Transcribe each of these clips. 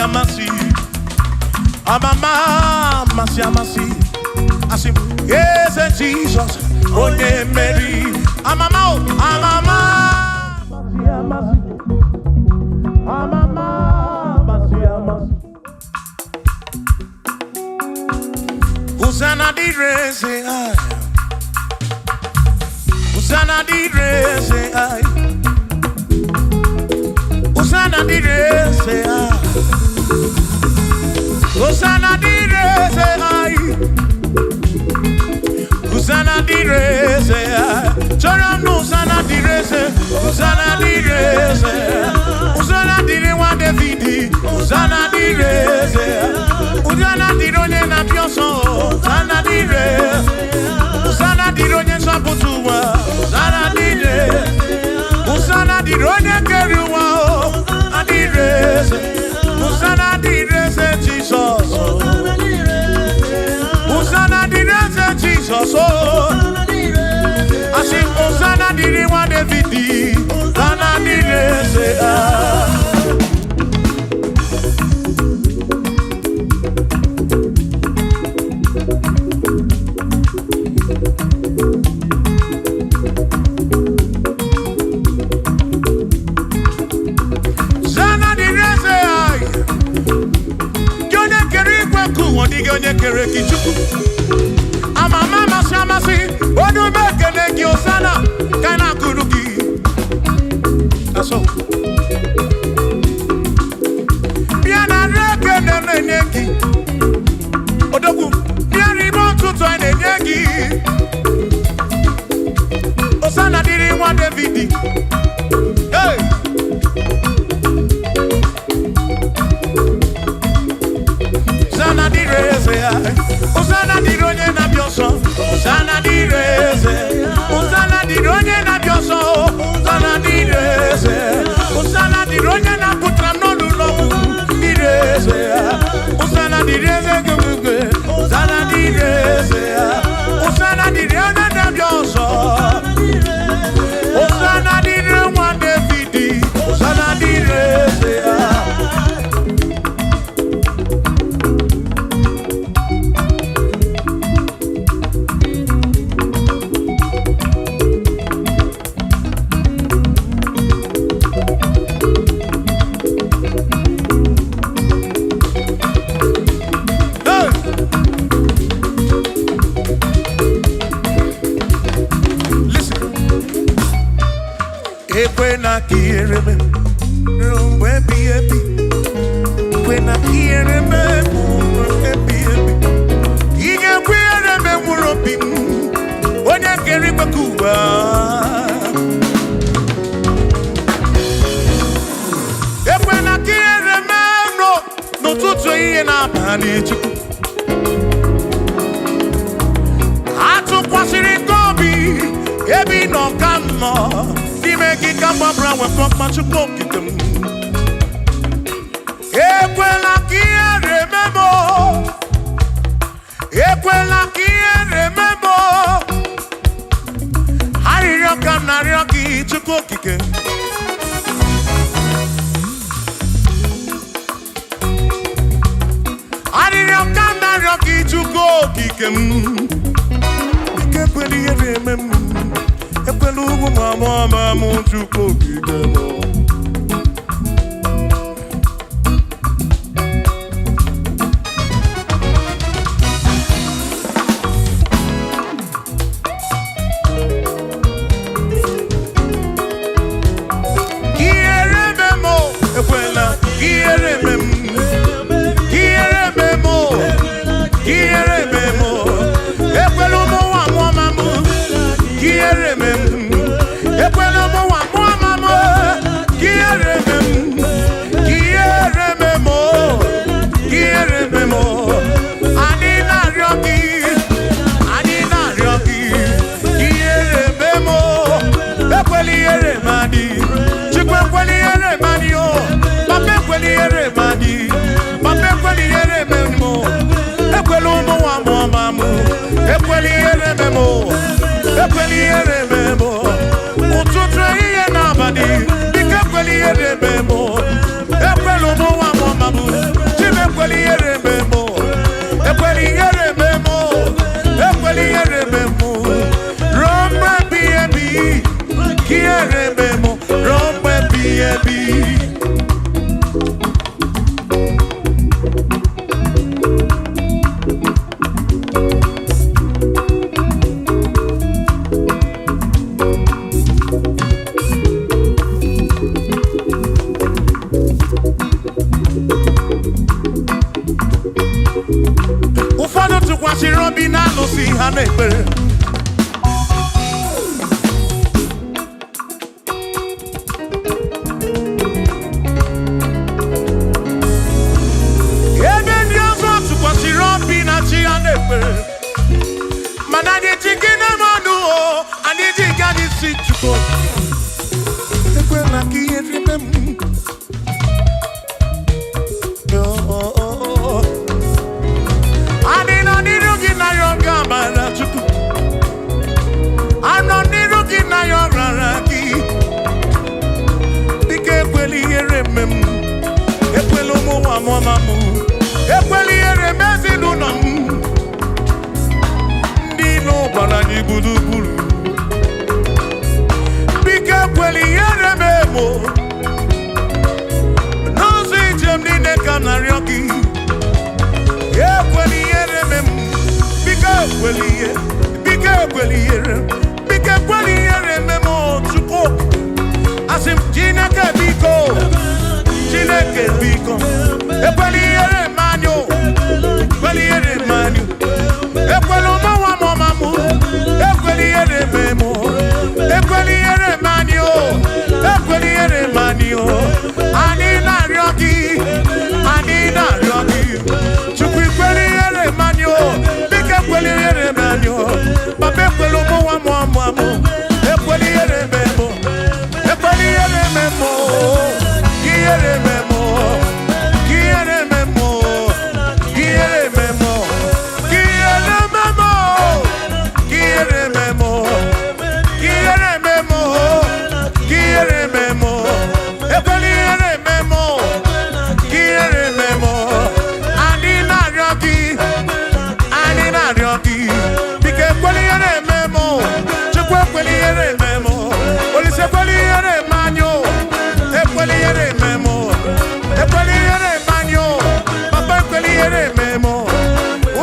amasị amasị. Amama amasị amasị. Asị m, Eze Jizọs, onye mmeri. Amama o, amama. Amasị amasị. Amama amasị amasị. Hosanna dịrị eze anyị. Hosanna dịrị eze anyị. Hosanna dịrị eze anyị. Hosanna dịrị eze anyị. Hosanna dịrị eze anyị. Chọrọ m na Hosanna dịrị eze. Hosanna dịrị eze. Hosanna dịrị nwa David. Hosanna dịrị eze. Hosanna dịrị onye na-abịa ọsọ. Hosanna dịrị eze. Hosanna dịrị onye nzọpụta ụwa. Hosanna dịrị. Hosanna dịrị onye kere ụwa. Hosanna dịrị eze. Hosanna dịrị eze Jizọs. Hosanna dịrị eze Jizọs. Asị m Hosanna dịrị nwa David. Hosanna dịrị eze. Hosanna dịrị eze anyị. Gị onye kere igwe nke ụwa, ọ dịghị onye kere gị Chukwu. Amama amasị amasị, onye ume ekele gị Hosanna, ka anyị na-akụrụ gị. Asọ. Bịa na nri ekele na-enye gị. Odogwu, bịa n'ime ụtụtụ anyị na-enye gị. Hosanna dịrị nwa David. Hey! Hosanna dịrị eze ya. Hosanna dịrị onye na-abịa ọsọ. Hosanna dịrị eze. Hosanna dịrị onye na-abịa ọsọ. Hosanna dịrị eze. Hosanna dịrị onye na-apụtara m n'ọnụ ụlọ ọgwụ. Dịrị eze ya. Hosanna dịrị eze gị. Hosanna dịrị eze ya. Hosanna dịrị onye na-abịa ọsọ. Hosanna dịrị nwa David. Hosanna dịrị eze ya. Hey! Listen. Ekwena ka ihere mee ruo mgbe ebighị ebi. Ekwena ka ihere mee ruo mgbe ebighị ebi. Ị ga-ekwe ihere mee mkpụrụ obi m, onye kere igwe ka ụwa. Ekwena ka ihere mee n'ụtụtụ ehihie na abalị Chukwu. Atụkwasịrị gị obi ebe ị nọ ka m nọ n'ime gị ka m gbabara nwekọ mma Chukwu okike m. Ekwela ka ihere mee m o. Ekwela ka ihere mee m o. Arịrịọ ka m na-arịọ gị Chukwu okike. Arịrịọ ka m na-arịọ gị Chukwu okike m. Ike ekwela ihere eme m. Ekwela ugwu ma mụọ ma mụ Chukwu okike m. Ihere eme m o, ekwela ihere eme m. Ihere eme m o, ihere eme m o. Ekwela ụmụ nwa mụọ ma mụ. Ihere eme m. Ekwela ụmụ nwa mụọ ma mụ. Ihere eme m. Ihere eme m o. Ihere eme m o. Anyị na-arịọ gị. Anyị na-arịọ gị. Ihere eme m o. Ekwela ihere m adị. Chukwu ekwela ihere m adị o. Papa ekwela ihere m adị. Papa ekwela ihere eme m o. Ekwela ụmụ nwa mụọ ma mụ. Ekwela ihere eme m o. Ekwela ihere eme m o. Ụtụtụ ehihie na abalị, biko ekwela ihere eme m o. Ekwela ụmụ nwa mụọ ma mụ. Ekwela ka ihere mee m. Oh. Adị nọ n'iru gị na ya ọ ga-amara Chukwu. Anọ n'iru gị na ya ọ rara gị. Biko ekwela ihere eme m. Ekwela ụmụ nwa mụọ ma mụ. Ekwela ihere eme ezinụlọ m. Ndị ilo gbara anyị gburugburu. Biko ekwela ihere mee m o. N'ụzọ ije m niile ka m na-arịọ gị. Ekwela ihere mee m. Biko ekwela ihe. Biko ekwela ihere. Biko ekwela ihere mee m o, Chukwu. Asị m Chineke biko. Chineke biko. Ekwela ihere mee anyị o. Ekwela ihere mee anyị o. Ekwela ụmụ nwa m ọma mụ. Ekwela ihere mee mụ. Ekwela ihere mee anyị o. Ekwela ihere mee anyị o. Anyị na-arịọ gị. Anyị na-arịọ gị. Chukwu ekwela ihere mee anyị o. Biko ekwela ihere mee anyị o. Papa ekwela ụmụ nwa m ọma mụ. Ekwela ihere mee mụ. Ekwela ihere mee mụ. Ihere mee mụ. Ihere mee mụ. Ihere mee mụ. Ihere mee mụ. Ihere mee mụ. Ihere mee mụ. Ihere mee mụ. Ekwela ihere mee mụ. Ihere mee mụ. Anyị na-arịọ gị. Anyị na-arịọ gị. Biko ekwela ihere mee mụ. Chukwu ekwela ihere mee mụ. Olise ekwela ihere mee anyị o. Ekwela ihere mee mụ. Ekwela ihere mee anyị o. Papa ekwela ihere mee mụ.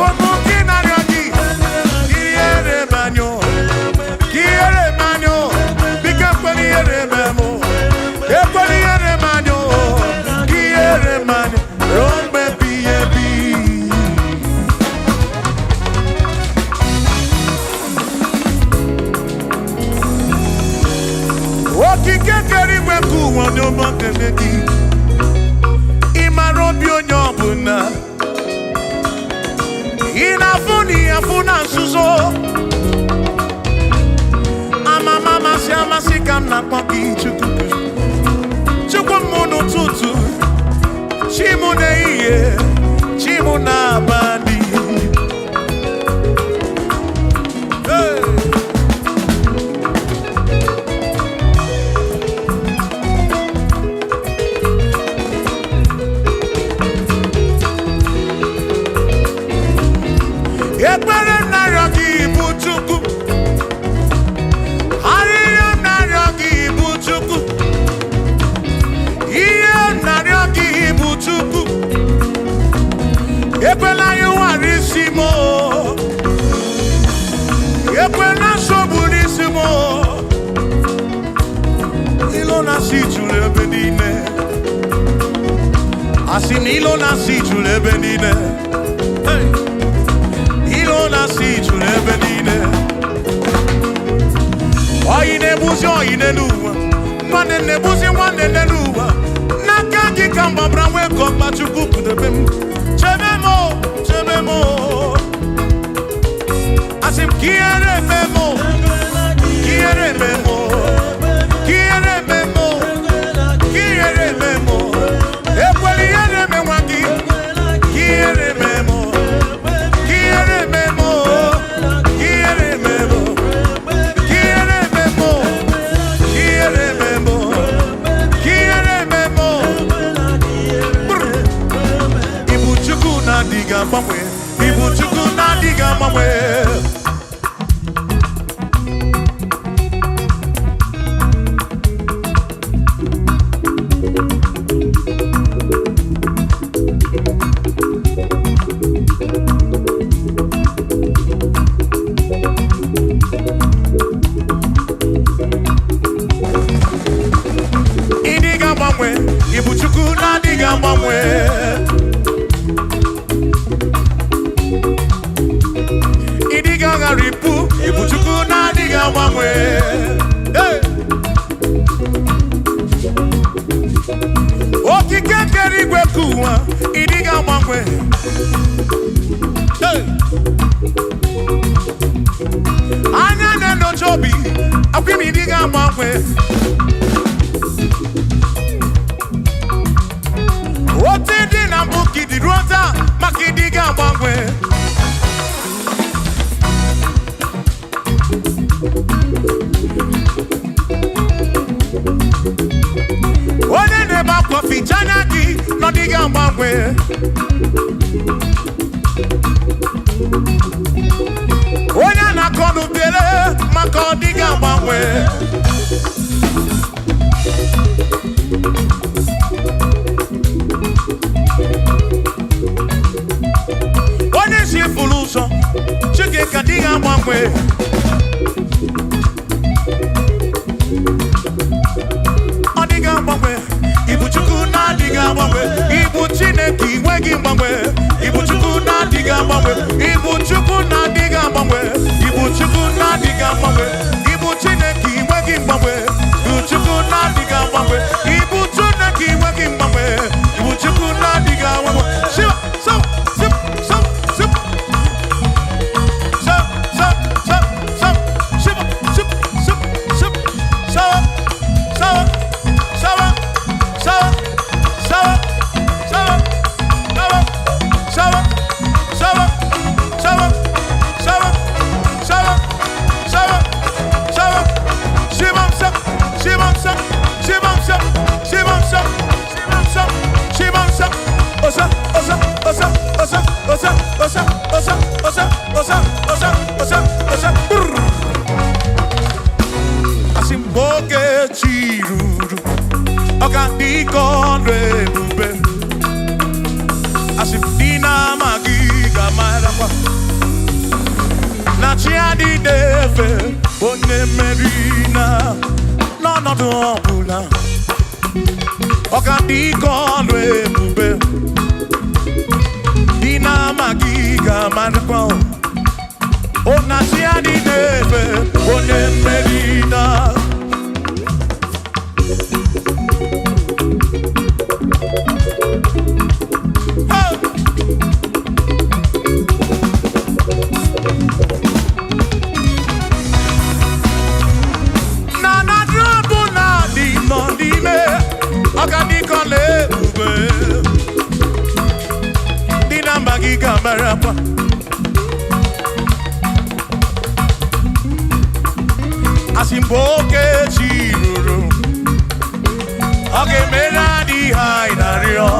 Ụmụ gị na-arịọ gị. Ihere mee anyị o. Ihere mee anyị o. Biko ekwela ihere mee mụ. Ekwela ihere mee anyị o. Ihere mee anyị ruo mgbe ebighị ebi. Okike kere igwe nke ụwa onye ọma kele gị. Ị mara obi onye ọbụla. Ị na-afụ na ị afụ na nzuzo. Amama amasị amasị ka m na-akpọ gị Chukwu. Chukwu m n'ụtụtụ, chi m n'ehihie, chi m n'abalị. Hey! Ekpere m na-arịọ gị bụ Chukwu. Arịrịọ m na-arịọ gị bụ Chukwu. Ihe m na-arịọ gị bụ Chukwu. Ekwela anyị nwara isi m o. Ekwela nsogbu n'isi m o. Ilo na-asị juru ebe niile. Asị na ilo na-asị juru ebe niile. Hey! Ilo na-asị juru ebe niile. Oyi na-egbuzi oyi n'elu ụwa. Nwanne na-egbuzi nwanne n'elu ụwa. N'aka gị ka m gbabara nwee ka ọkpa Chukwu kpụdebe m. Chebe m o, chebe m o. Asị m ka ihere mee m o, ka ihere mee m o, ka ihere mee m o, ka ihere mee m o. Ekwela ihere mee nwa gị, ka ihere mee m o, ka ihere mee m o, ka ihere mee m o. Quiere memo, quiere memo, quiere memo. Brr. Ibu Chukwu na-adịghị agbanwe, Ibu Chukwu na-adịghị agbanwe. Ịdịghị agbanwe, Ibu Chukwu na-adịghị agbanwe. Ịdịghị agharịpụ, Ibu Chukwu na-adịghị agbanwe. Hey! Okike kere igwe ka ụwa, ịdịghị agbanwe. Hey! Anya na-enyocha obi, akwa Asị m ịdị ga-agbanwe. Otu dị na mbụ ka ịdị ruo taa, maka ịdị ga-agbanwe. Onye na-ebe akwa, ficha anya gị na ọ dịghị agbanwe. Onye na-akọ n'ubere, maka ọ dịghị agbanwe. Onye si furu ụzọ, Chineke adịghị agbanwe. Ọ dịghị agbanwe. Ibu Chukwu na-adịghị agbanwe. Ibu Chineke inwe gị mgbanwe. Ibu Chukwu na-adịghị agbanwe. Ibu Chukwu na-adịghị agbanwe. Ibu Chukwu na-adịghị agbanwe. Ibu Chineke inwe gị mgbanwe. Ibu Chukwu na-adịghị agbanwe. Ibu Chineke inwe gị mgbanwe. Ibu Chukwu na-adịghị agbanwe. Shiva, so, sip, so, sip. So, so, so, so, shiva, sip, sip, sip, so, so, so, so, so, so, so, so, so, so, so, so, so, Shimon, so, Shimon, so, Shimon, so, Shimon, so, Shimon, so, Shimon, so, Osa, osa, osa, osa, osa, osa, osa, osa, osa, osa, osa, osa, brrr. Asị m oge chi ruru, ọ ga-adị ka ọlụ ebube. Asị m dị na-amaghị ga-amarakwa na chi adịghị efe onye mmeri na n'ọnọdụ ọbụla. Ọ ga-adị ka ọlụ ebube. Dị na-amaghị ga-amarakwa o na chi adịghị efe onye mmeri na. Hey! Na na drọbụ na dị nọ n'ime, ọ ga dị ka ọla ebube. Ndị na mba gị ga-amarakwa. Asị mgbe oge chi ruru, ọ ga-emere anyị ihe anyị na-arịọ.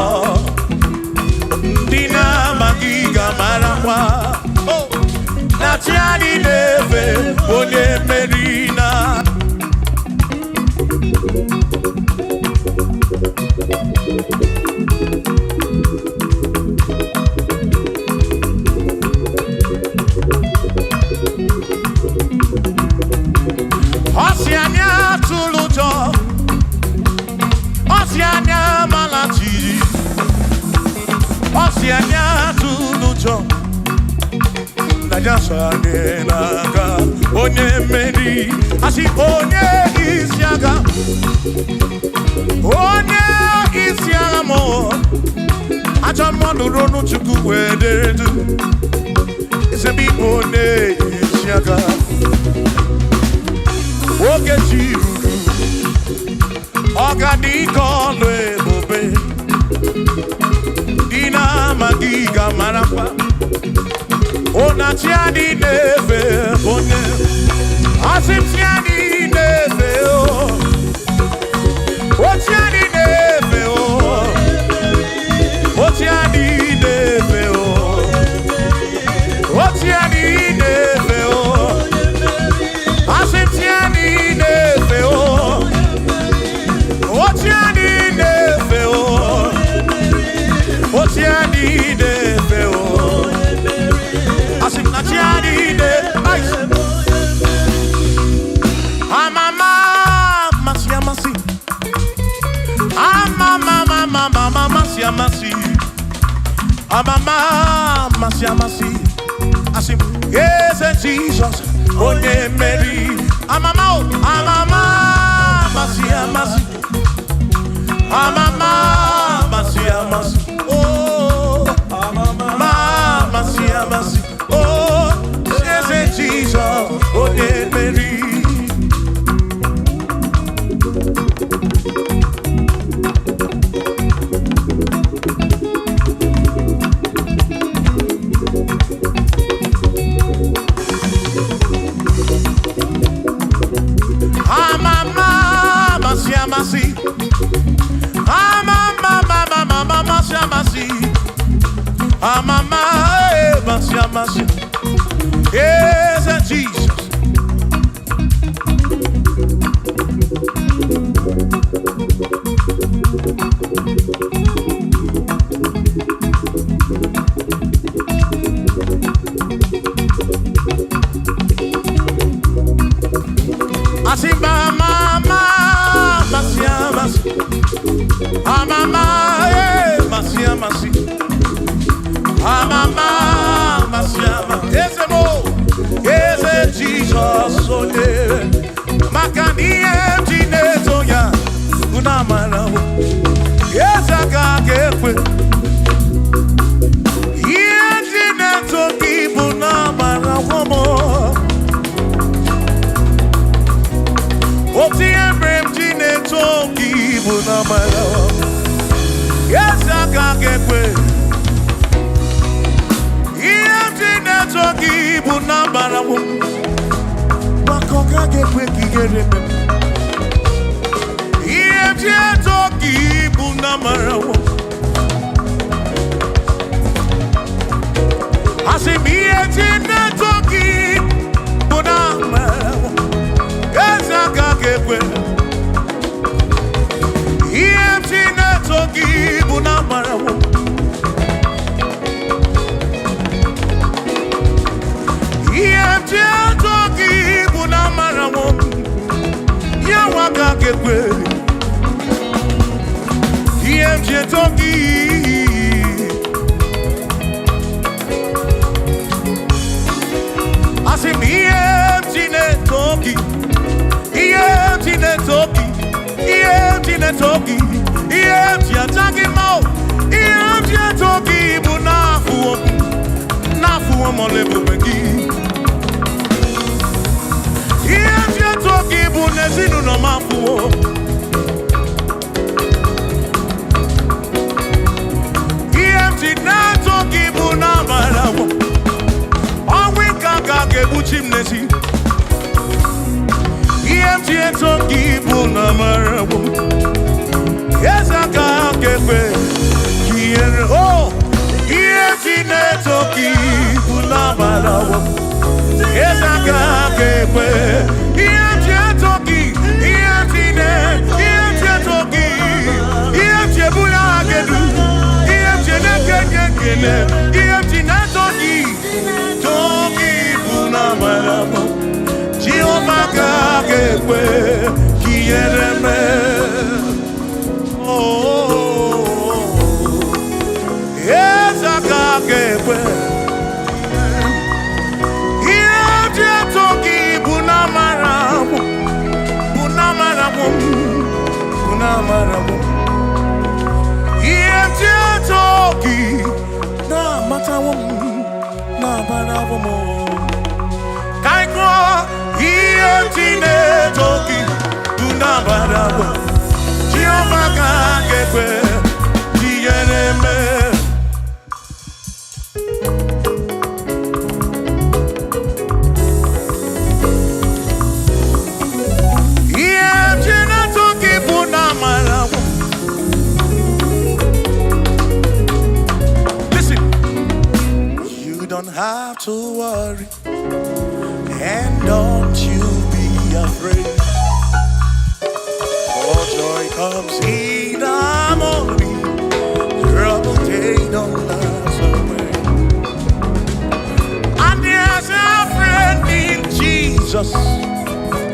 Ndị na-amaghị ga-amarakwa Oh! na chi anyị na-efe onye mmeri na. Ọ sị anyị atụrụ ụjọ, ọ sị anyị amala jijiji, ọ sị anyị atụrụ ụjọ na ya so anyị n'aka. Onye mmeri, asị onye isi agha, onye isi agha mụ ajọ mmadụ ronu Chukwu wee dere du ezebe ịbụ onye isi agha. Oge chi ruru, ọ ga-adị ka ọlụ ebube. Dị na-amaghị ga-amarakwa ụna chi adị na-efe onye. Asị m chi adị na-efe o, o chi adị na-efe o, o chi adị na-efe o, o chi adị na-efe o. Asị m chi adị na-efe o, o chi adị na-efe o, o chi adị na-efe o. Asị m na chi adị na-efe. Amama amasị amasị, amama amama amasị amasị, amama amasị amasị. Asị m eze Jizọs onye mmeri. Amama o, amama amasị amasị, amama amasị amasị o, amama amasị amasị o, eze Jizọs onye mmeri. Onye maka na ihe m ji na-eto ya bụ na amara m. Eze aka ga-ekwe ihe m ji na-eto gị bụ na amara m. Otu ihe mere m ji na-eto gị bụ na amara m. Eze aka ga-ekwe ihe m ji na-eto gị bụ na amara m, maka ọ gaghị ekwe ka ihere mee m. Ihe m ji eto gị bụ na amara m. Asị m ihe m ji na-eto gị bụ na amara m. Eze aka ga-ekwe ihe m ji na-eto gị bụ na amara m. Ihe m ji eto gị bụ na amara m. Ya nwa ka ga-ekwe ihe m ji eto gị. Asị m ihe m ji na-eto gị, ihe m ji na-eto gị, ihe m ji na-eto gị, ihe m ji aja gị mma o, ihe m ji eto gị bụ n'afụwo m, n'afụwo m ọla ebube gị. Ihe m ji eto gị bụ n'ezinụlọ m afụwo. Ihe m ji na-eto gị bụ n'amara m. Ọnwụ ike aka ga-egbuchi m n'ezi. Ihe m ji eto gị bụ n'amara m. Eze aka ga-ekwe ka ihere o. Ihe m ji na-eto gị bụ n'amara m. Eze aka ga-ekwe ihe m ji eto gị, ihe m ji na ihe m ji eto gị, ihe m ji ebuli aha gị elu, ihe m ji na-ekenye ekele, ihe m ji na-eto gị, too gị bụ n'amara m. Jehova ka ga-ekwe ka ihere mee. Oh, eze aka ga-ekwe ihe m ji eto gị bụ n'amara m, bụ n'amara m, bụ n'amara m. Ihe m ji eto gị na-amatawo m, na-abarawo m. Ka anyị gụọ ihe m ji na-eto gị bụ n'amara m. Jehova ka ga-ekwe ka ihere mee. Ihe m ji na-eto gị bụ n'amara m. Listen, you don't have to worry, and don't you be afraid. For joy comes in the morning, trouble they don't last away. And there's a friend in Jesus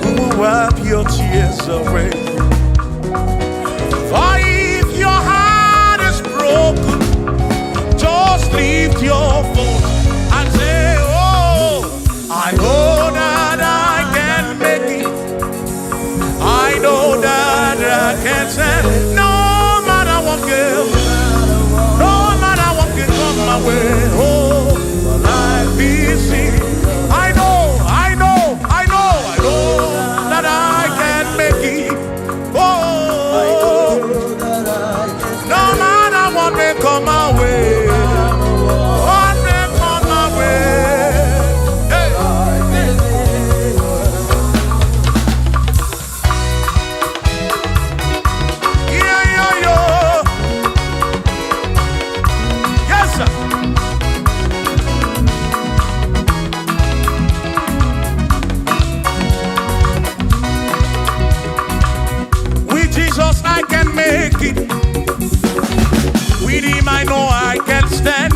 who will wipe your tears away. For if your heart is broken, just lift your voice and say, "Oh, I know that I can make it. I know that I can stand. No matter what girl, no matter what can come my way. Oh, my life is in. I know, I know, I know, I know that I can make it. Oh, no matter what may come my way, what may come my way. Hey." Yeah, yeah, yeah. Yes, sir. With Jesus, I can make it. With Him, I know I can stand.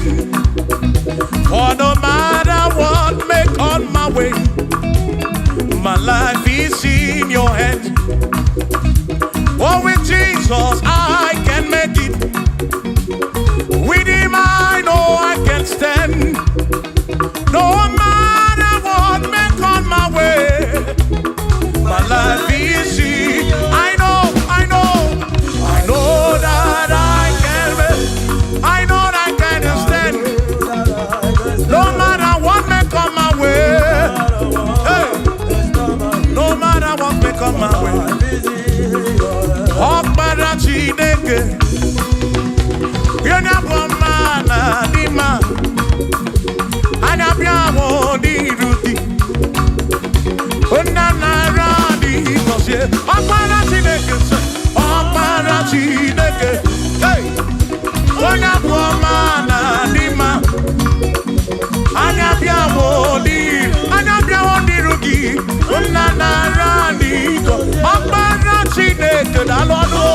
For no matter what may come my way, my life is in your hands. Oh, with Jesus, I can make it. With Him, I know I can stand. No matter what may come my way, Ọkpara Chineke sị, Ọkpara Chineke. Hey! Onye abụ ọma na adị mma. Anya bịawo n'iru, anya bịawo n'iru gị, nna nara n'iko. Ọkpara Chineke daalụ ọnụ o.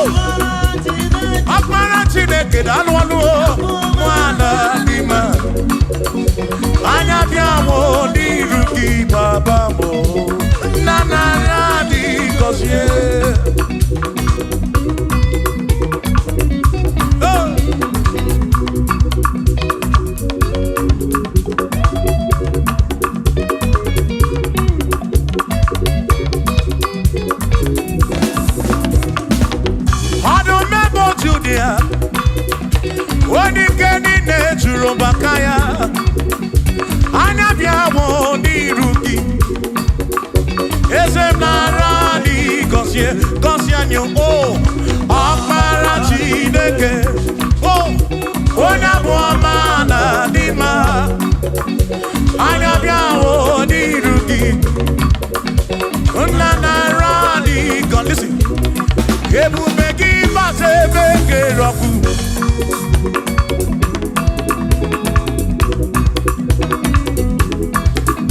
Ọkpara Chineke daalụ ọnụ o. Nwana dị mma. Anya bịawo n'iru gị, baba m o. Nna nara dị gọzie. Oh! Ọdụm ebe otu dị ya, onye ike niile juru maka ya. Anya bịawo n'iru gị, eze m nara anyị gọzie, gọzie anyị o. Ọkpara Chineke, o, onye abụ ọma na adị mma. Anya bịawo n'iru gị, nna nara anyị gọzie. Ebube gị bata ebe kere ọkụ.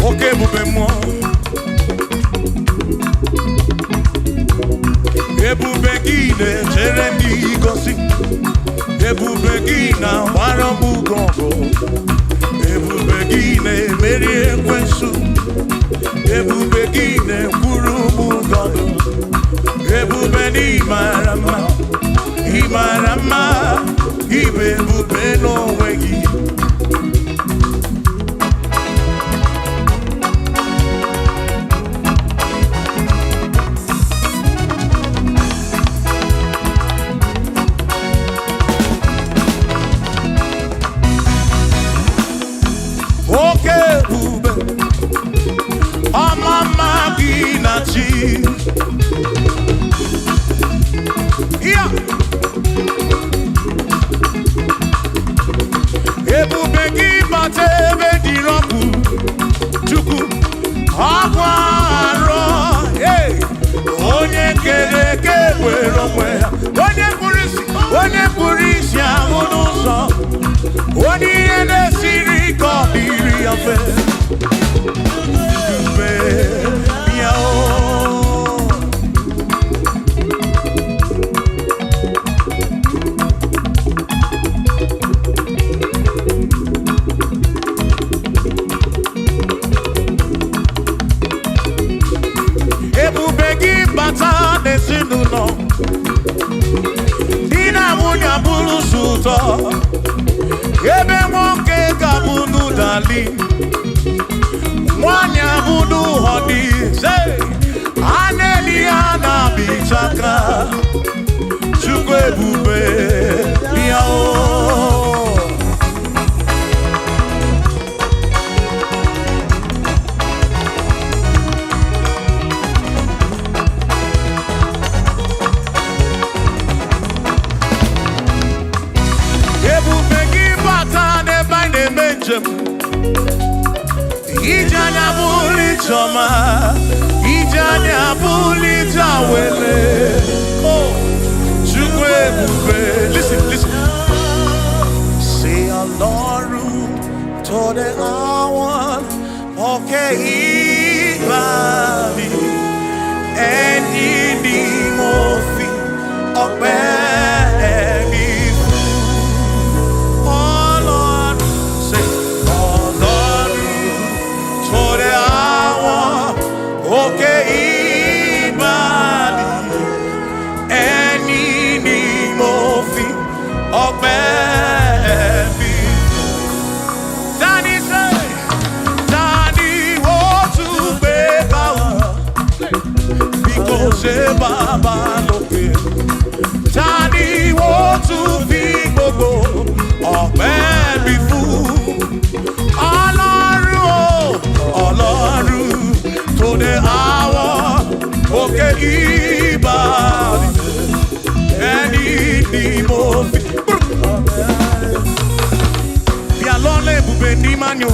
Oke ebube mmụọ. Ebube gị na-echere ndị gosi. Ebube gị na-agbara m ugo ọgụ. Ebube gị na-emeri ekwensu. Ebube gị na-ekwuru m ụgọdụ. Ebube na ị mara mma, ị mara mma, ị bụ ebube n'onwe gị. Oke ebube, ọma mma gị na chi. Ya. Ebube gị bata ebe dịrị ọkụ, Chukwu, ọkwa arọ, hey! Onye kere eke were onwe ya, onye kpụrụ isi, onye kpụrụ isi ahụ n'ụzọ, onye ihe na-esiri ike ọ dịrị ya mfe. Ebube bịa o. Ebube gị bata n'ezinụlọ, di na nwunye abụrụ sọ ụtọ, ebe nwoke ga-abụ n'ụdali, nwanyị abụ n'ụhọdị, a na-eli ya na bichaka. Chukwu ebube bịa o. Ebube gị bata n'ebe anyị na-eme njem, ije anya bụrụ ije ọma, ije anya bụrụ ije awele. Oh, Chukwu ebube. Listen, listen. Say Ọlọ́run tó dé àwọn òkè ìgbà mi, ẹni ni mo fi ọpẹ́ mi fún. Ọlọ́run, say Ọlọ́run tó dé àwọn òkè ìgbàanì, ẹni ni mo fi ọpẹ́ mi. Tani ṣe, tani ó tún gbé bá o, bí kò ṣe bàbá lókè. Tani ó tún fi gbogbo ọpẹ́ mi fún? Ọlọ́run o, Ọlọ́run tó dé àwọn òkè ìbàdí, ẹni ni mo fi. Bịa lọla ebube n'ime anyị o.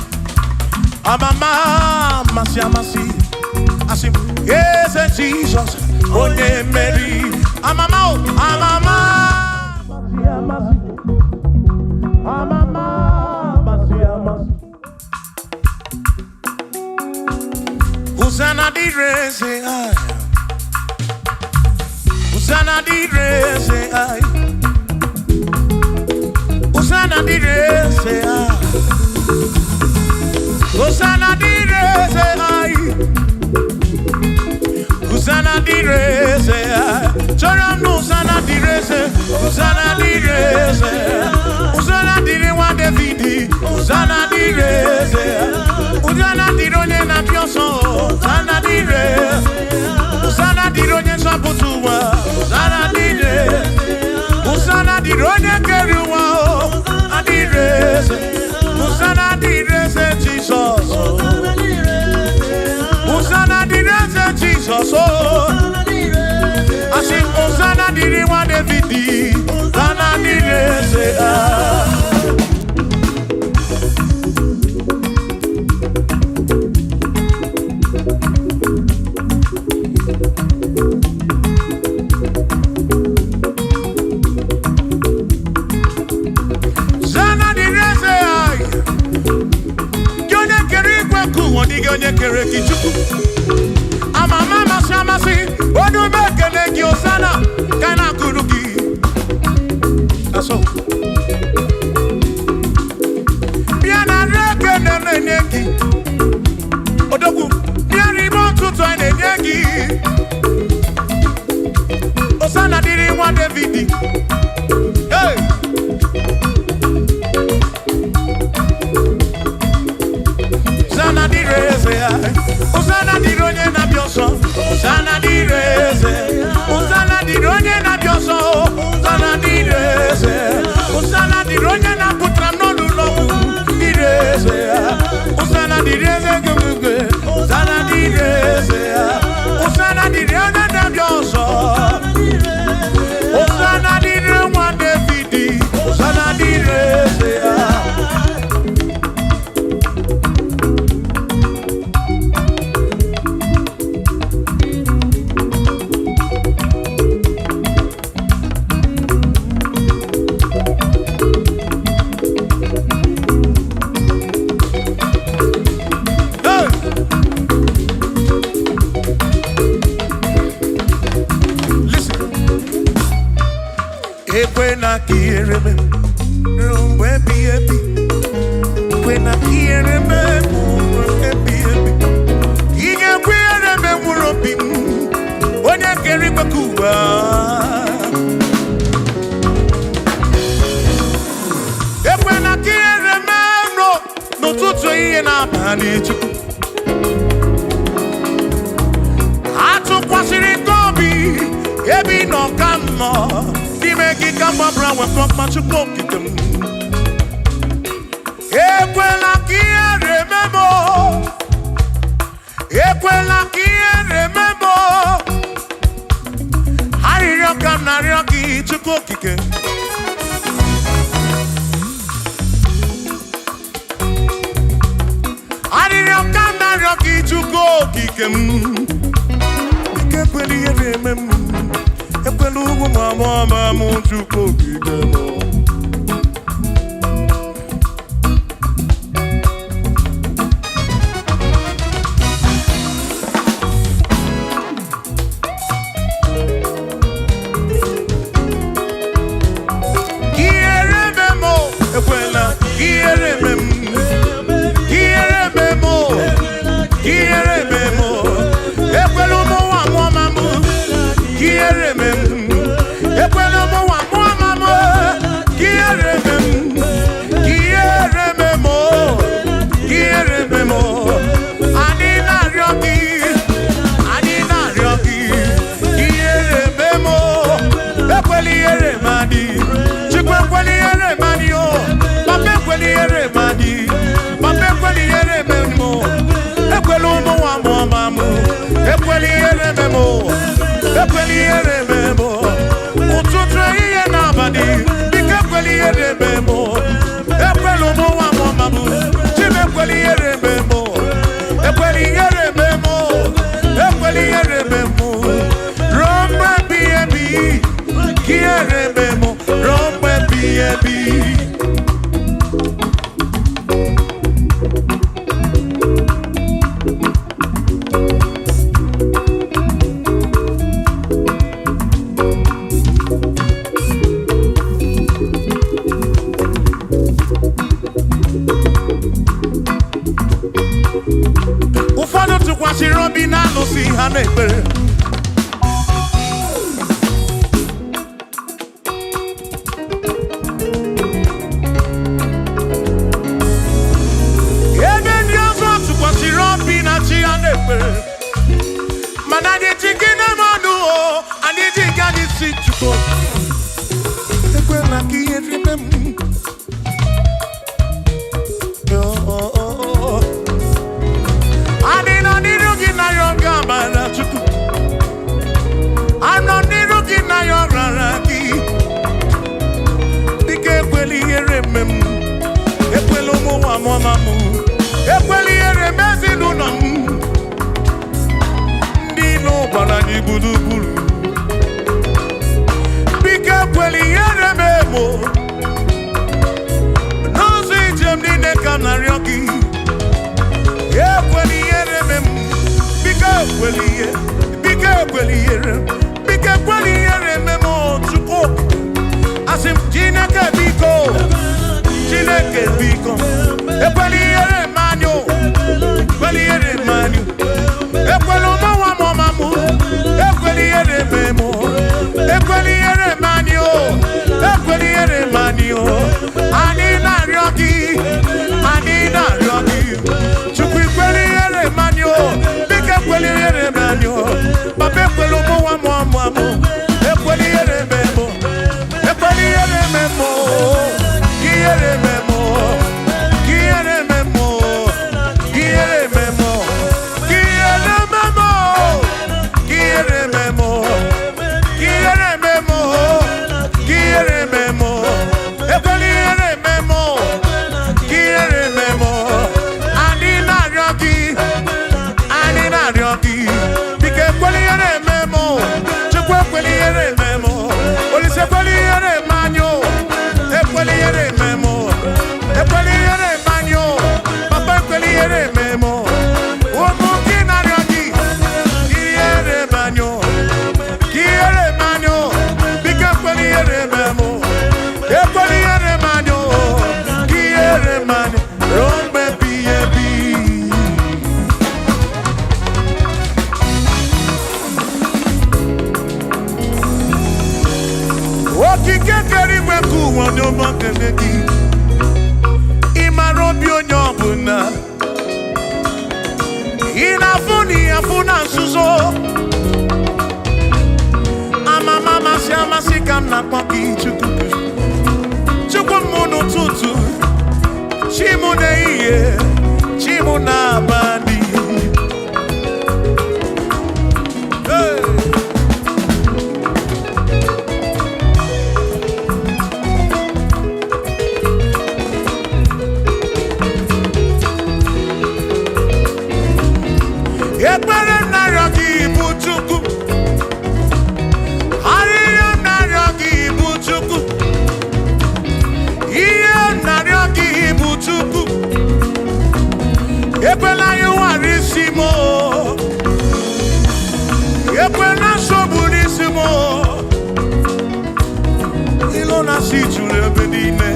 Amama amasị amasị, asị m eze Jizọs onye mmeri. Amama o, amama amasị amasị, amama amasị amasị. Hosanna dịrị eze anyị. Hosanna dịrị eze anyị. Hosanna dịrị eze anyị. Hosanna dịrị eze anyị. Hosanna dịrị eze anyị. Chọrọ m na Hosanna dịrị eze. Hosanna dịrị eze. Hosanna dịrị nwa David. Hosanna dịrị eze. Hosanna dịrị onye na-apịa ọsọ. Hosanna dịrị. Hosanna dịrị onye nzọpụta ụwa. Hosanna dịrị. Hosanna dịrị onye kere ụwa. Hosanna dịrị eze. Hosanna dịrị eze Jizọs. Hosanna dịrị eze Jizọs. Asị m Hosanna dịrị nwa David. Hosanna dịrị eze. Ah. Hosanna dịrị eze anyị. Gị onye kere igwe nke ụwa, ọ dịghị onye kere gị Chukwu. Amama amasị amasị, onye ume ekele gị Hosanna, ka a na-akụrụ gị. Asọ. Bịa na nri ekele na-enye gị. Odogwu, bịa n'ime ụtụtụ anyị na-enye gị. Hosanna dịrị nwa David. Hey! Hosanna dịrị eze ya. Hosanna dịrị onye na-abịa ọsọ. Hosanna dịrị eze. Hosanna dịrị onye na-abịa ọsọ. Hosanna dịrị eze. Hosanna dịrị onye na-apụtara m n'ọnụ ụlọ ọgwụ. Dịrị eze ya. Hosanna dịrị eze gị. Hosanna dịrị eze ya. Hosanna dịrị onye na-abịa ọsọ. Hosanna dịrị nwa David. Hosanna dịrị eze ya. Hey! Listen. Ekwena ka ihere mee ruo mgbe ebighị ebi. Ekwena ka ihere mee mgbe ebighị ebi. Ị ga-ekwe ihere mee mkpụrụ obi m, onye kere igwe ka ụwa. Ekwena ka ihere mee n'ụtụtụ, ehihie na abalị, Chukwu. Atụkwasịrị gị obi ebe ị nọ ka m nọ n'ime gị ka m gbabara nwekọ mma, Chukwu okike m. Ekwela ka ihere mee m o. Ekwela ka ihere mee m o. Arịrịọ ka m na-arịọ gị, Chukwu okike. Arịrịọ ka m na-arịọ gị, Chukwu okike m. Ike ekwela ihe na-eme m. Ekwela ugwu ma mụọ ma mụ, Chukwu okike m. Ihere mee m o, ekwela ihere mee m. Ihere mee m o, ihere mee m o. Ekwela ụmụ nwa mụọ ma mụ. Ihere mee m. Ekwela ụmụ nwa mụọ ma mụ. Ihere mee m. Ihere mee m o. Ihere mee m o. Anyị na-arịọ gị. Anyị na-arịọ gị. Ihere mee m o. Ekwela ihere m adị. Chukwu, ekwela ihere m adị o. Papa, ekwela ihere m adị. Papa, ekwela ihere mee m o. Ekwela ụmụ nwa mụọ ma mụ. Ekwela ihere mee m o. Ekwela ihere mee m o. Ụtụtụ, ehihie na abalị, biko ekwela ihere mee m o. Ekwela ụmụ nwa mụọ ma mụ. Chim, ekwela ihere mee m o. ebi. Ụfọdụ tụkwasịrị obi na alụsị ha na-ekpere. Ebe ndị ọzọ tụkwasịrị obi na chi ha na-ekpere, mana anyị ji gị na-eme ọnụ o, anyị ji nke anyị si Chukwu ekwela ka ihe rime m. Oh, oh, oh, oh. Anyị nọ n'iru gị na ya oge amara Chukwu. Anọ n'iru gị na ya ọrara gị. Dịka ekwela ihere eme m. Ekwela ụmụ nwa mụọma m. Ekwela ihere eme ezinụlọ m. Ndị ilo gbara anyị gburugburu. Biko ekwela ihere eme m o. N'ụzọ ije m niile ka m na-arịọ gị. Ekwela ihere eme m. Biko ekwela ihe. Biko ekwela ihere. Biko ekwela ihere eme m o, Chukwu. Asị m Chineke biko. Chineke biko. Ekwela ihere eme anyị o. Ekwela ihere eme anyị o. Ekwela ụmụ nwa m ọma m. Ekwela ihere eme m o. Ekwela ihere eme anyị o. Ekwela ihere eme anyị o. Anyị na-arịọ gị. Anyị na-arịọ gị. Chukwu ekwela ihere eme anyị o. Biko ekwela ihere eme anyị o. Papa ekwela ụmụ nwa m ọma m. Ekwela ihere eme m o. Ekwela ihere eme m o. Ihere eme m o. Ihere eme m o. Ihere eme m o. Ihere eme m o. Ihere eme m o. Ihere eme m o. Ihere eme m o. Ekwela ihere eme m o. Ihere eme m o. Anyị na-arịọ gị. Anyị na-arịọ gị. Biko ekwela ihere eme m o. Chukwu ekwela ihere eme m o. Olise ekwela ihere eme anyị o. Ekwela ihere eme m o. Ekwela ihere eme anyị o. Papa ekwela ihere eme m o. Ụmụ gị na-arịọ gị. Ihere eme anyị o. Ihere eme anyị o. Biko ekwela ihere eme m o. Ekwela ihere eme anyị o. Ihere eme anyị ruo mgbe ebighị ebi. Okike kere igwe nke ụwa onye ọma kele gị. Ị mara obi onye ọbụla. Ị na-afụ na ị afụ na nzuzo. Amama amasị amasị ka m na-akpọ gị Chukwu. Chukwu m n'ụtụtụ, chi m n'ehihie, chi m n'abalị. Hey! Ekpere m na-arịọ gị bụ Chukwu. Arịrịọ m na-arịọ gị bụ Chukwu. Ihe m na-arịọ gị bụ Chukwu. Ekwela anyị nwara isi m o. Ekwela nsogbu n'isi m o. Ilo na-asị juru ebe niile.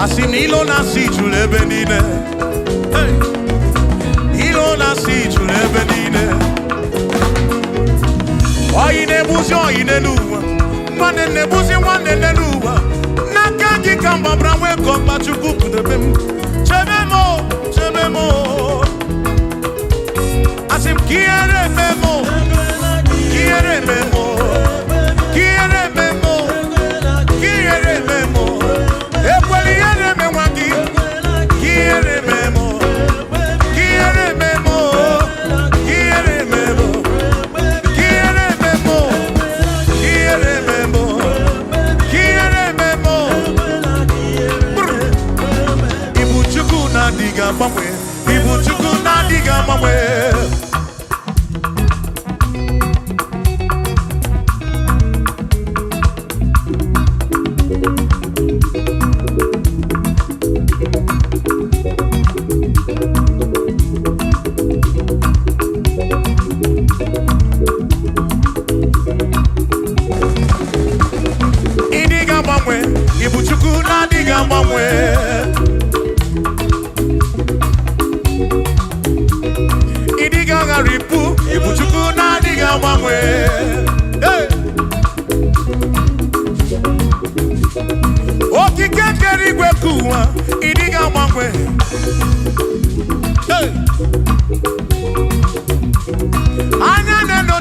Asị na ilo na-asị juru ebe niile. Hey! Ilo na-asị juru ebe niile. Oyi na-egbuzi oyi n'elu ụwa. Nwanne na-egbuzi nwanne n'elu ụwa. N'aka gị ka m gbabara nwee ka ọkpa Chukwu kpụdebe m. Chebe m o, chebe m o. Asị m ka ihere eme m o, ka ihere eme m o, ka ihere eme m o, ka ihere eme m o. Ekwela ihere eme nwa gị, ka ihere eme m o, ka ihere eme m o, ka ihere eme m o. Ihere eme m o, ihere eme m o, ihere eme m o. Brr. Ibu Chukwu na-adịghị agbanwe, Ibu Chukwu na-adịghị agbanwe.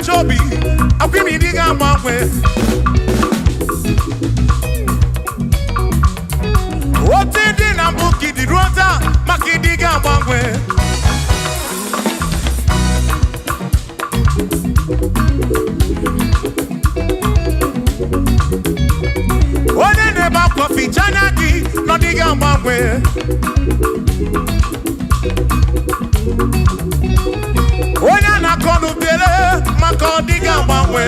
ntachi obi, akwụghị ndị ga-agbanwe. Otu dị na mbụ ka ịdị ruo taa, maka ịdị ga-agbanwe. Onye na-ebe akwa ficha anya gị na ọ dịghị agbanwe. Onye a na-akọ n'ubele maka ọ dịghị agbanwe.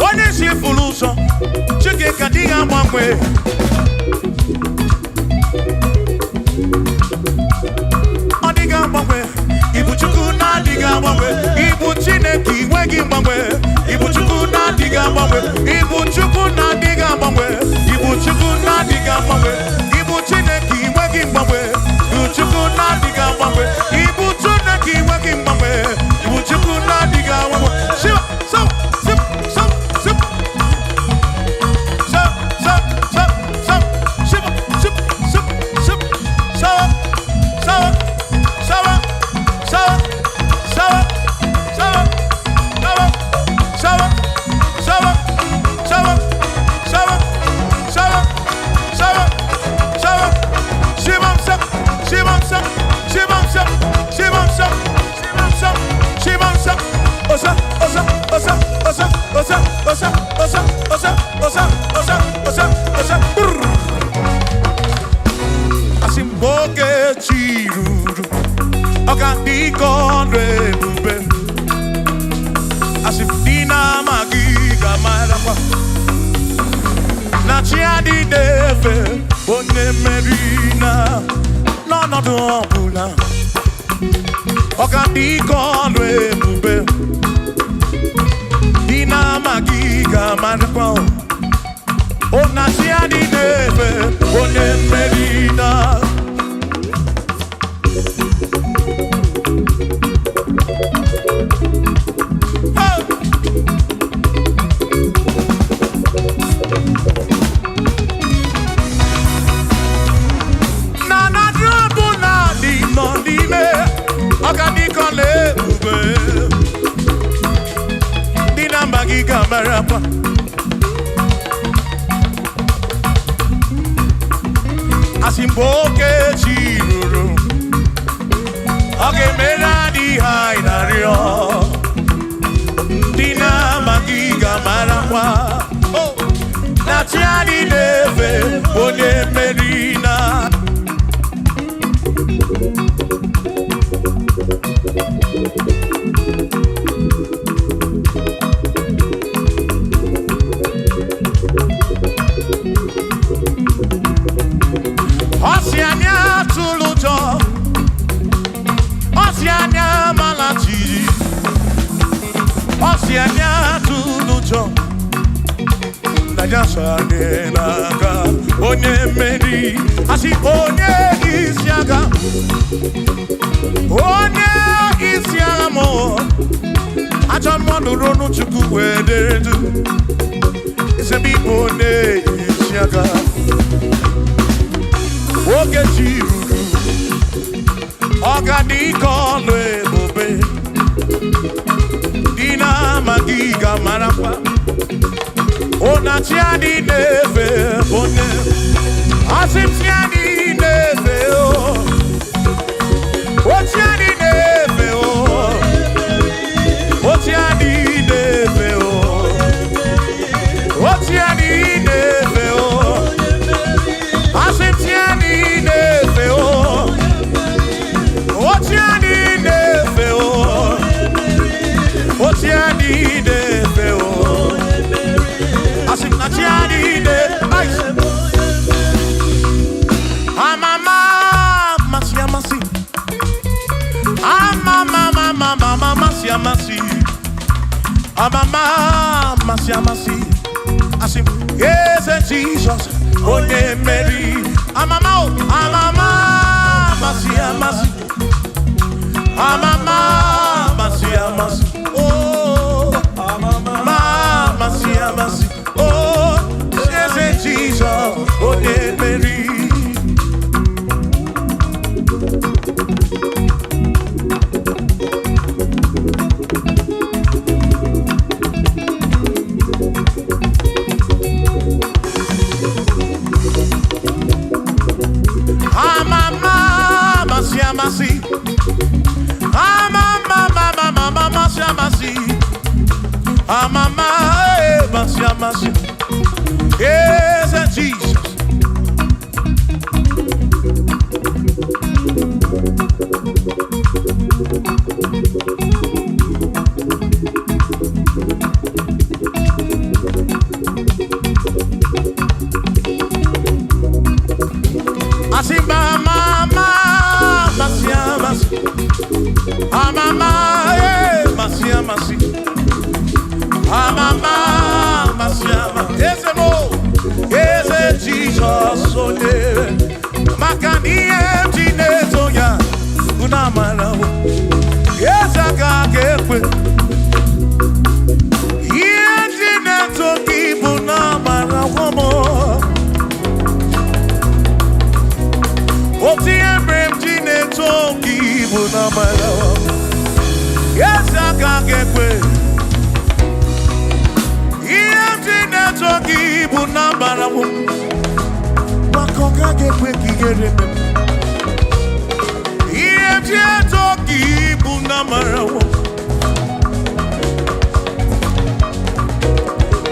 Onye si furu ụzọ, Chike ka dịghị agbanwe. Ọ dịghị agbanwe. Ibu Chukwu na-adịghị agbanwe. Ibu Chineke inweghị mgbanwe. Ibu Chukwu na-adịghị agbanwe. Ibu Chukwu na-adịghị agbanwe. Ibu Chukwu na-adịghị agbanwe. Ibu Chineke inweghị mgbanwe. Ibu Chukwu na-adịghị agbanwe. Ibu Chineke inweghị mgbanwe. Ibu Chukwu na-adịghị agbanwe. Shiva, so, sip, so, sip. So, so, so, so, shiva, sip, sip, sip, so, so, so, so, so, so, so, so, so, so, so, so, so, Shimon sep, Shimon sep, Shimon sep, Shimon sep, Shimon sep, Shimon sep, Osa, osa, osa, osa, osa, osa, osa, osa, osa, osa, osa, osa, brrr. Asị m oge chi ruru, ọ ga-adị ka ọnụ ebube. Asị m dị na-amaghị ga-amarakwa na chi adịghị efe onye mmeri na n'ọnọdụ ọbụla. Ọ ga-adị ka ọnụ ebube. Dị na-amaghị ga-amarakwa o na chi adịghị efe onye mmeri na. Hey! Na na drọbụ na dị nọ n'ime ọgadịkọla ebube dị na mba gị ga-amarakwa asị mgbe oke chi ruru ọ ga-emere anyị ihe anyị na-arịọ ndị na-amaghị ga-amarakwa Oh! Na chi anyị na-efe onye mmeri na. Ọ sị anyị atụla ụjọ, ọ sị anyị amala jijiji, ọ sị anyị atụla ụjọ, na ya so anyị n'aka onye mmeri. Asị onye isi agha, onye isi agha mụ, ajọ mmadụ ronu Chukwu wee dere du ezebe ịbụ onye isi agha. Oge chi ruru, ọ ga-adị ka ọlụ ebube dị na-amaghị ga-amarakwa ụna chi adị na-efe onye asị m chi adị na-efe o ochi adị na-efe o ochi adị na-efe o ochi adị na-efe o asị m chi adị na-efe o ochi adị na-efe o ochi adị na-efe o asị m na chi adị na-efe. Amama amasị amasị, amama amama amasị amasị, amama amasị amasị, asị m eze Jizọs onye mmeri. Amama o amama amasị amasị, amama amasị amasị, oh amama amasị amasị, oh eze Jizọs onye mmeri. Amama amasị amasị. Eze Jesus. Asị ma mama amasị amasị. Amama amasị amasị. Amama amasị amasị. Eze mo, Eze Jizọs onye maka na ihe m ji na-eto ya unu amara o. Eze aka ga-ekwe. Ihe m ji na-eto gị bụ na amara m. Otu ihe mere m ji na-eto gị bụ na amara m. Eze aka ga-ekwe. Ihe m ji na-eto gị bụ na amara m. Maka ọ gaghị ekwe ka ihere mee m. Ihe m ji eto gị bụ na amara m.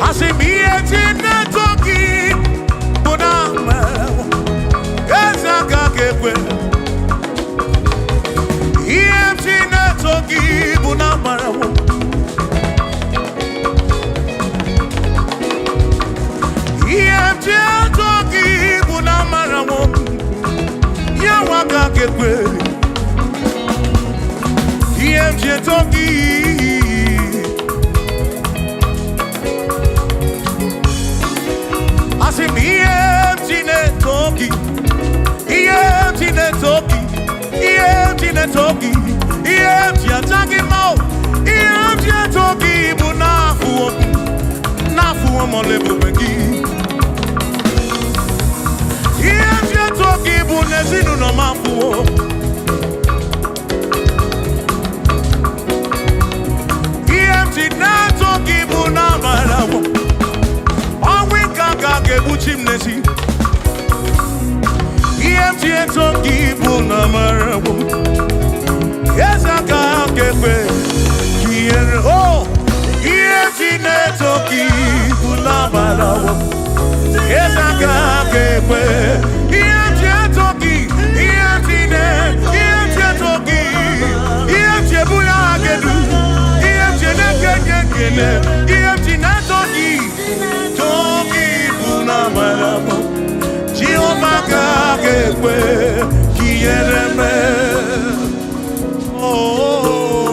Asị m ihe m ji na-eto gị bụ na amara m. Eze aka ga-ekwe. Ihe m ji na-eto gị bụ na amara m. Ihe m ji eto gị bụ na amara m. Ya nwa aka ga-ekwe. Ihe m ji eto gị. Asị m ihe m ji na-eto gị. Ihe m ji na-eto gị. Ihe m ji na-eto gị. Ihe m ji aja gị mma o. Ihe m ji eto gị bụ n'afọ n'afọ ọmọlebube gị. Ihe m ji eto gị bụ n'ezinụlọ m afụwo. Ihe m ji na-eto gị bụ n'amara m. Ọnwụ ike aka ga-egbuchi m n'ezi. Ihe m ji eto gị bụ n'amara m. Eze aka ga-ekwe ka ihere o. Ihe m ji na-eto gị bụ n'amara m. Eze aka ga-ekwe. Ihe m ji eto gị, ihe m ji na ihe m ji eto gị, ihe m ji ebuli aha gị elu, ihe m ji na-ekenye ekele, ihe m ji na-eto gị, too gị bụ n'amara m. Jehova ka ga-ekwe ka ihere mee. Oh,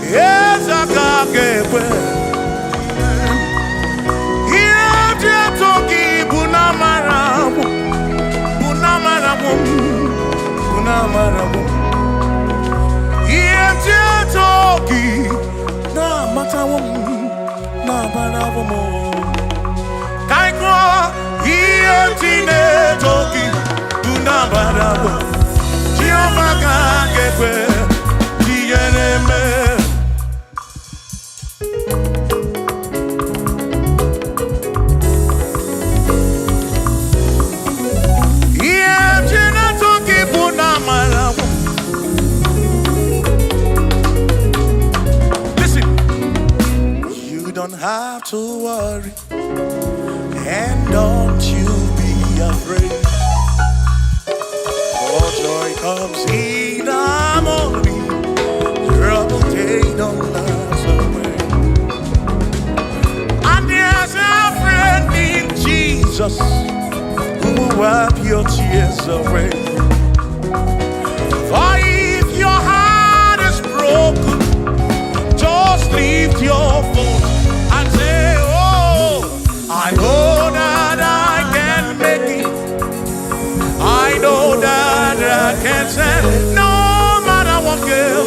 eze aka ga-ekwe. Ihe m ji eto gị bụ n'amara m, bụ n'amara m, bụ n'amara m. Ihe m ji eto gị na-amatawo m, na-abarawo m. Ka anyị gụọ ihe m ji na-eto gị bụ n'amara m. Jehova ka ga-ekwe ka ihere mee. Ihe m ji na-eto gị bụ n'amara m. Listen, you don't have to worry, and don't you be afraid. For joy comes in the morning, trouble they don't last away. And there's a friend in Jesus who will wipe your tears away. For if your heart is broken, just lift your voice and say, "Oh, I know that I can make it. I know that I can stand. No matter what girl,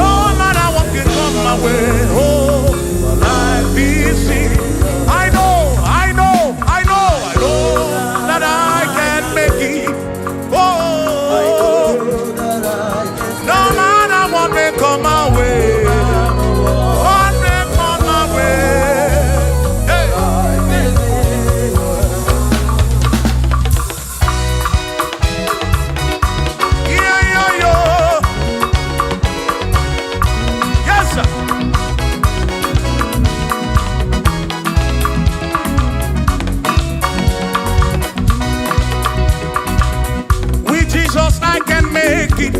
no matter what can come my way. Oh, my life is seen. I know, I know, I know, I know that I can make it. I can make it.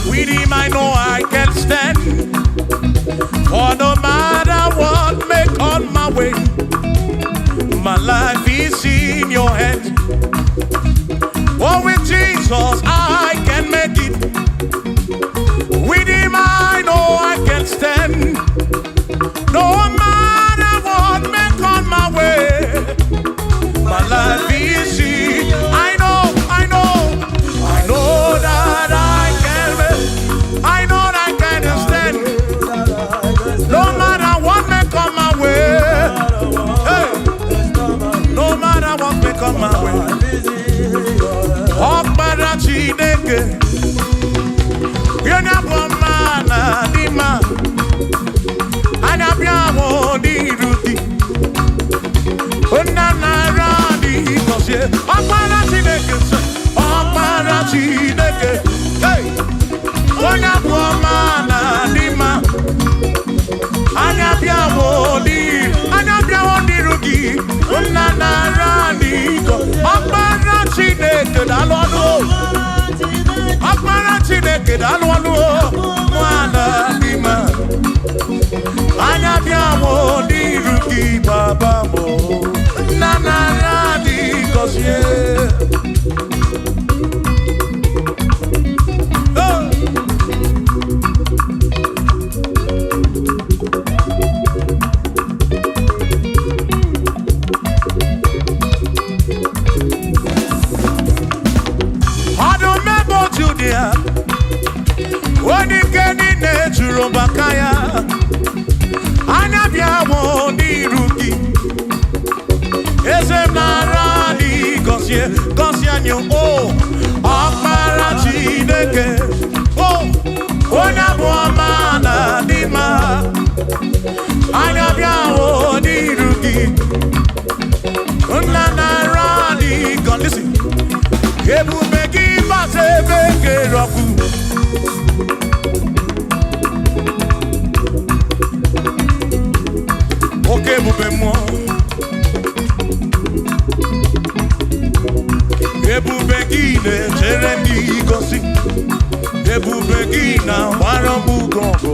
With him I know I can stand. For no matter what may come my way, my life is in your hands. Oh, with Jesus I can make it. With him I know I can stand. No matter what may come my way, my life is in. I know, I know, I know that I can make. I know that I can stand. No matter what may come my way. Hey, no matter what may come my way. Ọkpara Chineke, onye bụ ọma na dị mma, anya bịa mụ n'iru gị. Nna nara dị gọzie. Ọkpara Chineke sị, Ọkpara Chineke, hey, onye bụ ọma na dị mma, anya bịa mụ n'iru, anya bịawo n'iru gị. Nna nara dị gọzie. Ọkpara Chineke, daalụ ọnụ o. Ọkpara Chineke, daalụ ọnụ o. Nwana dị mma, anya bịa mụ n'iru gị, baba m o. Nna nara dị gọzie. Oh! Ọdụm ebo Judia, onye ike niile juru maka ya, anya bịa mụ n'iru gị. Eze m nara dị gọzie, gọzie anyị o. Ọkpara Chineke o, onye bụ ọma na dị mma, anya bịa mụ n'iru gị. Nna nara dị gọ. Listen. Ebube gị bata ebe kere ọkụ. Oke ebube mmụọ, ebube gị na-echere ndị gosi, ebube gị na-agbara m ugo ọgụ,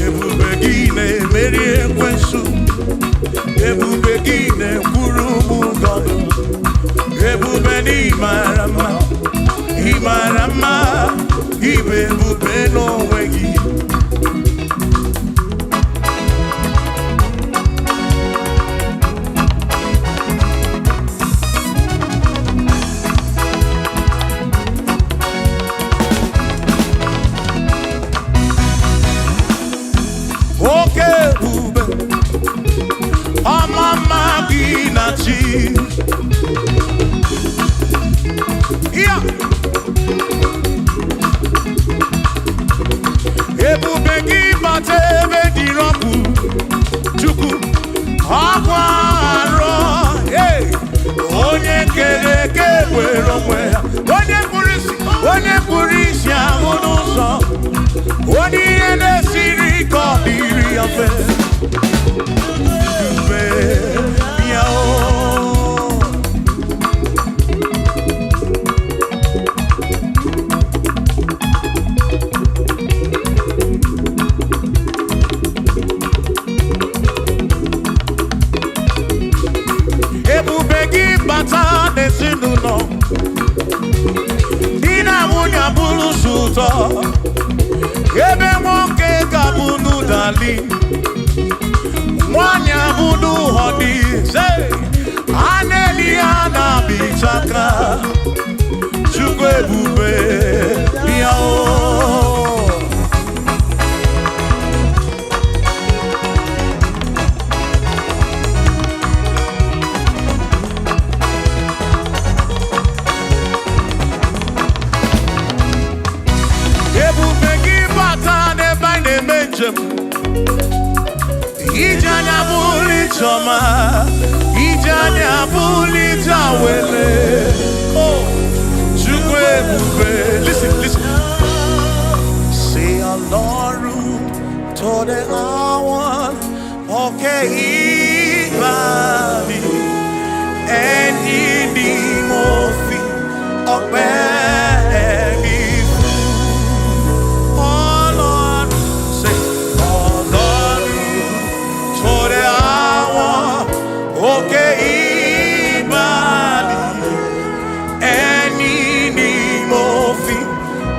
ebube gị na-emeri ekwensu, ebube gị na-ekwuru m gọdụ, ebube na ịmara mma, ịmara mma, ịbụ ebube n'onwe gị. Oke ebube, ọma mma gị na chi ya. Ebube gị bata ebe dịrị ọkụ, Chukwu ọkwa arọ. Hey! Onye kere eke were onwe ya, onye kpụrụ isi, onye kpụrụ isi ahụ n'ụzọ, onye ihe na-esiri ike ọ dịrị ya mfe. Ebube bịa o. Ebube gị bata n'ezinụlọ, di na nwunye abụrụ sọ ụtọ, ebe nwoke ga-abụ n'ụdali, nwanyị abụ n'ụhọdị, a na-eli ya na-abịchaka. Chukwu ebube bịa o. Ebube gị bata n'ebe anyị na-eme njem, ije anya bụrụ ijeọma, ije anya bụrụ ije awele o. Chukwu ebube. Listen, listen. Say Ọlọ́run tó dé àwọn òkè ìgbàanì, ẹ̀yin ni mo fi ọpẹ́.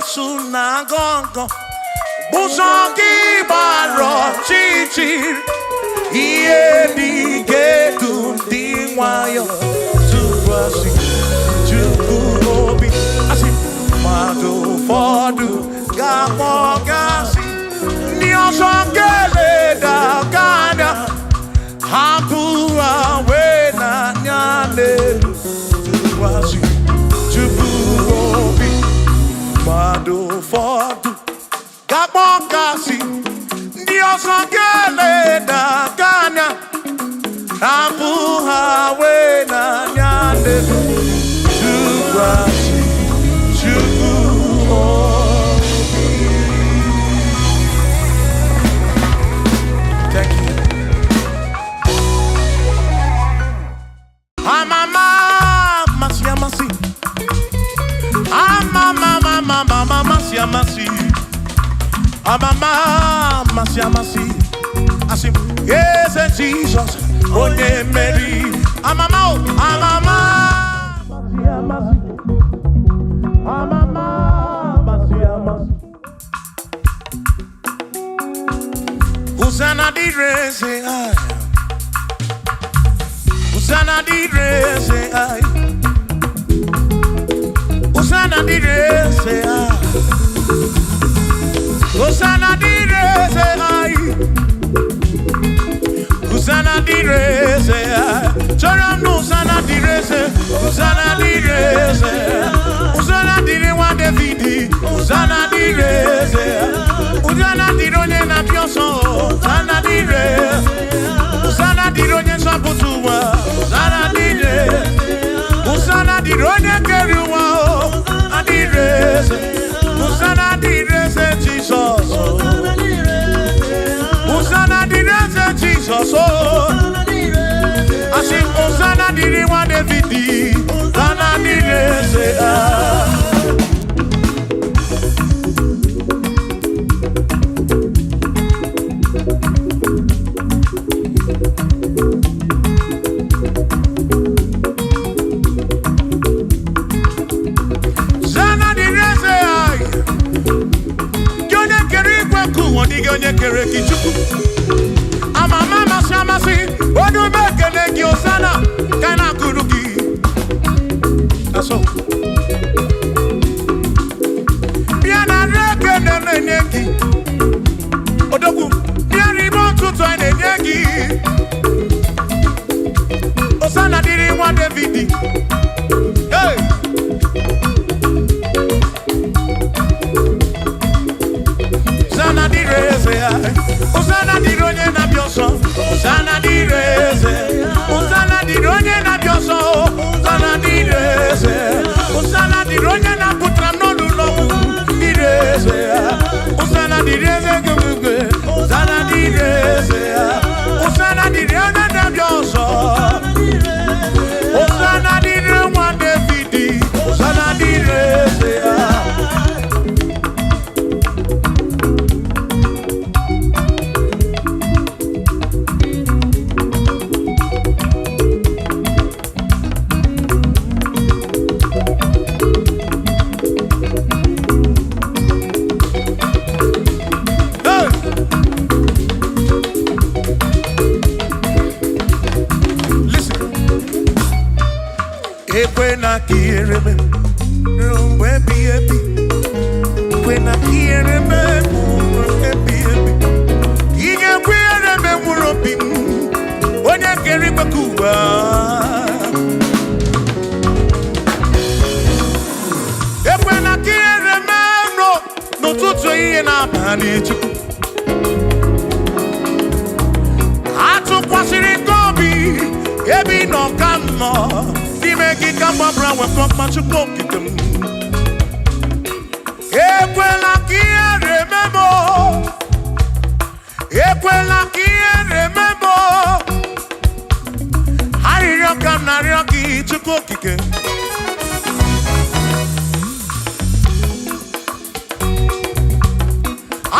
na-asụ na gọngọ, ụzọ gị gbara ọchịchịrị, ihe dị ga-edu ndị nwayọ tụkwasị Chukwu obi. Asị mmadụ ụfọdụ ga-akpọ gasị, ndị ọzọ ga-eleda gị anya, hapụ ha wee n'anya n'elu, tụkwasị Chukwu obi. Mmadụ ụfọdụ ga-akpọ gasị, ndị ọzọ ga-eleda gị anya, hapụ ha wee n'anya n'elu, tụkwasị Chukwu obi. Thank you. Amama amasị amasị, amama amama amasị amasị, amama amasị amasị, asị m eze Jizọs onye mmeri. Amama o, amama amasị amasị, amama amasị amasị. Hosanna dịrị eze anyị. Hosanna dịrị eze anyị. Hosanna dịrị eze anyị. Hosanna dịrị eze anyị. Hosanna dịrị eze anyị. Chọrọ m na Hosanna dịrị eze. Hosanna dịrị eze. Hosanna dịrị nwa David. Hosanna dịrị eze. Hosanna dịrị onye na-abịa ọsọ. Hosanna dịrị. Hosanna dịrị onye nzọpụta ụwa. Hosanna dịrị. Hosanna dịrị onye kere ụwa o. Adịrị eze. Hosanna dịrị eze Jizọs. Hosanna dịrị eze Jizọs o. Asị m Hosanna dịrị nwa David. Hosanna dịrị eze ah. Hosanna dịrị eze anyị. Gị onye kere igwe nke ụwa, ọ dịghị onye kere gị Chukwu. Amama amasị amasị, onye ume ekele gị Hosanna, ka a na-akụrụ gị. Asọ. Bịa nara ekele na-enye gị. Odogwu, bịa n'ime ụtụtụ a na-enye gị. Hosanna dịrị nwa David. Hey! Hosanna dịrị eze ya. Hosanna dịrị onye na-abịa ọsọ. Hosanna dịrị eze. Hosanna dịrị onye na-abịa ọsọ. Hosanna dịrị eze. Hosanna dịrị onye na-apụtara m n'ọnụ ụlọ ọgwụ. Dịrị eze ya. Hosanna dịrị eze gị. Hosanna dịrị eze ya. Hosanna dịrị onye na-abịa ọsọ. Hosanna dịrị nwa David. Hosanna dịrị eze ya. Hey! Listen. Ekwena ka ihere mee ruo mgbe ebighị ebi. Ekwena ka ihere mee mgbe ebighị ebi. Ị ga-ekwe ihere mee mkpụrụ obi m, onye kere igwe ka ụwa. Ekwena ka ihere mee n'ụtụtụ, ehihie na abalị, Chukwu. Atụkwasịrị gị obi, ebe ị nọ ka m nọ, n'ime gị ka mgbabara nwekọ mma, Chukwu okike m. Ekwela ka ihere mee m o. Ekwela ka ihere mee m o. Arịrịọ ka m na-arịọ gị, Chukwu okike.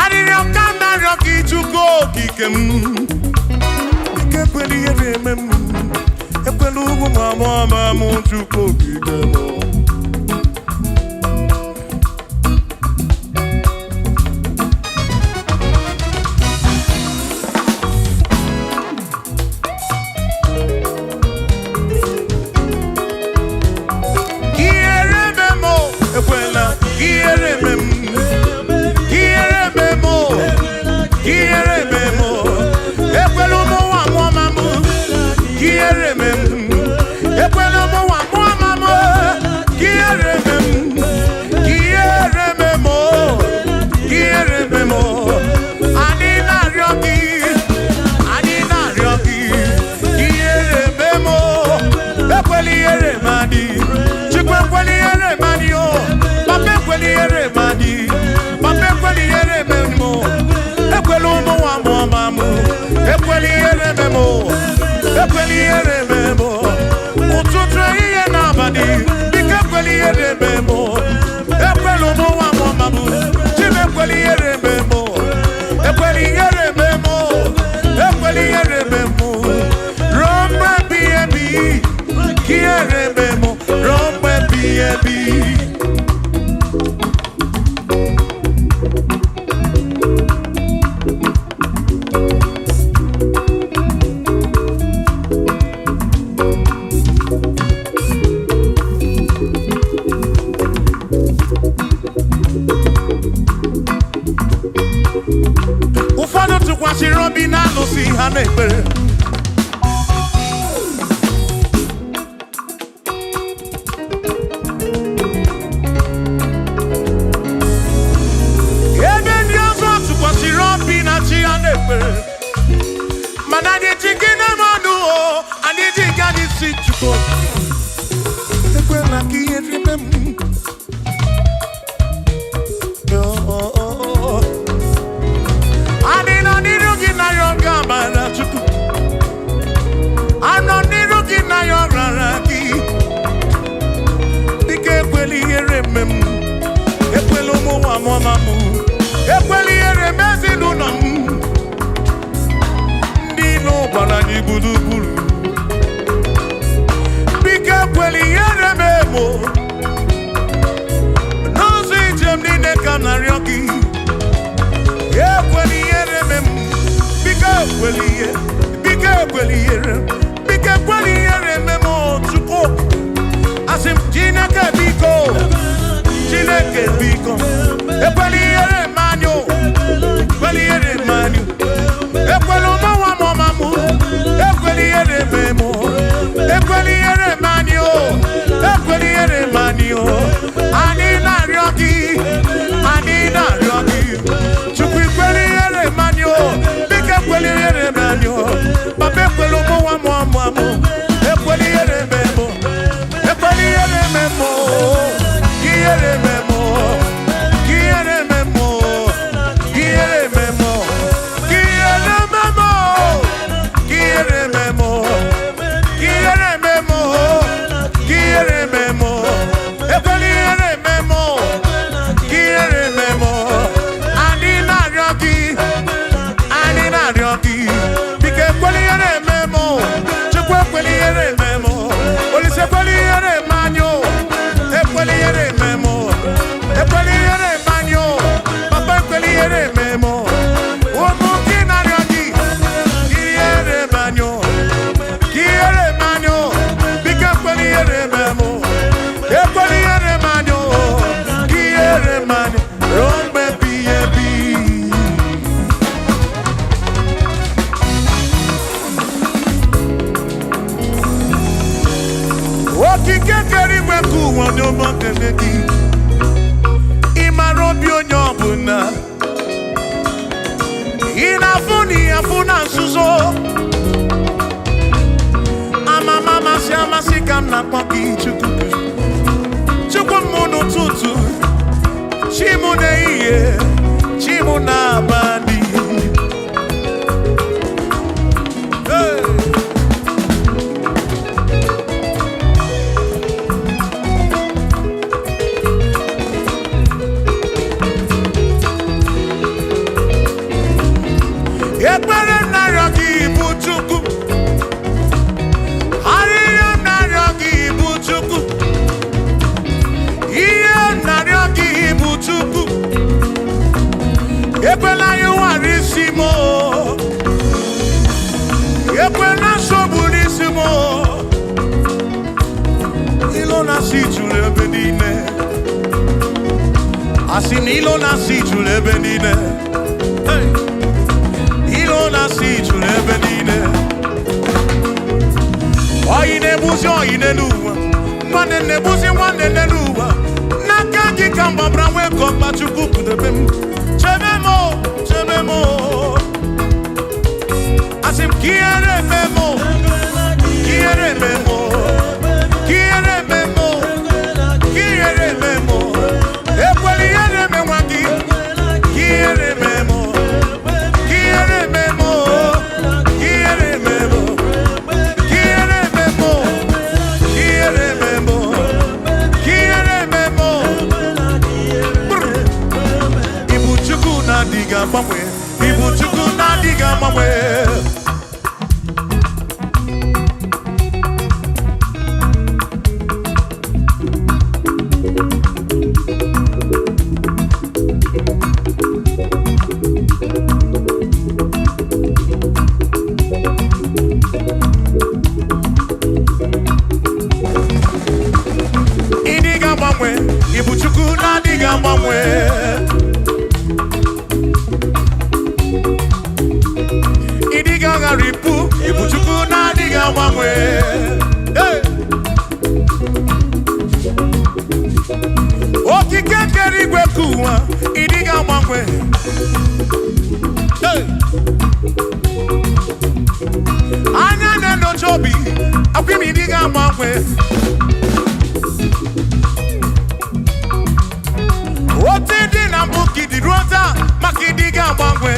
Arịrịọ ka m na-arịọ gị, Chukwu okike m. Ike ekwela ihere eme m. Ekwela ugwu ma mụọ ma mụ, Chukwu okike m. chi ha na-ekpere. Ebe ndị ọzọ tụkwasịrị obi na chi ha na-ekpere, mana anyị ji gị na-eme ọnụ o, anyị ji nke anyị si Chukwu. Ekwela ka ihe rime m. Oh, oh, oh. Anyị nọ n'iru gị na ya oge amara Chukwu. Anọ n'iru gị na ya ọrara gị. Dịka ekwela ihere eme m. Ekwela ụmụ nwa mụọma m. Ekwela ihere eme ezinụlọ m. Ndị ilo gbara anyị gburugburu. Biko ekwela ihere eme m o. N'ụzọ ije m niile ka m na-arịọ gị. Ekwela ihere eme m. Biko ekwela ihe. Biko ekwela ihere. Biko ekwela ihere eme m o, Chukwu. Asị m Chineke biko. Chineke biko. Ekwela ihere eme anyị o. Ekwela ihere eme anyị o. Ekwela ụmụ nwa m ọma m. Ekwela ihere eme m o. Ekwela ihere eme anyị o. Ekwela ihere eme anyị o. Anyị na-arịọ gị. Anyị na-arịọ gị. Chukwu ekwela ihere eme anyị o. Biko ekwela ihere eme anyị o. Papa ekwela ụmụ nwa m ọma m. Ekwela ihere eme m o. Ekwela ihere eme m o. Ka ihere eme m o. Ka ihere eme m o. Ka ihere eme m o. Ka ihere eme m o. Ka ihere eme m o. Ka ihere eme m o. Ka ihere eme m o. Ekwela ihere eme m o. Ka ihere eme m o. Anyị na-arịọ gị. Anyị na-arịọ gị. Biko ekwela ihere eme m o. Chukwu ekwela ihere eme m o. Olise ekwela ihere eme anyị o. Ekwela ihere eme m o. Ekwela ihere eme anyị o. Papa ekwela ihere eme m o. Ụmụ gị na-arịọ gị. Ka ihere eme anyị o. Ka ihere eme anyị o. Biko ekwela ihere eme m o. Ekwela ihere eme anyị o. Ka ihere eme anyị ruo mgbe ebighị ebi. Okike kere igwe nke ụwa n'ụgbọ kene gị. Ị mara obi onye ọbụla. Ị na-afụ na ị afụ na nzuzo. Amama amasị amasị ka m na-akpọ gị Chukwu. Chukwu m n'ụtụtụ, chi m n'ehihie, chi m n'abalị. Hey! Ekpere m na-arịọ gị bụ Chukwu. Arịrịọ m na-arịọ gị bụ Chukwu. Ihe m na-arịọ gị bụ Chukwu. Ekwela ịwara isi m o. Ekwela nsogbu n'isi m o. Ilo na-asị juru ebe niile. Asị na ilo na-asị juru ebe niile. Hey! Ilo na-asị juru ebe niile. Oyi na-egbuzi oyi n'elu ụwa. Nwanne na-egbuzi nwanne n'elu ụwa. N'aka gị ka m gbabara nwee ka ọkpa Chukwu kpụdebe m. Chebe m o, chebe m o. Asị m ka ihere eme m o, ka ihere eme m o, ka ihere eme m o, ka ihere eme m o. Ekwela ihere eme nwa gị, ka ihere eme m o, ka ihere eme m o, ka ihere eme m o. Quiere memo, quiere memo, quiere memo. Ibu Chukwu na-adịghị agbanwe, Ibu Chukwu na-adịghị agbanwe. Ịdịghị agbanwe, Ibu Chukwu na-adịghị agbanwe. Ịdịghị Ịbụ Chukwu na-adịghị agbanwe. Hey! Okike kere igwe ka ụwa, ị dịghị agbanwe. Hey! Anya na-enyocha obi, akwa imi dịghị agbanwe. Otu dị na mbụ ka ịdị ruo taa, maka ịdịghị agbanwe.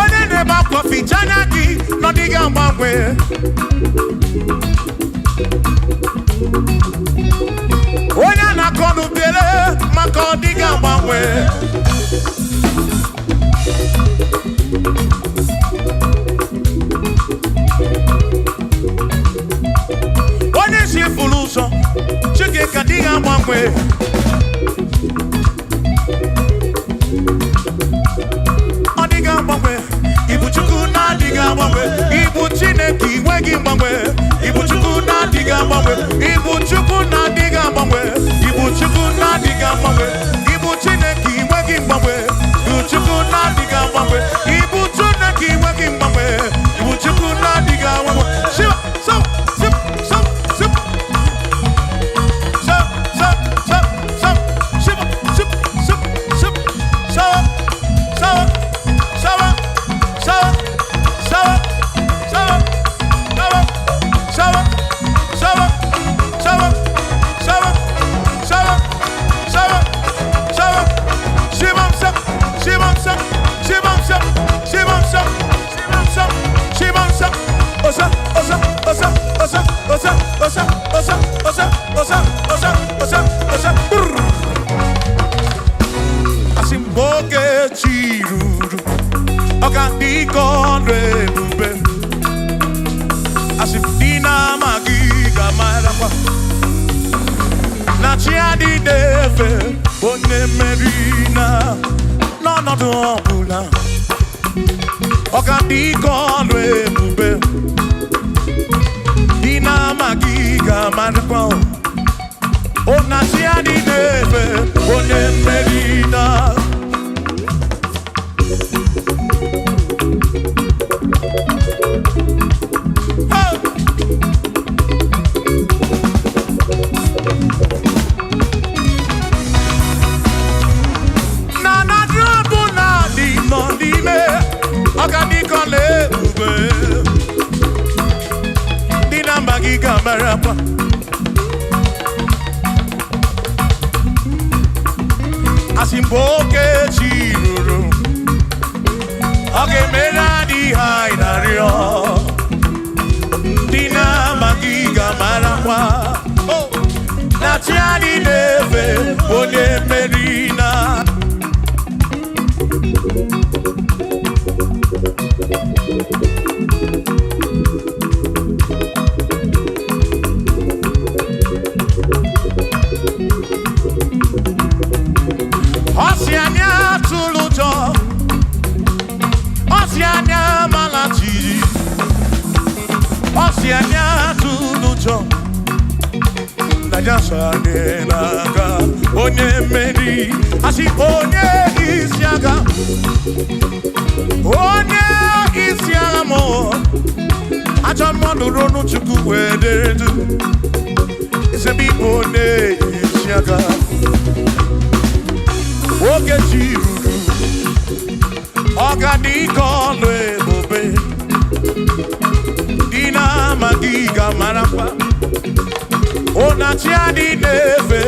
Onye na-ebe akwa ficha anya gị na ọ dịghị agbanwe. Onye a na-akọ n'ubere maka ọ dịghị agbanwe. Onye si furu ụzọ, Chike ka dịghị agbanwe. Ọ dịghị agbanwe. Ibu Chukwu na-adịghị agbanwe. Ibu Chineke inweghị mgbanwe. Ibu Chukwu na-adịghị agbanwe. Ibu Chukwu na-adịghị agbanwe. Ibu Chukwu na-adịghị agbanwe. Ibu Chineke inweghị mgbanwe. Ibu Chukwu na-adịghị agbanwe. Ibu Chineke inweghị mgbanwe. Ibu Chukwu na-adịghị agbanwe. Shiva, so, sip, so, sip. So, so, so, so, shiva, sip, sip, sip, so, so, so, so, so, so, so, so, so, so, so, so, so, Shimon sop, Shimon sop, Shimon sop, Shimon sop, Shimon sop, Shimon sop, Osa, osa, osa, osa, osa, osa, osa, osa, osa, osa, osa, osa, brr. Asị m oge chi ruru, ọ ga dị ka ọrụ ebube. Asị m dị na-amaghị ga-amarakwa na chi adịghị efe onye mmeri na n'ọnọdụ ọbụla. Ọ ga dị ka ọrụ ebube. Dị na-amaghị ga-amarakwa o na chi adịghị efe onye mmeri na. Hey! Na na ọbụla dị nọ n'ime ọgadịkọla ebube ndị na mba gị ga-amarakwa asị mgbe oke chi ruru ọ ga-emere anyị ihe anyị na-arịọ ndị na-amaghị ga-amarakwa Oh! Na chi anyị na-efe onye mmeri na. Ọ sị anyị atụla ụjọ, ọ sị anyị amala jijiji, ọ sị anyị atụla ụjọ, na ya so anyị na-aga onye mmeri, asị onye isi agha, onye isi agha mụ, ajọ mmadụ ronu Chukwu wee dere du, ezebe ikpe onye isi agha. Oge chi ruru, ọ ga dị ka ọlụ ebube dị na-amaghị ga-amarakwa ụnachi adị na-efe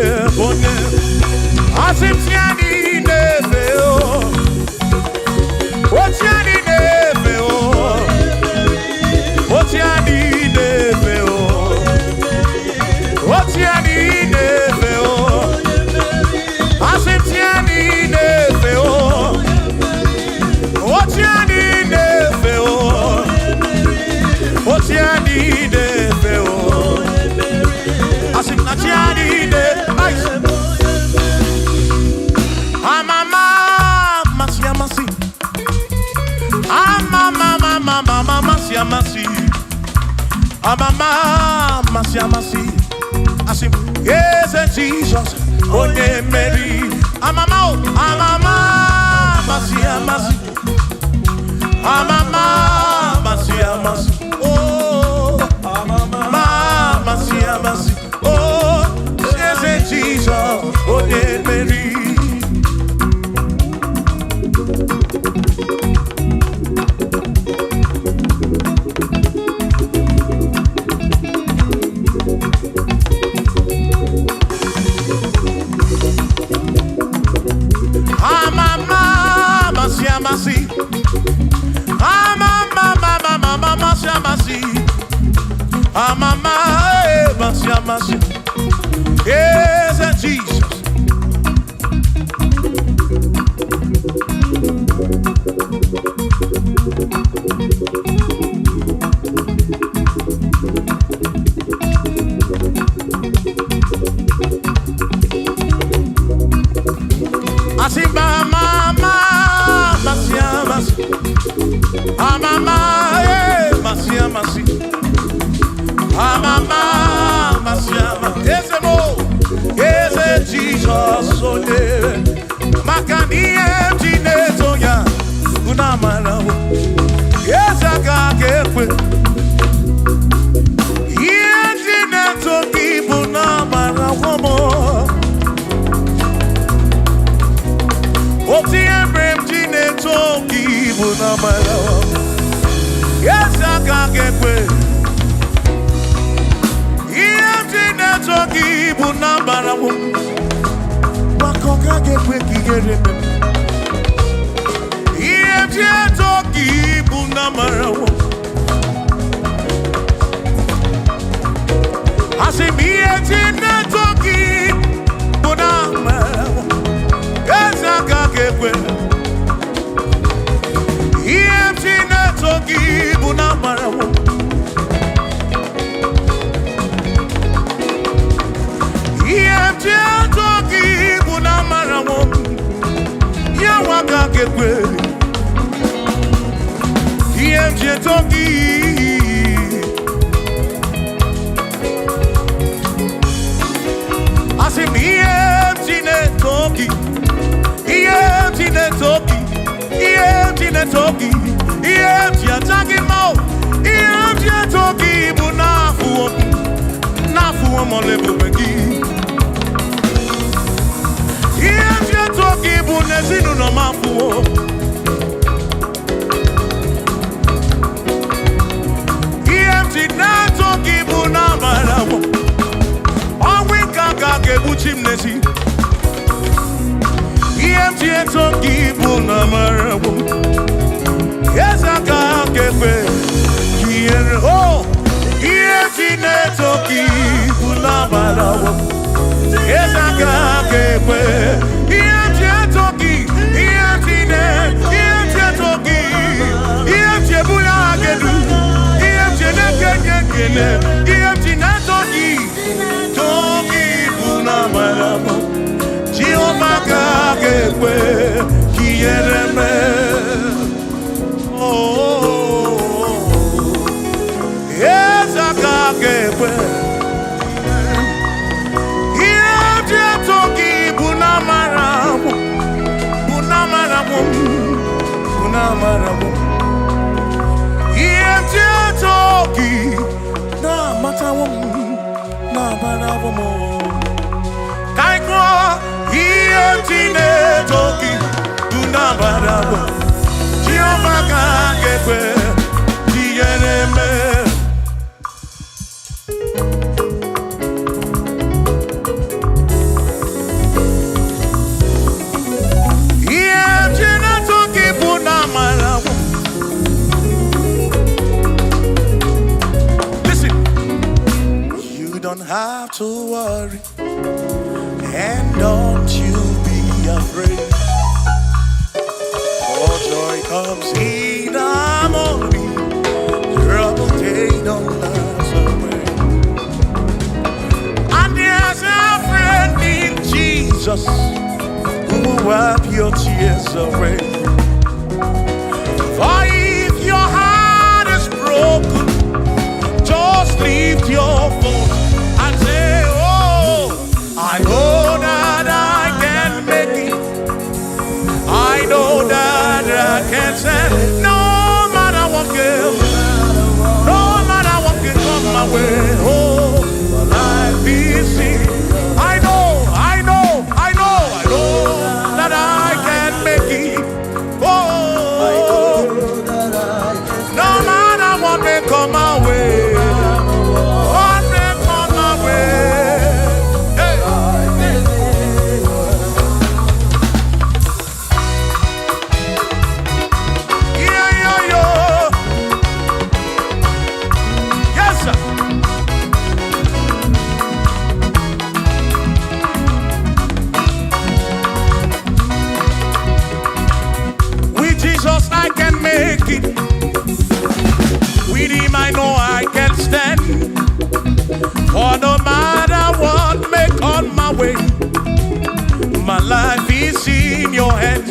onye asị m chi adị na-efe o ochi adị na-efe o ochi adị na-efe o ochi adị na-efe o asị m chi adị na-efe o ochi adị na-efe o ochi adị na-efe o asị m na chi adị na-efe. Amama amasị amasị amama amama amasị amasị amama amasị amasị. Asị m, Eze Jizọs, onye mmeri. Amama o, amama, amasị amasị. Amama, amasị amasị. Oh, amama, amasị amasị. Oh, Eze Jizọs, onye mmeri. Amama, amasị amasị. Amama, amama, amasị amasị. Amama, amasị amasị. Eze Jizọs. Asị m amama, amasị amasị. Amama, amasị amasị. Amama, amasị amasị. Eze m o, Eze Jizọs onye. Maka na ihe m ji na-eto ya bụ na amara o. Eze aka ga-ekwe. Ihe m ji na-eto gị bụ na amara m o. Otu ihe mere m ji na-eto gị bụ na amara o. Eze aka ga-ekwe. Ihe m ji na-eto gị bụ na amara m. Maka ọ gaghị ekwe ka ihere mee m. Ihe m ji eto gị bụ na amara m. Asị m ihe m ji na-eto gị bụ na amara m. Eze aka ga-ekwe. Ihe m ji na-eto gị bụ na amara m. Ihe m ji eto gị bụ na amara m. Ya nwa aka ga-ekwe. Ihe m ji eto gị. Asị m ihe m ji na-eto gị. Ihe m ji na-eto gị. Ihe m ji na-eto gị. Ihe m ji aja gị mma o. Ihe m ji eto gị bụ n'afụwo m. N'afụwo m ọla ebube gị. Ihe m ji eto gị bụ n'ezinụlọ m afụwo. Ihe m ji na-eto gị bụ n'amara m. Ọnwụ ike aka ga-egbuchi m n'ezi. Ihe m ji eto gị bụ n'amara m. Eze aka ga-ekwe ka ihere o. Ihe m ji na-eto gị bụ n'amara m. Eze aka ga-ekwe. Ihe m ji eto gị, ihe m ji na ihe m ji eto gị, ihe m ji ebuli aha gị elu, ihe m ji na-ekenye ekele, ihe m ji na-eto gị, too gị bụ n'amara m. Jehova ka ga-ekwe ka ihere mee. Oh, eze aka ga-ekwe. Ihe m ji eto gị bụ n'amara m, bụ n'amara m, bụ n'amara m. Ihe m ji eto gị na-amatawo m, na-amarawo m. Ka anyị gụọ, ihe m ji na-eto gị bụ n'amara m. Jehova ka ga-ekwe ka ihere mee. Ihe m ji na-eto gị bụ n'amara m. Listen, you don't have to worry, and don't you be afraid. For joy comes in the morning, trouble they don't last away. And there's a friend in Jesus who will wipe your tears away. For if your heart is broken, just lift your voice and say, Oh. know I can stand. For no matter what may come my way, my life is in your hands.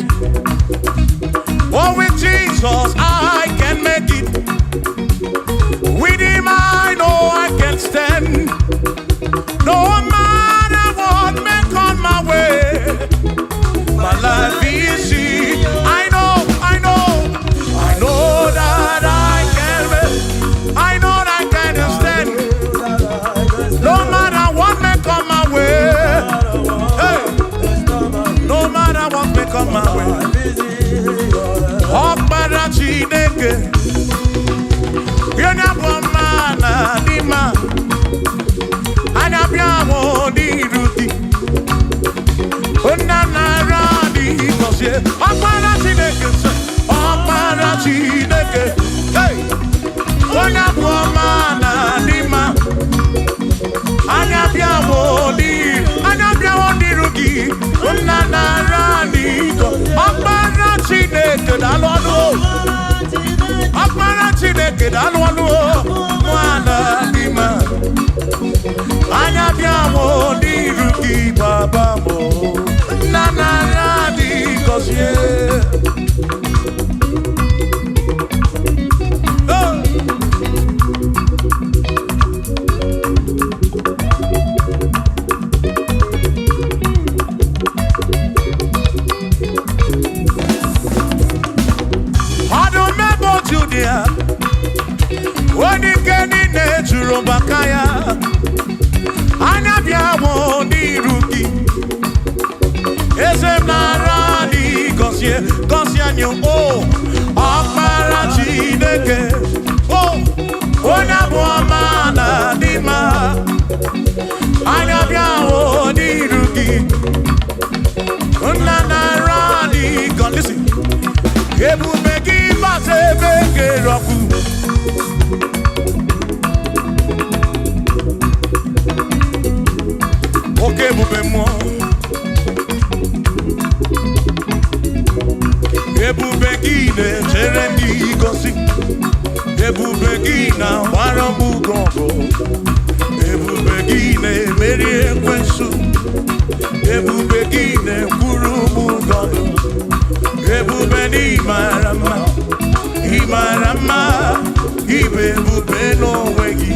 Oh, with Jesus I can make it. With him I know I can stand. No matter what may come my way, my life is in. I know, I know, I know that I can. I know that I can stand. No matter what may come my way. Hey, no matter what may come my way. Ọkpara Chineke, onye bụ ọma na dị mma, anya bịa mụ n'iru gị. Nna nara dị gọzie. Ọkpara Chineke sị, Ọkpara Chineke, hey, onye bụ ọma na dị mma, anya bịa mụ n'iru, anya bịawo n'iru gị. Nna nara dị gọzie. Ọkpara Chineke, daalụ ọnụ o. Ọkpara Chineke, daalụ ọnụ o. Nwana dị mma, anya bịa mụ n'iru gị, baba m. Nna nara dị gọzie. Oh! Ọdụm ebo Judia, onye ike niile juru maka ya, anya bịa mụ n'iru gị. Eze m, nara dị gọzie, gọzie anyị o. Ọkpara Chineke o, onye bụ ọma na dị mma, anya bịa mụ n'iru gị. Nna, nara dị gọzie. Ebube gị bata ebe kere ọkụ. Oke ebube mmụọ, ebube gị na-echere ndị gosi, ebube gị na-agbara m ugo ọgụ, ebube gị na-emeri ekwensu, ebube gị na-ekwuru m ụgọdụ, ebube na ịmara mma, ịmara mma, ịbụ ebube n'onwe gị.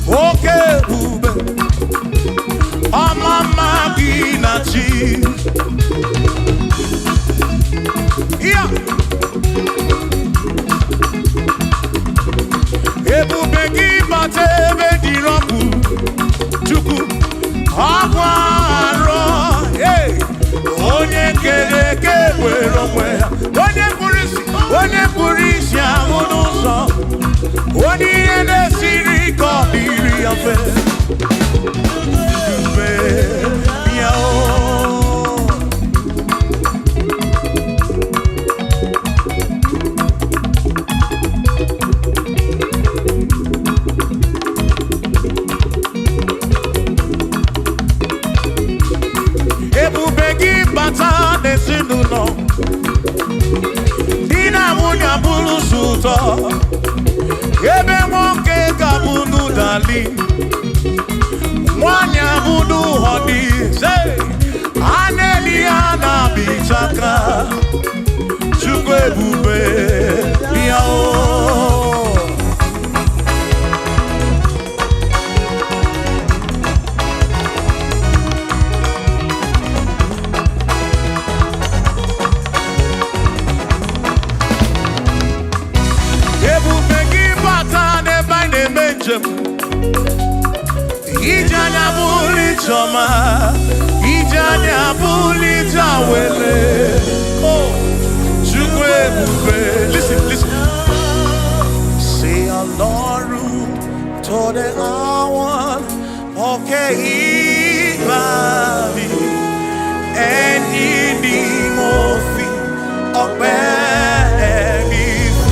Oke ebube, ọma mma gị na chi ya, ebube gị bata ebe dịrị ọkụ, Chukwu ọkwa arọ. Hey! Onye kere eke were onwe ya, onye kpụrụ isi, onye kpụrụ isi ahụ n'ụzọ, onye ihe na-esiri ike ọ dịrị ya mfe. Ebube bịa o. Ebube gị bata n'ezinụlọ, di na nwunye abụrụ sọ ụtọ, ebe nwoke ga-abụ n'ụdali, nwanyị abụ n'ụhọdị, a na-eli ya na-abịchaka. Chukwu ebube bịa o. Ebube gị bata n'ebe anyị na-eme njem, ije anya bụrụ ijeọma, ije anya bụrụ ije awele o. Chukwu ebube, listen, listen. Say Ọlọ́run tó dé àwọn òkè ìgbàanì, ẹni ni mo fi ọpẹ́ mi fún.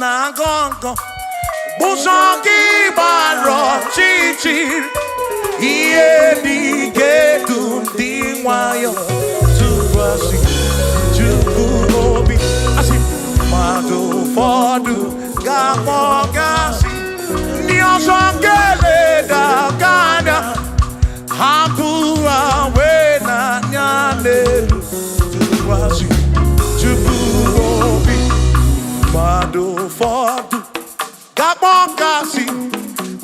na-agọ ngọ, ụzọ gị gbara ọchịchịrị, ihe dị ga-edu ndị nwayọ tụkwasị Chukwu obi. Asị mmadụ ụfọdụ ga-akpọ gasị, ndị ọzọ ga-eleda gị anya, hapụ ha wee n'anya n'elu, tụkwasị Chukwu obi. Mmadụ ụfọdụ ga-akpọ gasị,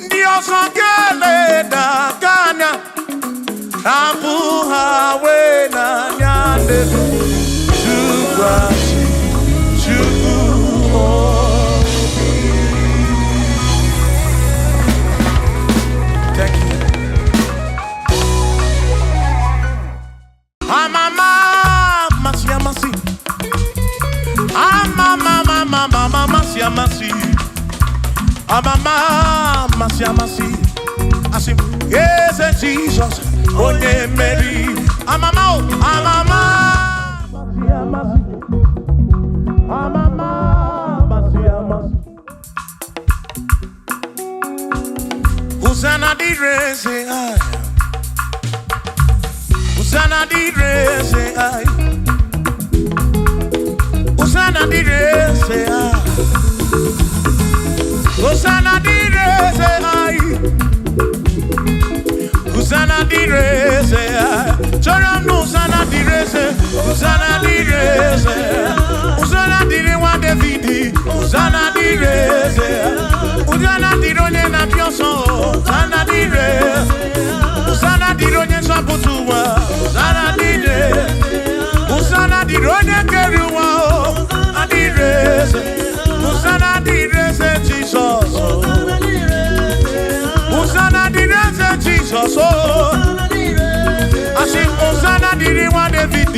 ndị ọzọ ga-eleda gị anya, hapụ ha wee n'anya n'elu, tụkwasị Chukwu obi. Thank you. Amama amasị amasị, amama amama amasị amasị, amama amasị amasị, asị m eze Jizọs onye mmeri. Amama o, amama amasị amasị, amama amasị amasị. Hosanna dịrị eze anyị. Hosanna dịrị eze anyị. Hosanna dịrị eze anyị. Hosanna dịrị eze anyị. Hosanna dịrị eze anyị. Chọrọ m na Hosanna dịrị eze. Hosanna dịrị eze. Hosanna dịrị nwa David. Hosanna dịrị eze. Hosanna dịrị onye na-abịa ọsọ. Hosanna dịrị. Hosanna dịrị onye nzọpụta ụwa. Hosanna dịrị. Hosanna dịrị onye kere ụwa o. Adịrị eze. Hosanna dịrị eze Jizọs. Hosanna dịrị eze Jizọs o. Asị Hosanna dịrị nwa David.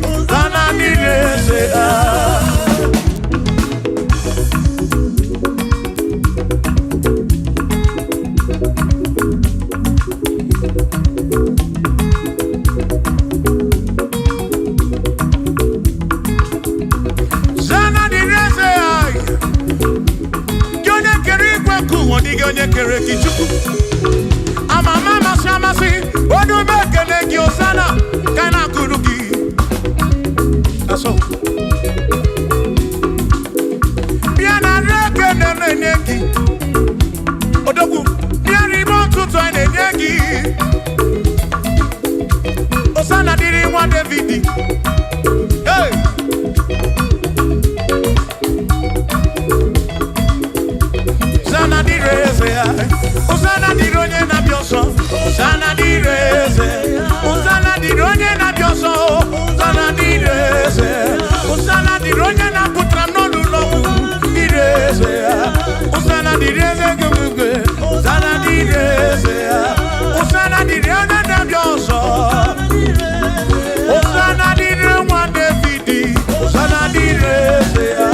Hosanna dịrị eze ah. Hosanna dịrị eze anyị. Gị onye kere igwe nke ụwa, dịghị onye kere gị Chukwu. Amama amasị amasị, onye ume ekele gị, Hosanna ka na-akụrụ gị. That's all. Bịa na nri ekele na-enye gị. Odogwu, bịa n'ime ụtụtụ anyị na-enye gị. Hosanna dịrị nwa David. Hey! Hosanna dịrị eze ya. Hosanna dịrị onye na-abịa ọsọ. Hosanna dịrị eze. Hosanna dịrị onye na-abịa ọsọ. Hosanna dịrị eze. Hosanna dịrị onye na-apụtara m n'ụlọ ọgwụ. Dịrị eze ya. Hosanna dịrị eze gị. Hosanna dịrị eze ya. Hosanna dịrị onye na-abịa ọsọ. Hosanna dịrị nwa David. Hosanna dịrị eze ya.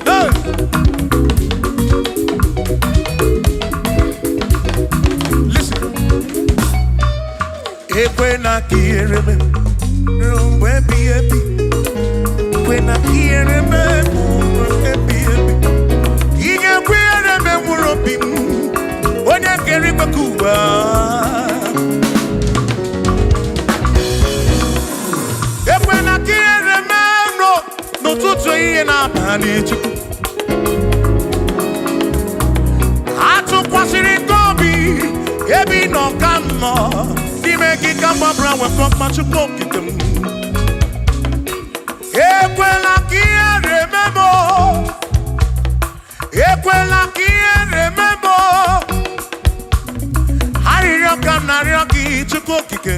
Hey! Listen. Ekwena ka ihere mee ruo mgbe ebighị ebi. Ekwena ka ihere mee mgbe ebighị ebi. Ị ga-ekwe ihere mee mkpụrụ obi m, onye kere igwe ka ụwa. Ekwena ka ihere mee nọ n'ụtụtụ, ihe na-abalị, Chukwu. Atụkwasịrị gị obi ebe ị nọ ka m nọ n'ime gị ka mgbabara nwekọ mma, Chukwu okike m. Ekwela ka ihere mee m o. Ekwela ka ihere mee m o. Arịrịọ ka m na-arịọ gị, Chukwu okike.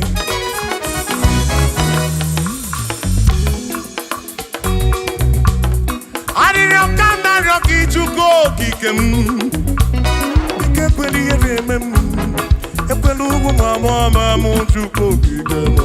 Arịrịọ ka m na-arịọ gị, Chukwu okike m. Ike ekwela ihere eme m. Ekwela ugwu ma mụọ ma mụ, Chukwu okike m.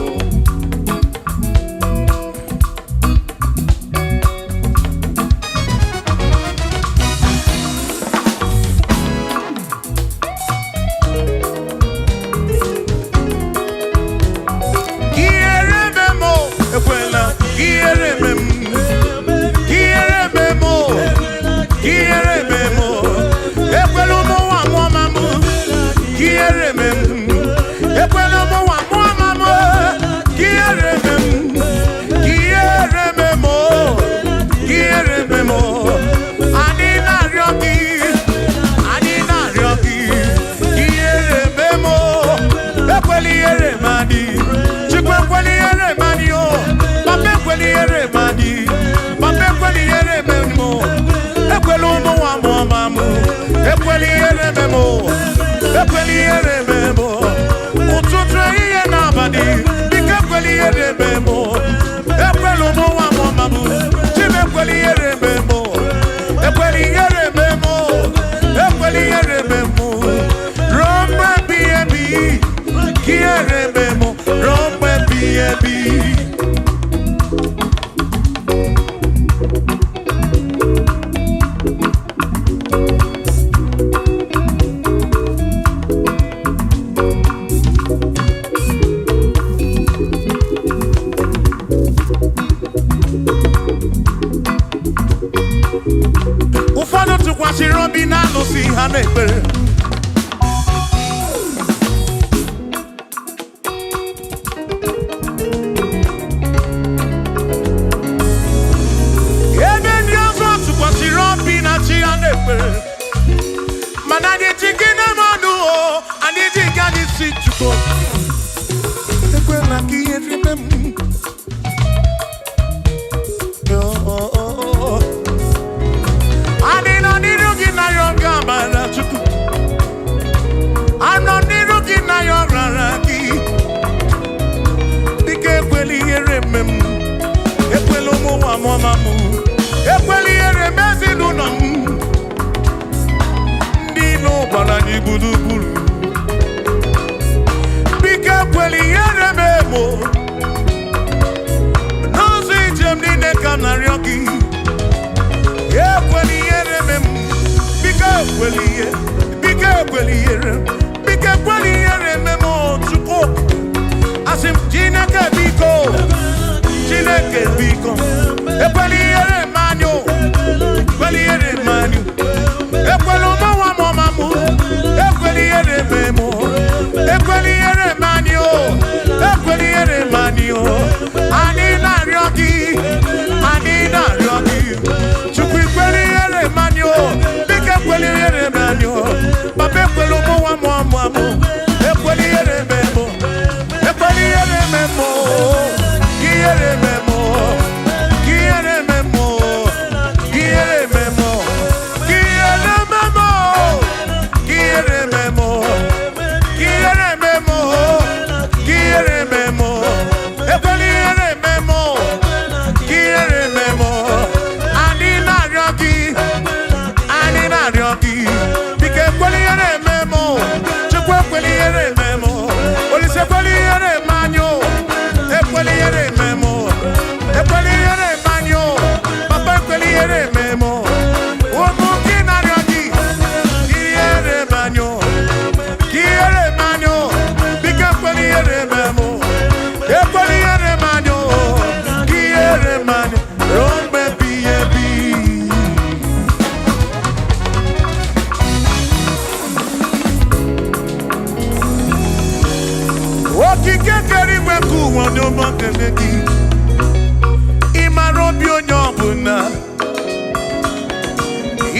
Ụfọdụ tụkwasịrị obi na alụsị ha na-ekpere. Ebe ndị ọzọ tụkwasịrị obi na chi ha na-ekpere, mana anyị ji gị na mmadụ o, anyị ji gị, anyị si Chukwu ekwela ka ihe rime m. Oh, oh, oh, oh. Anyị nọ n'iru gị na ya oge amara Chukwu. Anọ n'iru gị na ya ọrara gị. Dịka ekwela ihere eme m, ekwela ụmụ nwa m ọma m, ekwela ihere eme ezinụlọ m. Ndị ilo gbara anyị gburugburu. Biko ekwela ihere m emo. N'ụzọ ije m niile ka m na-arịọ gị. Ekwela ihere eme m. Biko ekwela ihe, biko ekwela ihere, biko ekwela ihere eme m o, Chukwu. Asị m Chineke biko, Chineke biko, ekwela ihere eme anyị o, ekwela ihere eme anyị. Ekwela ụmụ nwa m ọma m, ekwela ihere eme m o, ekwela ihere eme anyị o, ekwela ihere eme anyị o. Anyị na-arịọ gị, anyị na-arịọ gị. Chukwu ekwela ihere eme anyị o, biko ekwela ihere eme anyị o. Papa ekwela ụmụ nwa m ọma m, ekwela ihere eme m o, ekwela ihere eme m o, ka ihere eme m o, ka ihere eme m o, ka ihere eme m o, ka ihere eme m o, ka ihere eme m o, ka ihere eme m o, ka ihere eme m o, ekwela ihere eme m o, ka ihere eme m o. Anyị na-arịọ gị, anyị na-arịọ gị, biko ekwela ihere eme m o. Chukwu ekwela ihere eme m o. Olise ekwela ihere eme anyị o. Ekwela ihere eme m o. Ekwela ihere eme anyị o. Papa ekwela ihere eme m o. Ụmụ gị na-arịọ gị, ihere eme anyị o. Ka ihere eme anyị o. Biko ekwela ihere eme m o. Ekwela ihere eme anyị o. Ka ihere eme anyị ruo mgbe ebighị ebi. Okike kere igwe nke ụwa n'ụgbọ kene gị. Ị mara obi onye ọbụla.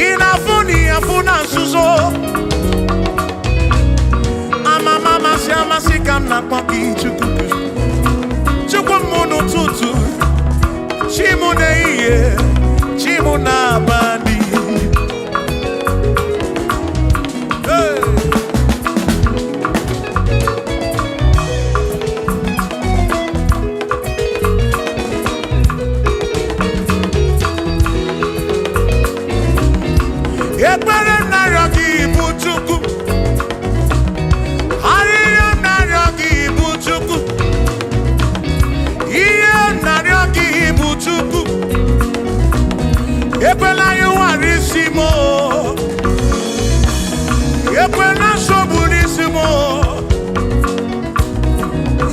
Ị na-afụ na ị afụ na nzuzo. Amama amasị amasị ka m na-akpọ gị Chukwu. Chukwu m n'ụtụtụ, chi m n'ehihie, chi m n'abalị. Hey! Ekpere m na-arịọ gị bụ Chukwu. Arịrịọ m na-arịọ gị bụ Chukwu. Ihe m na-arịọ gị bụ Chukwu. Ekwela ịwara isi m o. Ekwela nsogbu n'isi m o.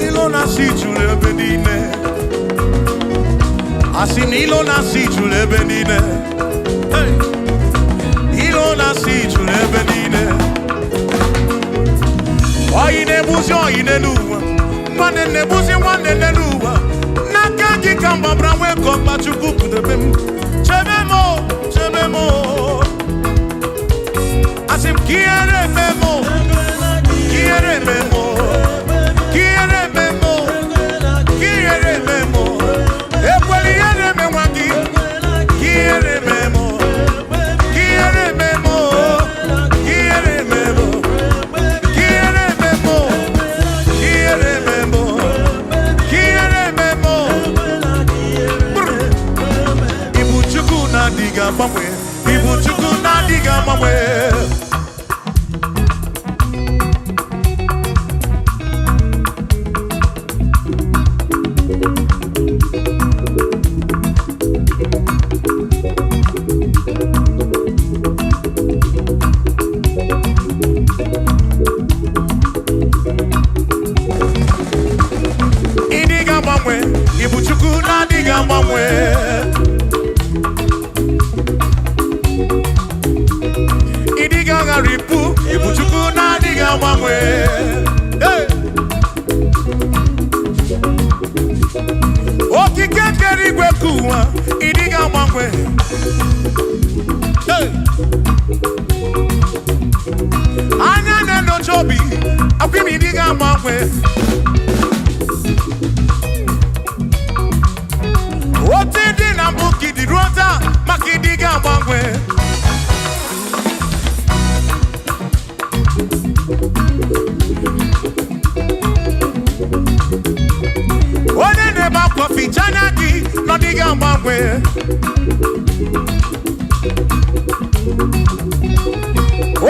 Ilo na-asị juru ebe niile. Asị na ilo na-asị juru ebe niile. Hey! Ilo na-asị juru ebe niile. Oyi na-egbuzi oyi n'elu ụwa, nwanne na-egbuzi nwanne n'elu ụwa. N'aka gị ka m gbabara nwee ka ọkpa Chukwu kpụdebe m. Chebe m o, chebe m o. Asị m ka ihere eme m o, ka ihere eme m o, ka ihere eme m o, ka ihere eme m o. Ekwela ihere eme nwa gị, ka ihere eme m o, ka ihere eme m o, ka ihere eme m o. Quiere memo, quiere memo, quiere memo. Brr. Ibu Chukwu na-adịghị agbanwe, Ibu Chukwu na-adịghị agbanwe. Ịdịghị agbanwe, Ibu Chukwu na-adịghị agbanwe. Agbanwe. Otu dị na mbụ ka ịdị ruo taa, maka ịdị ga-agbanwe. Onye na-ebe akwa, ficha anya gị na ọ dịghị agbanwe.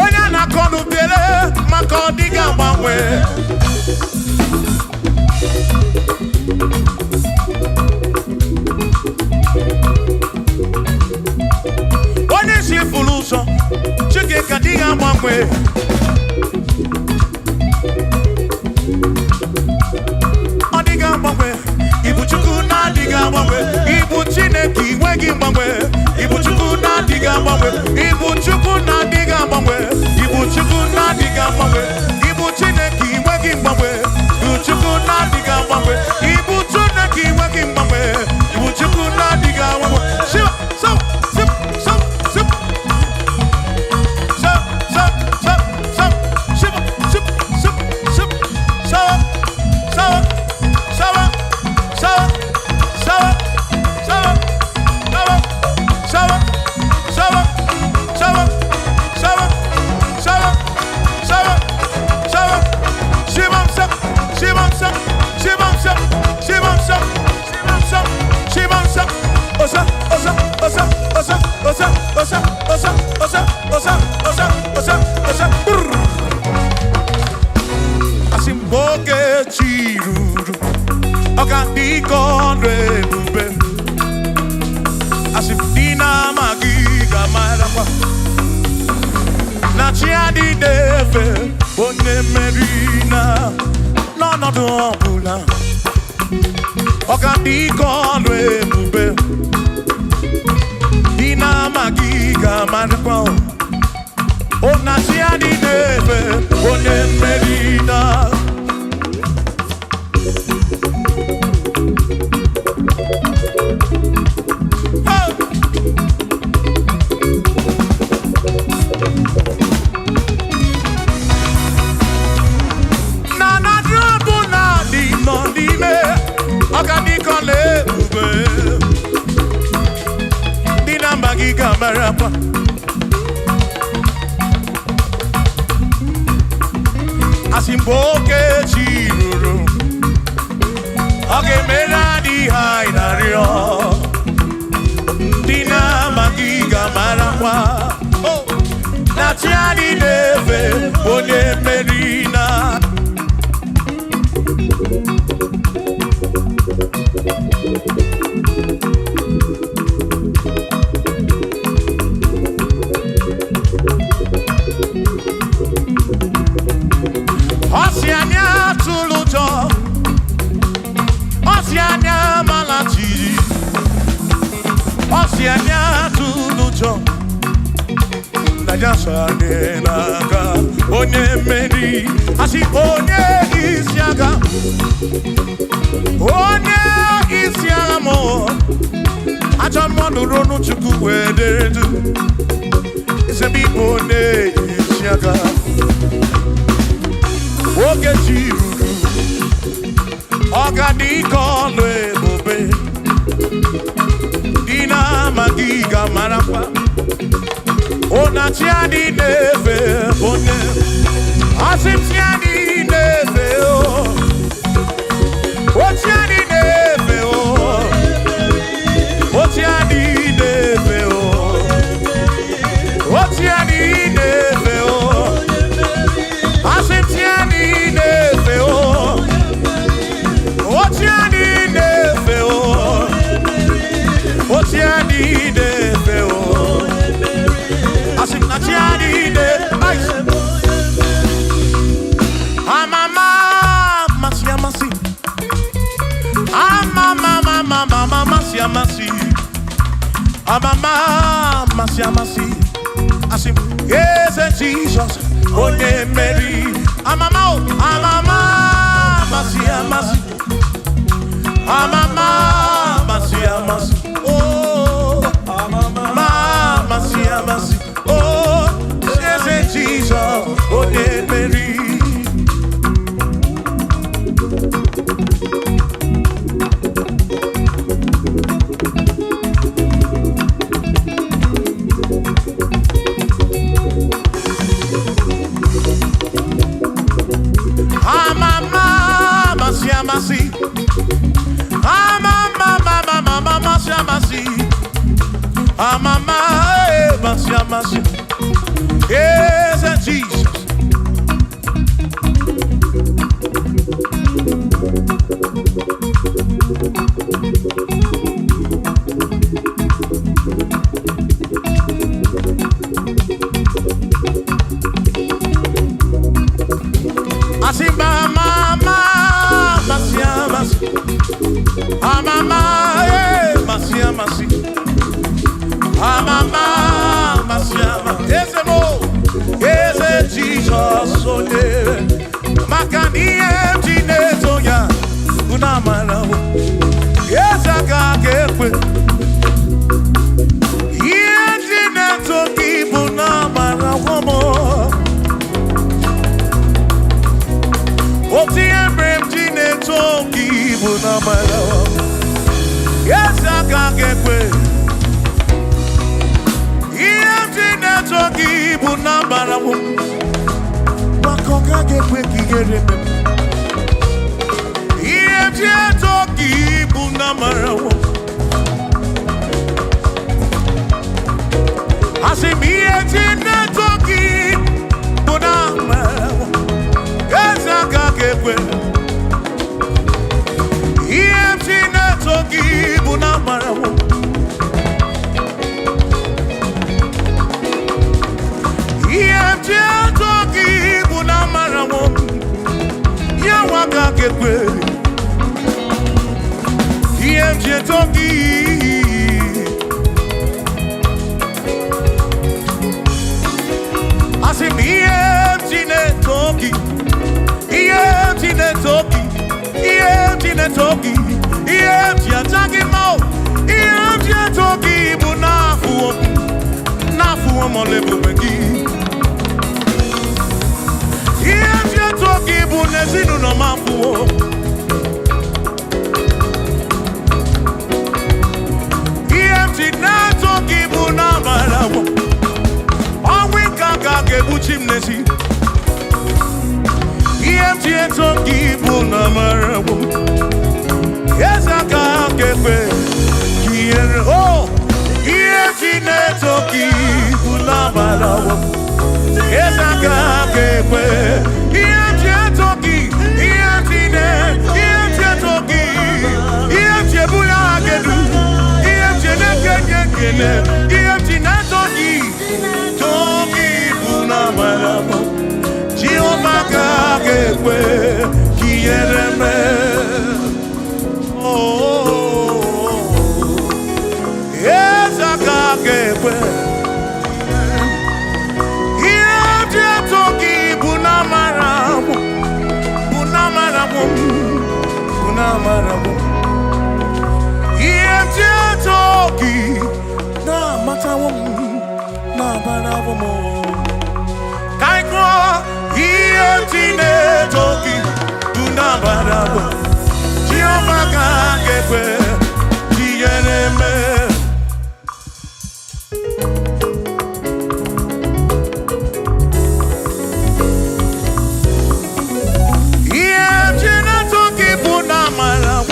Onye a na-akọ n'ubele, maka ọ dịghị agbanwe. Onye si furu ụzọ, Chike ka dịghị agbanwe. Ọ dịghị agbanwe. Ibu Chukwu na-adịghị agbanwe. Ibu Chineke inwe gị mgbanwe. Ibu Chukwu na-adịghị agbanwe. Ibu Chukwu na-adịghị agbanwe. Ibu Chukwu na-adịghị agbanwe. Ibu Chineke inwe gị mgbanwe. Ibu Chukwu na-adịghị agbanwe. Ibu Chineke inwe gị mgbanwe. Ibu Chukwu na-adịghị agbanwe. Shiva, so, sip, so, sip. So, so, so, so, shiva, sip, sip, sip, so, so, so, so, so, so, so, so, so, so, so, so, so, Shimon sep, Shimon sep, Shimon sep, Shimon sep, Shimon sep, Shimon sep, Osa, osa, osa, osa, osa, osa, osa, osa, osa, osa, osa, osa, brr. Asị m oge chi ruru, ọ ga-adị ka ọrụ ebube. Asị m dị na-amaghị ga-amarakwa na chi adịghị efe onye mmeri na n'ọnọdụ ọbụla. Ọ ga-adị ka ọrụ ebube. Dị na-amaghị ga-amarakwa o na chi adịghị efe onye mmeri na. Hey! Na na drọbụ na dị nọ n'ime, ọ ga dị ka ọla ebube. Ndị na mba gị ga-amarakwa. Asị mgbe oke chi ruru, ọ ga-emere adịghị anyị na-arịọ. Ndị na-amaghị ga-amarakwa Oh! na chi anyị na-efe onye mmeri na. Ọ sị anyị atụrụ ụjọ, ọ sị anyị amala jiri, ọ sị anyị atụrụ ụjọ na ya so anyị n'aka. Onye mmeri, asị onye isi agha, onye isi agha mụ, ajọ mmụọ nụrụ ọnụ Chukwu wee dere du. Ezebe ịbụ onye isi agha, oge chi ruru, ọ ga-adị ka ọlụ ebube. Dị na-amaghị ga-amarakwa ụna chi adị na-efe onye. Asị m chi adị na-efe o, o chi adị na-efe o, o chi adị na-efe o, o chi adị na-efe o. Asị m chi adị na-efe o, o chi adị na-efe o, o chi adị na-efe o. Asị m na chi adị na-efe. Amama amasị amasị, amama amama amasị amasị, amama amasị amasị. Asị m eze Jizọs onye mmeri. Amama o, amama amasị amasị, amama amasị amasị o, amama amasị amasị o, eze Jizọs onye mmeri. Amama amasị amasị. Eze Jizọs. Asị ma ama amasị amasị. Amama amasị amasị. Amama amasị amasị. Eze mo, Eze Jizọs onye. Maka na ihe m ji na-eto ya unu amara o. Eze aka ga-ekwe. Ihe m ji na-eto gị bụ na amara m. Otu ihe mere m ji na-eto gị bụ na amara m. Eze aka ga-ekwe. Ihe m ji na-eto gị bụ na amara m. Maka ọ gaghị ekwe ka ihere mee m. Ihe m ji eto gị bụ na amara m. Asị m ihe ji na-eto gị bụ na amara m. Eze aka ga-ekwe. Ihe m ji na-eto gị bụ na amara m. Ihe m ji eto gị bụ na amara m. Ya nwa aka ga-ekwe. Ihe m ji eto gị. Asị m ihe m ji na-eto gị. Ihe m ji na-eto gị. Ihe m ji na-eto gị. Ihe m ji aja gị mma o. Ihe m ji eto gị bụ n'afọ m. N'afọ m ọla ebube gị. Ihe m ji eto gị bụ n'ezinụlọ m afụwo. Ihe m ji na-eto gị bụ n'amara m. Ọnwụ ike aka ga-egbuchi m n'ezi. Ihe m ji eto gị bụ n'amara m. Eze aka ga-ekwe ka ihere o. Ihe m ji na-eto gị bụ n'amara m. Eze aka ga-ekwe. Ihe m ji eto gị, ihe m ji na ihe m ji eto gị, ihe m ji ebuli aha gị elu, ihe m ji na-ekenye ekele, ihe m ji na-eto gị, too gị bụ n'amara m. Jehova ka ga-ekwe ka ihere mee. Oh, eze aka ga-ekwe. Ihe m ji eto gị bụ n'amara m, bụ n'amara m, bụ n'amara m. Ihe m ji eto gị na-amatawo m, na-amarawo m. Ka anyị gụọ, ihe m ji na-eto gị bụ n'amara m. Jehova ka ga-ekwe ka ihere mee. Ihe m ji na-eto gị bụ n'amara m.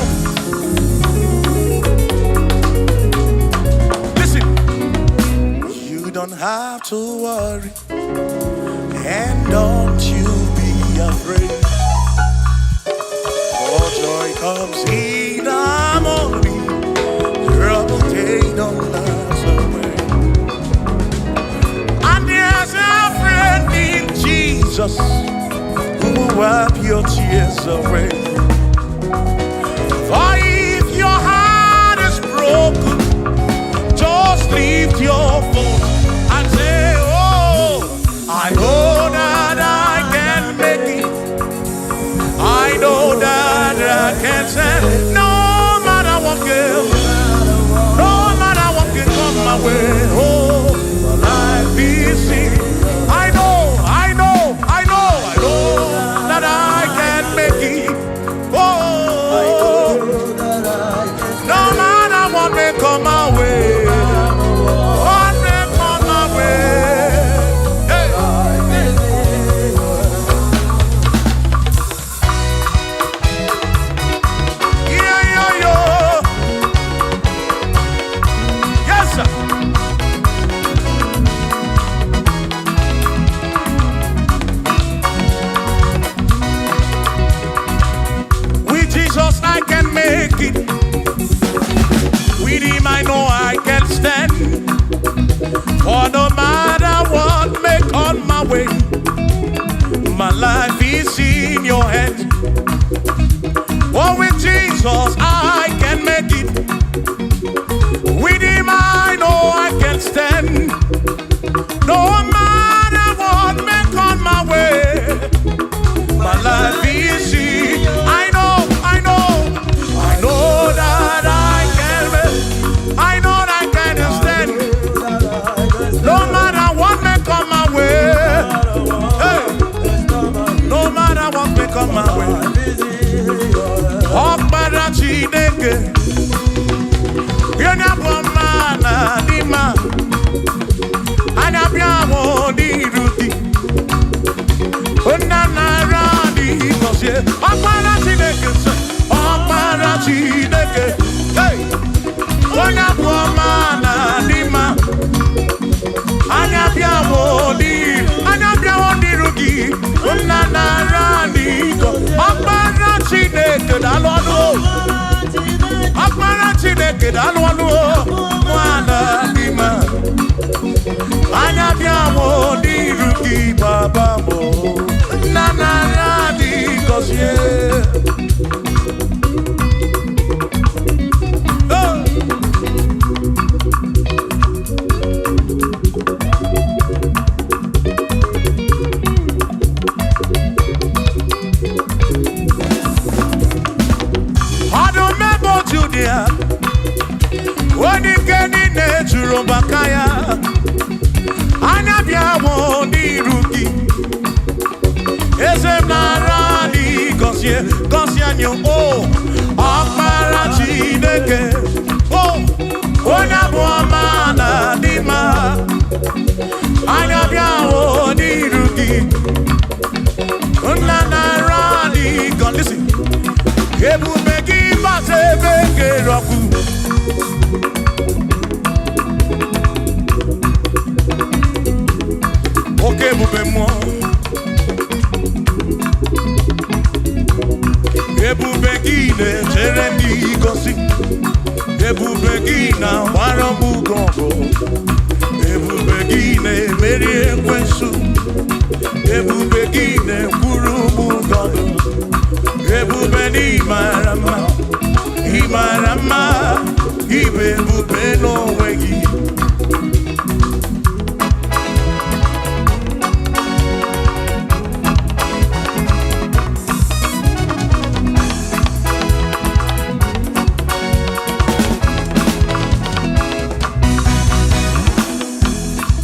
Listen, you don't have to worry, and don't you be afraid. For joy comes in the morning, trouble they don't last away. And there's a friend in Jesus who will wipe your tears away. For if your heart is broken, just lift your voice and say, "Oh, I know that I can make it. I know that I can stand. No matter what can, no matter what can come my way. Oh, life is seen. I know, I know, I know, I know that I can make it. Oh, no matter what may come my way, what may come my way. Hey." Yeah, yeah, yeah. Yes, sir. Chineke, onye abụ ọma na dị mma, anya bịa mụ n'iru gị. Nna nara dị gọzie Ọkpara Chineke sị, Ọkpara Chineke, hey! Onye abụ ọma na dị mma, anya bịa mụ n'iru, anya bịawo n'iru gị. Nna nara dị gọzie Ọkpara Chineke, daalụ ọnụ o. Ọkpara Chineke, daalụ ọnụ o. Nwana dị mma, anya bịa mụ n'iru gị, baba mụ. Nna nara dị gọzie. Oh! Ọdụm ebe Judia, onye ike niile juru maka ya, anya bịa mụ n'iru gị. Eze m nara dị gọzie, gọzie anyị o. Ọkpara Chineke o, onye abụ ọma na dị mma, anya bịa mụ n'iru gị. Nna nara dị gọzie. Listen. Ebube gị bata ebe kere ọkụ. Oke ebube mmụọ, ebube gị na-echere ndị gosi, ebube gị na-agbara m ugo ọgụ, ebube gị na-emeri ekwensu, ebube gị na-ekwuru m ụgọdụ, ebube na ịmara mma, ịmara mma, ịbụ ebube n'onwe gị.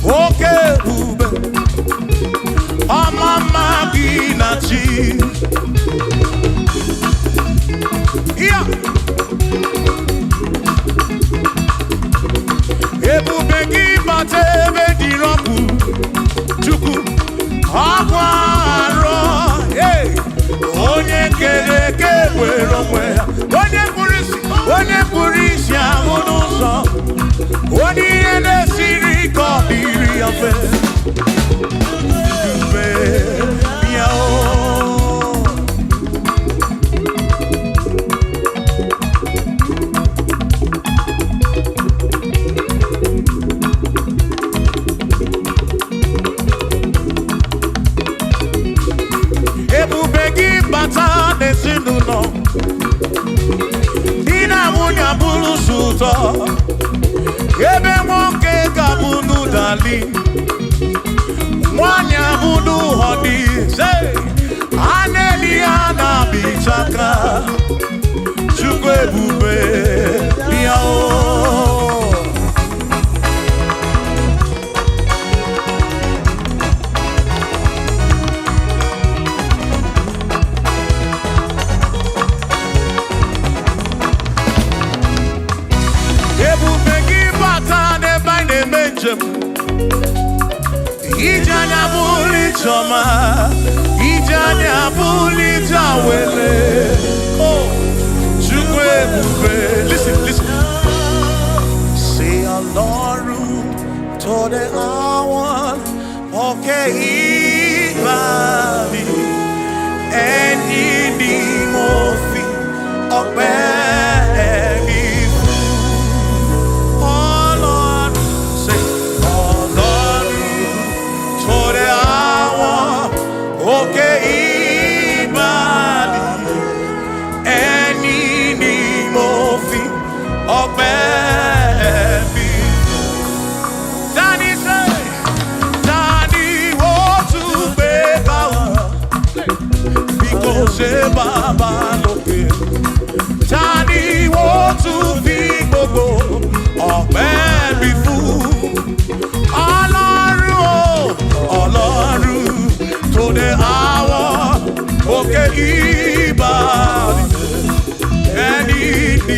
Oke ebube, ọma mma gị na chi ya. Ebube gị bata ebe dị ọkụ, Chukwu ọkwa arọ. Hey! Onye kere eke were onwe ya, onye kpụrụ isi, onye kpụrụ isi ahụ n'ụzọ, onye ihe na-esiri ike ọ dịrị ya mfe. Ebube bịa o. Ebube gị bata n'ezinụlọ, di na nwunye abụrụ sọ ụtọ, ebe nwoke ga-abụ n'ụdali, nwanyị abụ n'ụhọdị, a na-eli ya na-abịchaka. Chukwu ebube bịa o. Ebube gị bata n'ebe anyị na-eme njem, ije anya bụrụ ijeọma, ije anya bụrụ ije awele. Oh, Chukwu ebube. Listen, listen. Say Ọlọ́run tó dé àwọn òkè ìgbà mi, ẹni ni mo fi ọpẹ́ mi fún. Ọlọ́run, say Ọlọ́run tó dé àwọn òkè ìgbà mi, ẹni ni mo fi ọpẹ́ mi. Tani ṣe, tani ó tún gbé bá wa bí kò ṣe bàbá lókè? Tani ó tún fi gbogbo ọpẹ́ mi fún? Ọlọ́run o, Ọlọ́run tó dé àwọn òkè ìbàdí, ẹni ní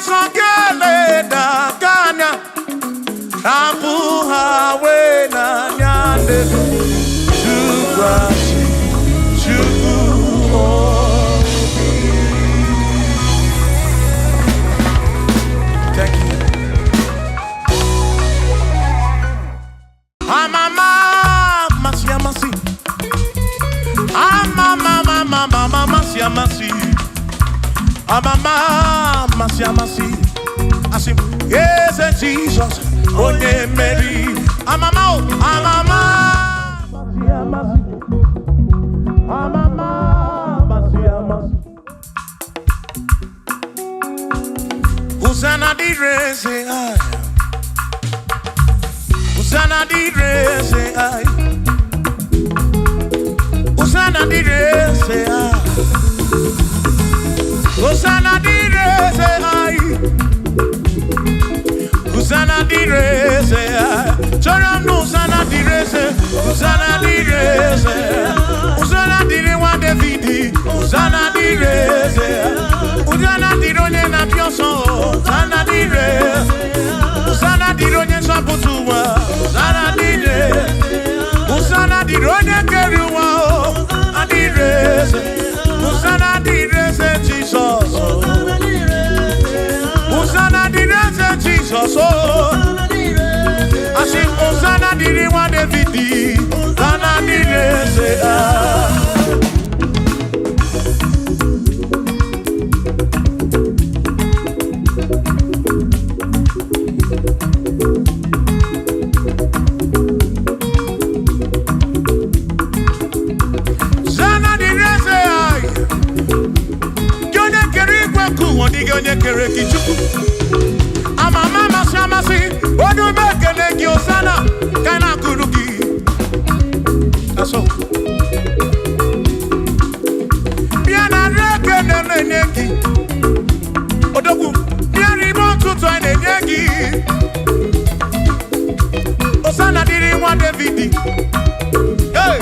ọzọ ga-eleda gị anya, hapụ ha wee n'anya ndị tụkwasị Chukwu obi. Thank you. Amama amasị amasị. Amama amama amasị amasị. Amama amasị amasị. Asị m, Eze Jizọs, onye mmeri. Amama o, amama amasị amasị. Amama amasị amasị. Hosanna dịrị eze anyị. Hosanna dịrị eze anyị. Hosanna dịrị eze anyị. Hosanna dịrị eze anyị. Hosanna dịrị eze anyị. Chọrọ m na Hosanna dịrị eze. Hosanna dịrị eze. Hosanna dịrị nwa David. Hosanna dịrị eze. Hosanna dịrị onye na-abịa ọsọ. Hosanna dịrị. Hosanna dịrị onye nzọpụta ụwa. Hosanna dịrị. Hosanna dịrị onye kere ụwa o. Adịrị eze. Hosanna dịrị eze Jizọs. Hosanna dịrị eze Jizọs o. Asị m Hosanna dịrị nwa David. Hosanna dịrị eze ah. Hosanna dịrị eze anyị. Gị onye kere igwe nke ụwa, ọ dịghị onye kere gị Chukwu. Amama amasị amasị, onye ume ekele gị Hosanna, ka na-akụrụ gị. Asọ. Bịa narị ekele na-enye gị. Odogwu, bịa n'ime ụtụtụ anyị na-enye gị. Hosanna dịrị nwa David. Hey!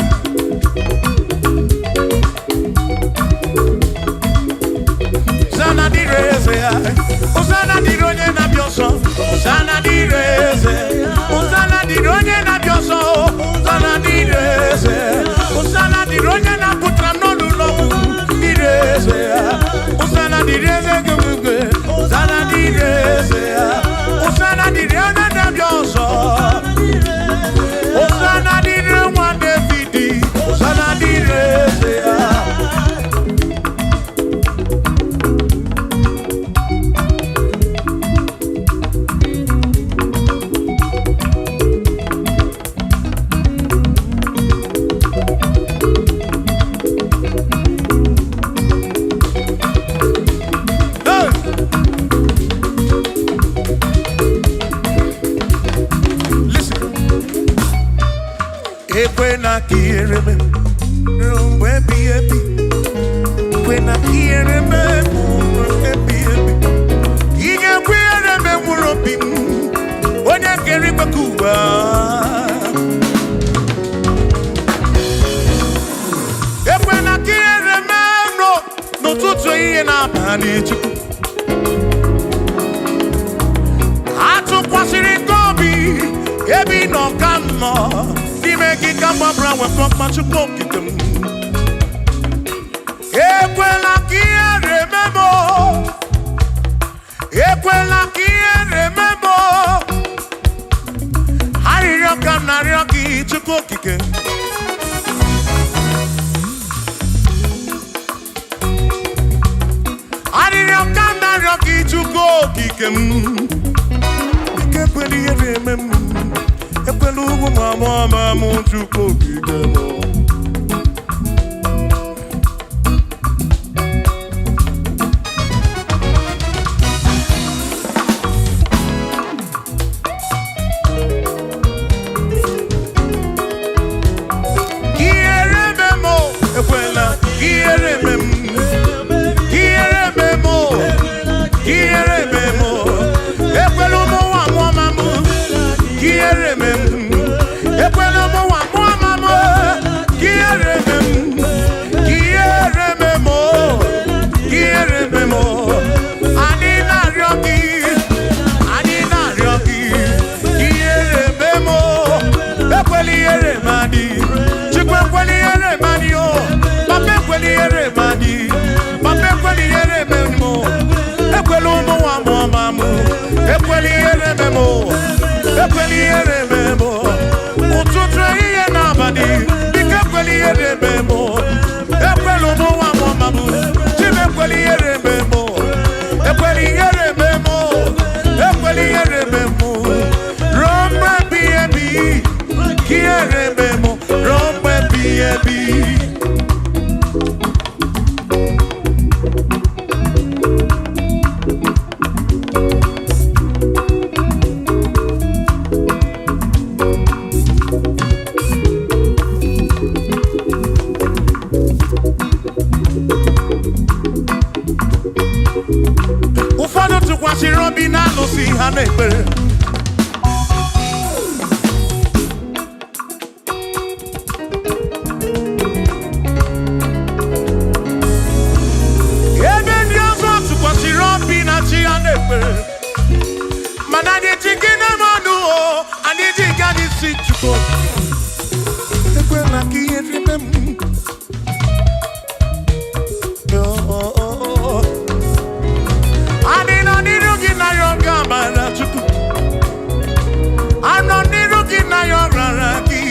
Hosanna dịrị eze ya. Hosanna dịrị onye na-abịa ọsọ. Hosanna dịrị eze. Hosanna dịrị onye na-abịa ọsọ. Hosanna dịrị eze. Hosanna dịrị onye na-apụtara m n'ọnụ ọgwụ. Dịrị eze ya. Hosanna dịrị eze gị. Hosanna dịrị eze ya. Hosanna dịrị onye na-abịa ọsọ. Hosanna dịrị nwa David. Hosanna dịrị eze ya. Hey! Listen. Ekwena ka ihere mee ruo mgbe ebighị ebi. Ekwena ka ihere mee ruo mgbe ebighị ebi. Ị ga-ekwe ihere mee mkpụrụ obi m, onye kere igwe ka ụwa. Ekwena ka ihere mee m n'ụtụtụ, ehihie na abalị, Chukwu. Atụkwasịrị gị obi, ebe ị nọ ka m nọ, n'ime gị ka mgbabara nwekọ mma, Chukwu okike m. Ekwela ka ihere mee m o. Ekwela ka ihere mee m o. Arịrịọ ka m na-arịọ gị, Chukwu okike. Arịrịọ ka m na-arịọ gị, Chukwu okike m. Ike ekwela ihere eme m. Ekwela ugwu ma mụọ ma mụ, Chukwu okike m. Ihere eme m o, ekwela ihere eme m. Ihere eme m o, ihere eme m o. Ekwela ụmụ nwa mụọ ma mụ. Ihere eme m. Ekwela ụmụ nwa mụọ ma mụ. Ihere eme m. Ihere eme m o. Ihere eme m o. Anyị na-arịọ gị. Ụfọdụ tụkwasịrị obi na alụsị ha na-ekpere. Ebe ndị ọzọ tụkwasịrị obi na chi ha na-ekpere, mana anyị ji gị na mmadụ o, anyị ji gị, anyị si Chukwu ekwela ka ihe rime m. Oh, oh, oh, oh. Anyị nọ n'iru gị na ya oge amara Chukwu. Anọ n'iru gị na ya ọrara gị.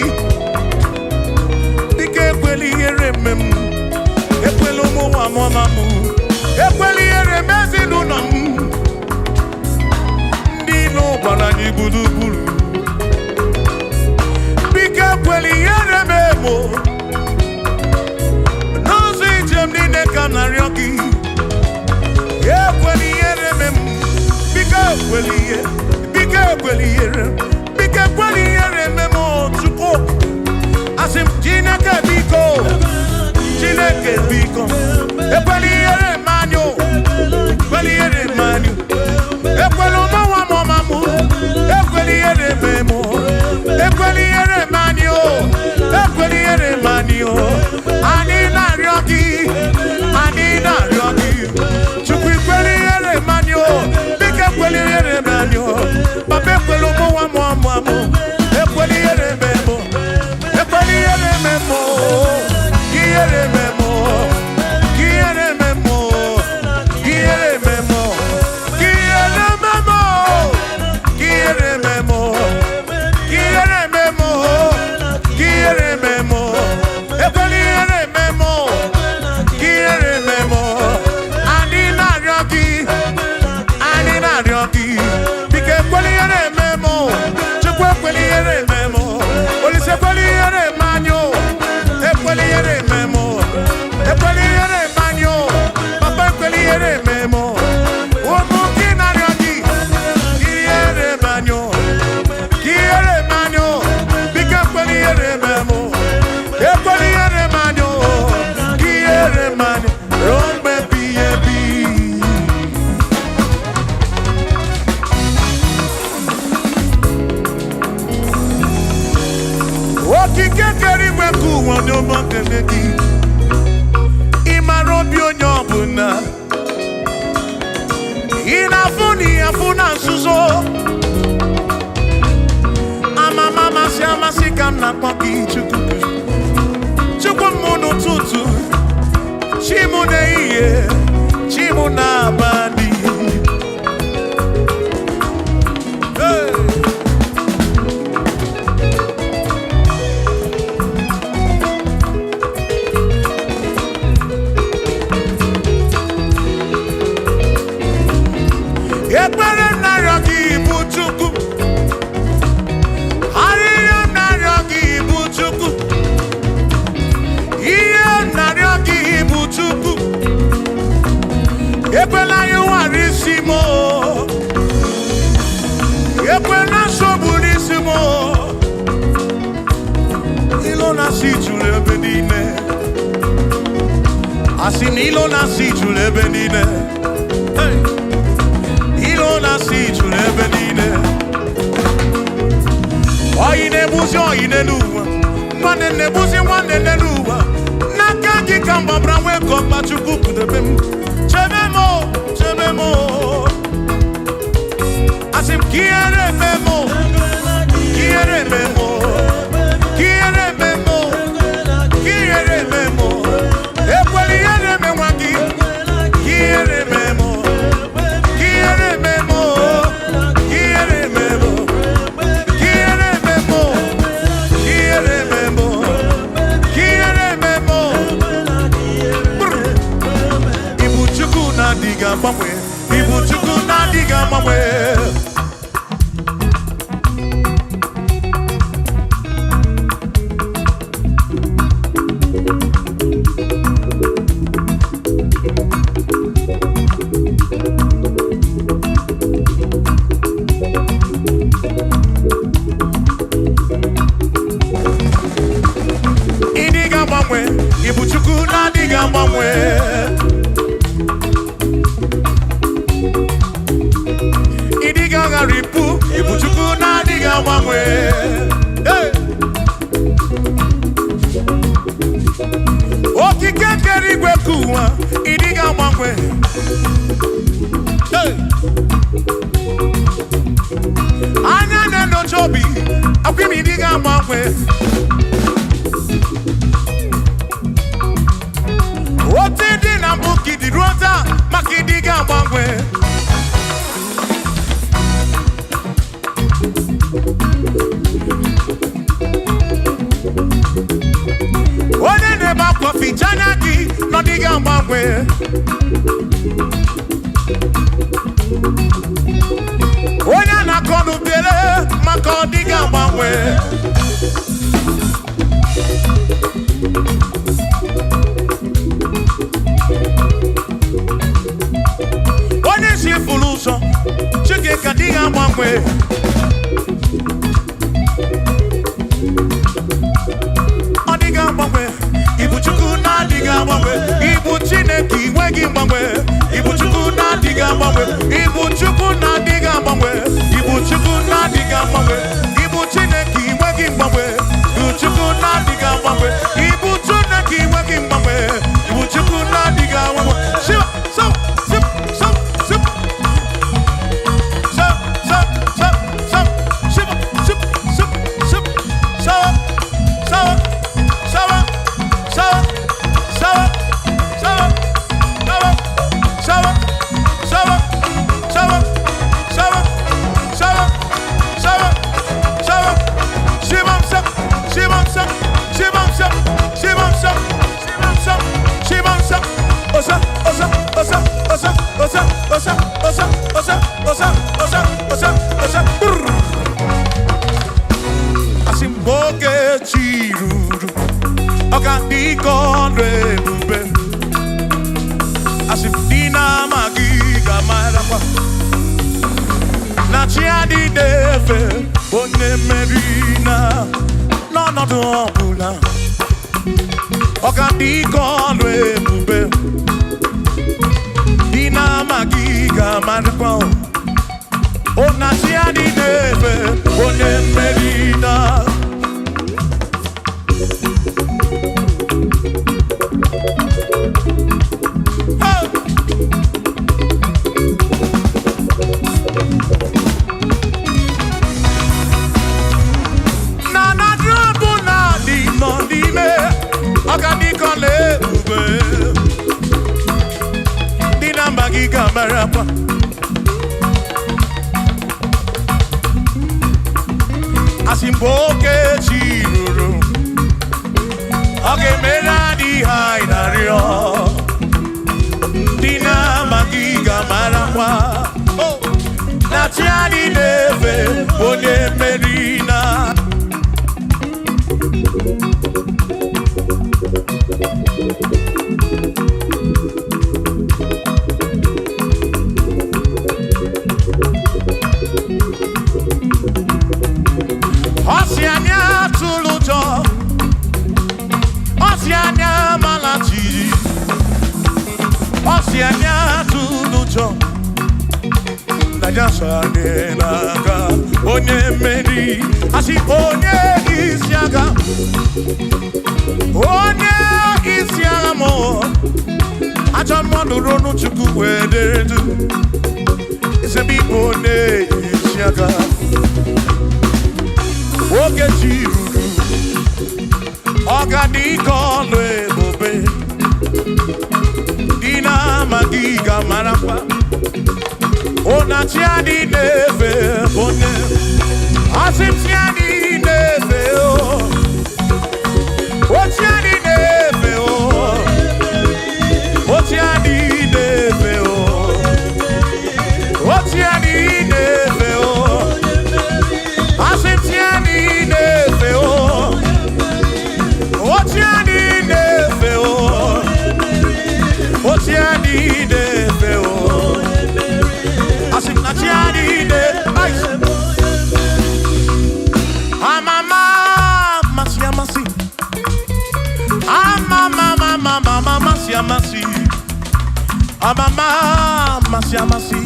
Dịka ekwela ihere eme m, ekwela ụmụ nwa m ọma m, ekwela ihere eme ezinụlọ m. Ndị ilo gbara anyị gburugburu. Biko ekwela ihere eme m o. N'ụzọ ije m niile ka m na-arịọ gị. Ekwela ihere eme m. Biko ekwela ihe, biko ekwela ihere, biko ekwela ihere eme m o, Chukwu. Asị m Chineke biko, Chineke biko, ekwela ihere eme anyị o, ekwela ihere eme anyị o. Ekwela ụmụ nwa m ọma m, ekwela ihere eme m o, ekwela ihere eme anyị o, ekwela ihere eme anyị o. Anyị na-arịọ gị, anyị na-arịọ gị, Chukwu ekwela ihere eme anyị o, biko ekwela ihere eme anyị o. Papa, ekwela ụmụ nwa m ọma m, ekwela ihere eme m o, ekwela ihere eme m o, ihere eme m o, ihere eme m o, ihere eme m o, ihere eme m o, ihere eme m o, ihere eme m o, ihere eme m o, ekwela ihere eme m o, ihere eme m o. Anyị na-arịọ gị, anyị na-arịọ gị, biko ekwela ihere eme m o. Chukwu, ekwela ihere eme m o. Olise, ekwela ihere eme anyị o, ekwela ihere eme m o, ekwela ihere eme anyị o. Papa, ekwela ihere eme m o. Ụmụ gị na-arịọ gị, ihere eme anyị o, ihere eme anyị o. Biko ekwela ihere eme m o, ekwela ihere eme anyị o, ihere eme anyị ruo mgbe ebighị ebi. Okike kere igwe nke ụwa, onye ọma, kele gị. Ị mara obi onye ọbụla, ị na-afụ na ị afụ na nzuzo. Amama amasị amasị ka m na-akpọ gị, Chukwu. Chukwu m n'ụtụtụ, chi m n'ehihie, chi m n'abalị. Hey! Ekpere m na-arịọ gị bụ Chukwu, arịrịọ m na-arịọ gị bụ Chukwu, ihe m na-arịọ gị bụ Chukwu, ekwela ihe nwara isi m o. Ekwela nsogbu n'isi m o. Ilo na-asị juru ebe niile, asị na ilo na-asị juru ebe niile. Hey! Ilo na-asị juru ebe niile. Oyi na-egbuzi oyi n'elu ụwa, nwanne na-egbuzi nwanne n'elu ụwa. N'aka gị ka mgbabara nwee ka ọkpa. Chukwu kpụdebe m, chebe m o, chebe m o. Asị m ka ihere eme m o, ka ihere eme m o, ka ihere eme m o, ka ihere eme m o. Ekwela ihere eme nwa gị, ka ihere eme m o, ka ihere eme m o, ka ihere eme m o, ka ihere eme m o, ka ihere eme m o, ka ihere eme m o. Brr. Ibu Chukwu na-adịghị agbanwe, Ibu Chukwu na-adịghị agbanwe. Ịdịghị agbanwe, Ibu Chukwu na-adịghị agbanwe. Eluigwe ka ụwa, ịdịghị agbanwe. Hey! Anya na-enyocha obi, akwa ime, ịdịghị agbanwe. Otu dị na mbụ ka ịdị ruo taa, maka ịdịghị agbanwe. Onye na-ebe akwa, ficha anya gị na ọ dịghị agbanwe. Onye a na-akọ n'ubere, maka ọ dịghị agbanwe. Onye si furu ụzọ, Chike dịghị agbanwe. Ọ dịghị agbanwe. Ibu Chukwu na-adịghị agbanwe. Ibu Chineke inwe gị mgbanwe. Ibu Chukwu na-adịghị agbanwe. Ibu Chukwu na-adịghị agbanwe. Ibu Chukwu na-adịghị agbanwe. Ibu Chineke inwe gị mgbanwe. Ibu Chukwu na-adịghị agbanwe. Ibu Chineke inwe gị mgbanwe. Ibu Chukwu na-adịghị agbanwe. Shiva, so, sip, so, sip. So, so, so, so, sip, sip, sip, sip, so, so, so, so, so, so, so, so, so, so, so, so, so, Shibam sap, shibam sap, shibam sap, shibam sap, shibam sap, shibam sap, osa, osa, osa, osa, osa, osa, osa, osa, osa, osa, osa, osa, brrr. Asị m oge chi ruru, ọ ga-adị ka ọlụ ebube. Asị m dị na-amaghị ga-amarakwa na chi adịghị efe onye mmeri na n'ọnọdụ ọbụla. Ọ ga-adị ka ọlụ ebube. Dị na-amaghị ga-amarakwa o na chi adịghị efe onye mmeri na. Hey! Na na ọbụla dị nọ n'ime, ọ ga dị ka ọla ebube. Ndị na mba gị ga-amarakwa. Asị mgbe oke chi ruru, ọ ga-emere anyị ihe anyị na-arịọ. Ndị na-amaghị ga-amarakwa Oh! na chi anyị na-efe onye mmeri na. Ọ sị anyị atụrụ ụjọ, ọ sị anyị amala jijiji, ọ sị anyị atụrụ ụjọ na ya so anyị n'aka. Onye mmeri, asị onye isi agha, onye isi agha mụ, ajọ mmadụ ronu Chukwu wee dere du ebe ịbụ onye isi agha. Oge chi ruru, ọ ga dị ka ọlụ ebube. Dị na-amaghị ga-amarakwa ụna chi adị na-efe onye. Asị m chi adị na-efe o, o chi adị na-efe o, o chi adị na-efe o, o chi adị na-efe o. Asị m chi adị na-efe o, o chi adị na-efe o, o chi adị na-efe o. Asị m na chi adị na-efe. Amama amasị amasị, amama mama mama amasị amasị, amama amasị amasị.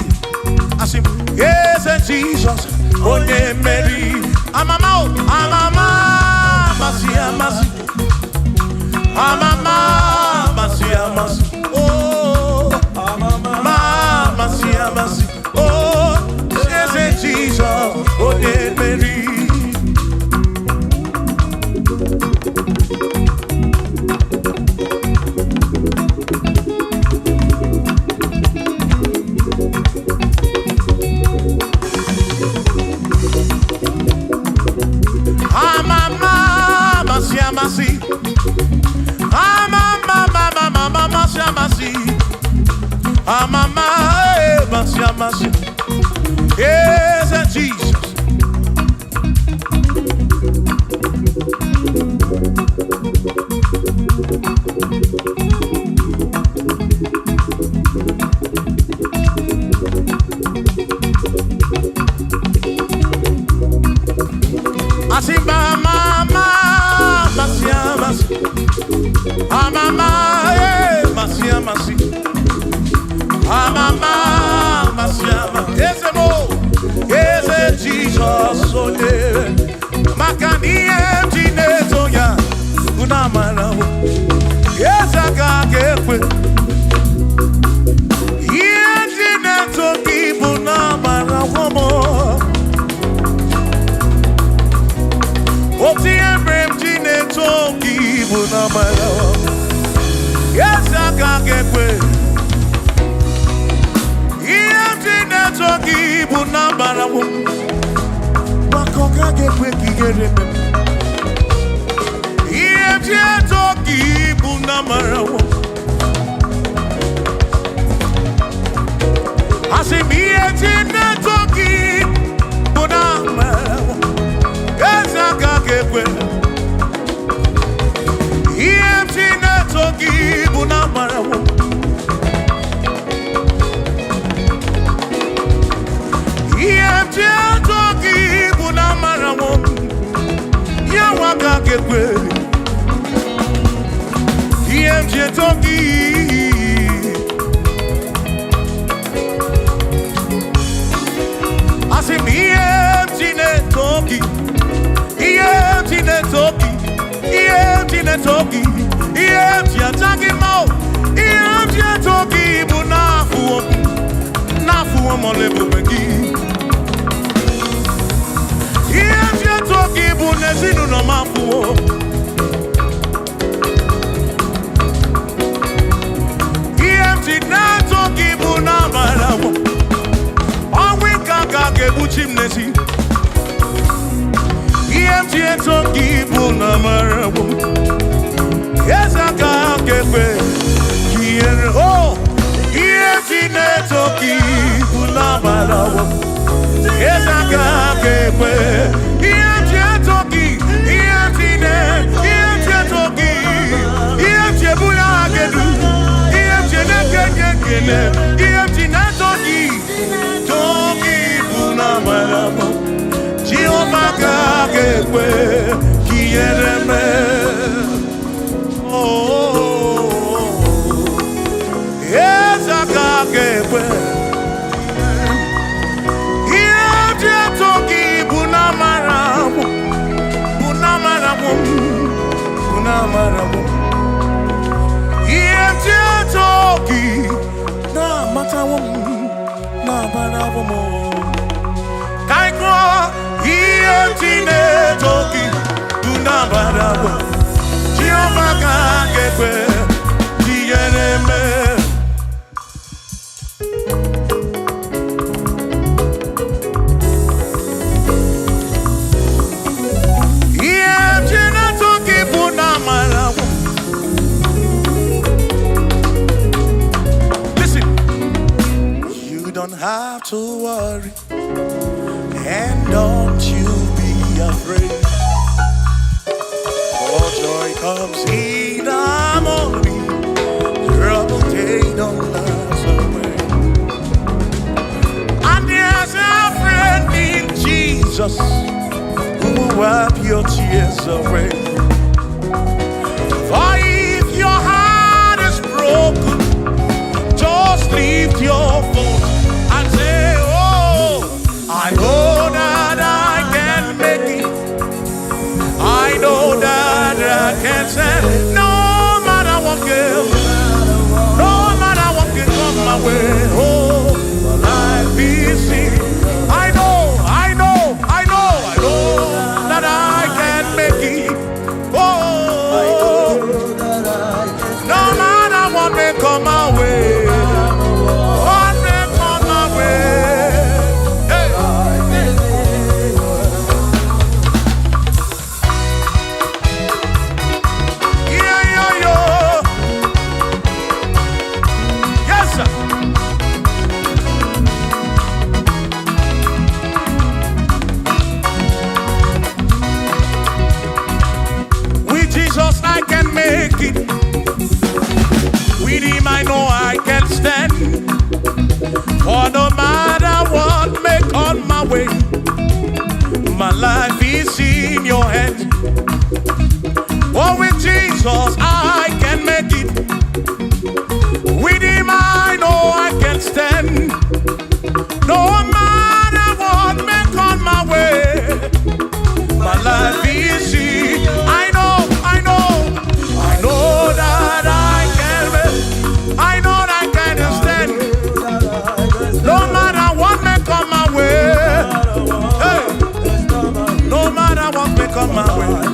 Asị m eze Jizọs onye mmeri. Amama o, amama amasị amasị, amama amasị. amasị. Oh, ma amasị amasị. Oh, eze Jizọs, onye mmeri. Amama, amasị amasị. Amama, amama, amasị amasị. Amama, amasị amasị. Eze Jizọs. Asị mama, amasị amasị. Amama, amasị amasị. Amama, amasị amasị. Eze mo, eze Jizọs onye. Maka na ihe m ji na-eto ya bụ na amara m. Eze aka ga-ekwe. Ihe m ji na-eto gị bụ na amara m. Otu ihe mere m ji na-eto gị bụ na amara m. Eze aka ga-ekwe. Ihe m ji na-eto gị bụ na amara m. Maka ọ gaghị ekwe ka ihere mee m. Ihe m ji eto gị bụ na amara m. Asị m ihe m ji na-eto gị bụ na amara m. Eze aka ga-ekwe. Ihe m ji na-eto gị bụ na amara m. Ihe m ji eto gị bụ na amara m. Ya nwa aka ga-ekwe. Ihe m ji eto gị. Asị m ihe m ji na-eto gị. Ihe m ji na-eto gị. Ihe m ji na-eto gị. Ihe m ji aja gị mma o. Ihe m ji eto gị bụ n'afụwo m. N'afụwo m ọla ebube gị. Ihe m ji eto gị bụ n'ezinụlọ m afụwo. Ihe m ji na-eto gị bụ n'amara m. Ọnwụ ike aka ga-egbuchi m n'ezi. Ihe m ji eto gị bụ n'amara m. Eze aka ga-ekwe ka ihere o. Ihe m ji na-eto gị bụ n'amara m. Eze aka ga-ekwe. Ihe m ji eto gị, ihe m ji na ihe m ji eto gị, ihe m ji ebuli aha gị elu, ihe m ji na-ekenye ekele, ihe m ji na-eto gị, too gị bụ n'amara m. Jehova ka ga-ekwe ka ihere mee. Oh, eze aka ga-ekwe. Ihe m ji eto gị bụ n'amara m, bụ n'amara m, bụ n'amara m. Ihe m ji eto gị na-amatawo m, na-amarawo m. Ka anyị gụọ, ihe m ji na-eto gị bụ n'amara m. Jehova ka ga-ekwe ka ihere mee. Ihe m ji na-eto gị bụ n'amara m. Listen, you don't have to worry, and don't you be afraid. For joy comes in the morning, trouble they don't last away. And there's a friend in Jesus who will wipe your tears away. For if your heart is broken, just lift your voice and say, "Oh, I know that I can make it. I know that I can stand. No matter what, girl." Jesus, I can make it. With Him, I know I can stand. No matter what may come my way, my life is easy. I know, I know, I know that I can make. I know that I can stand. No matter what may come my way. Hey, no matter what may come my way.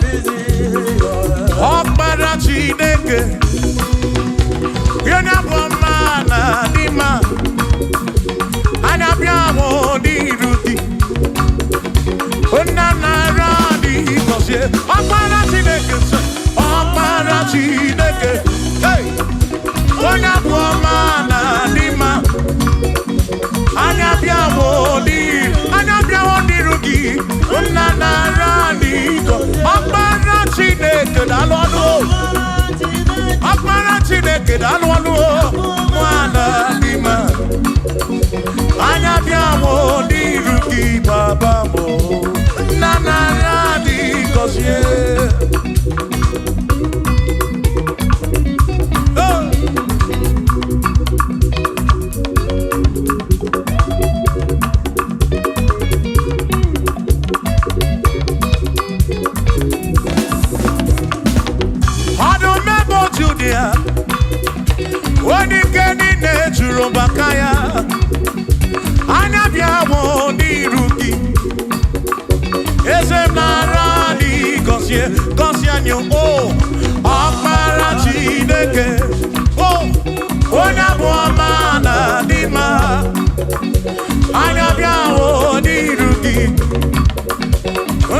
Ọkpara Chineke, onye bụ ọma na dị mma, anya bịa n'iru gị. Nna nara dị gọzie. Ọkpara Chineke sị, Ọkpara Chineke, hey, onye bụ ọma na dị mma, anya bịa n'iru, anya bịawo n'iru gị. Nna nara dị gọzie. Ọkpara Chineke, daalụ ọnụ o. Ọkpara Chineke, daalụ ọnụ o. Nwana dị mma, anya bịawo n'iru gị, baba m o. Nna nara dị gọzie. Oh! Ọdụm ebo Judia, onye ike niile juru maka ya, anya bịawo n'iru gị. Eze m, nara dị gọzie, gọzie anyị o. Ọkpara Chineke o, onye abụ ọma na dị mma, anya bịawo n'iru gị.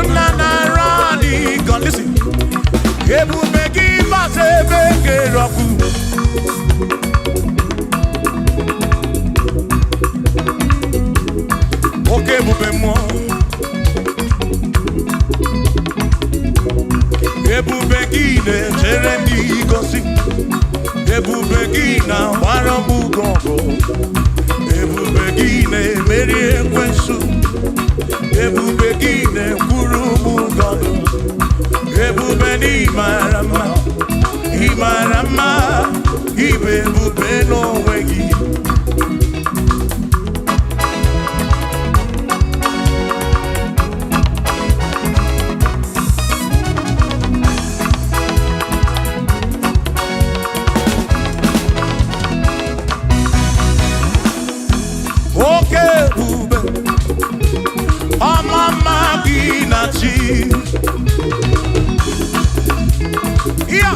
Nna, nara dị gọzie. Ebube gị bata ebe kere ọkụ. Oke ebube mmụọ, ebube gị na-echere ndị gosi, ebube gị na-agbara m ugo ọgụ, ebube gị na-emeri ekwensu, ebube gị na-ekwuru m ụgọdụ, ebube na ịmara mma, ịmara mma, ibe ebube n'onwe gị. Oke ebube, ọma mma gị na chi ya.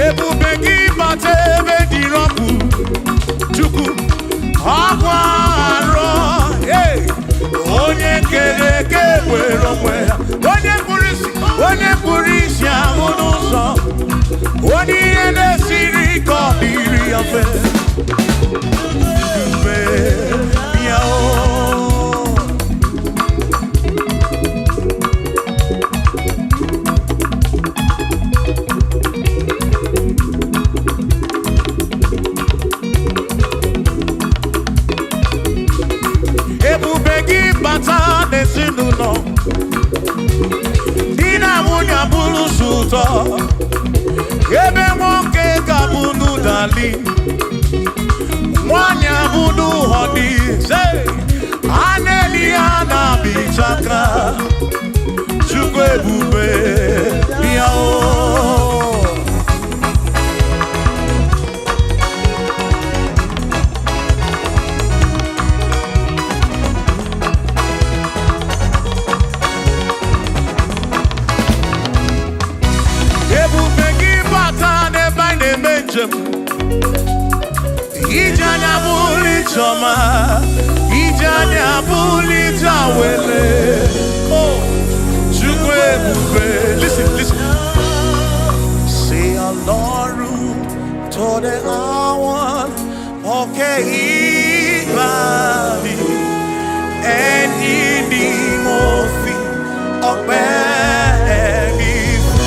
Ebube gị bata ebe dịrị ọkụ, Chukwu ọkwa arọ. Hey! Onye kere eke were onwe ya, onye kpụrụ isi, onye kpụrụ isi ahụ n'ụzọ, onye ihe na-esiri ka ọ dịrị ya mfe. Ebube, bịa o. Ebube gị bata n'ezinụlọ, di na nwunye abụrụ sọ ụtọ, ebe nwoke ga-abụ n'ụdali, nwanyị abụ n'ụhọdị, a na-eli ha na-abịchaka. Chukwu ebube, bịa o. Ebube gị bata n'ebe anyị na-eme njem, ije anya bụrụ ijeọma, ije anya bụrụ ije awele o. Chukwu ebube, listen, listen. Say Ọlọ́run tó dé àwọn òkè ìgbàanì, ẹni ni mo fi ọpẹ́ mi fún.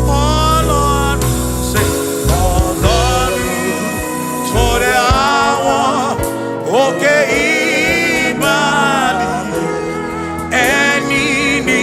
Ọlọ́run, say Ọlọ́run tó dé àwọn òkè ìgbàanì, ẹni ni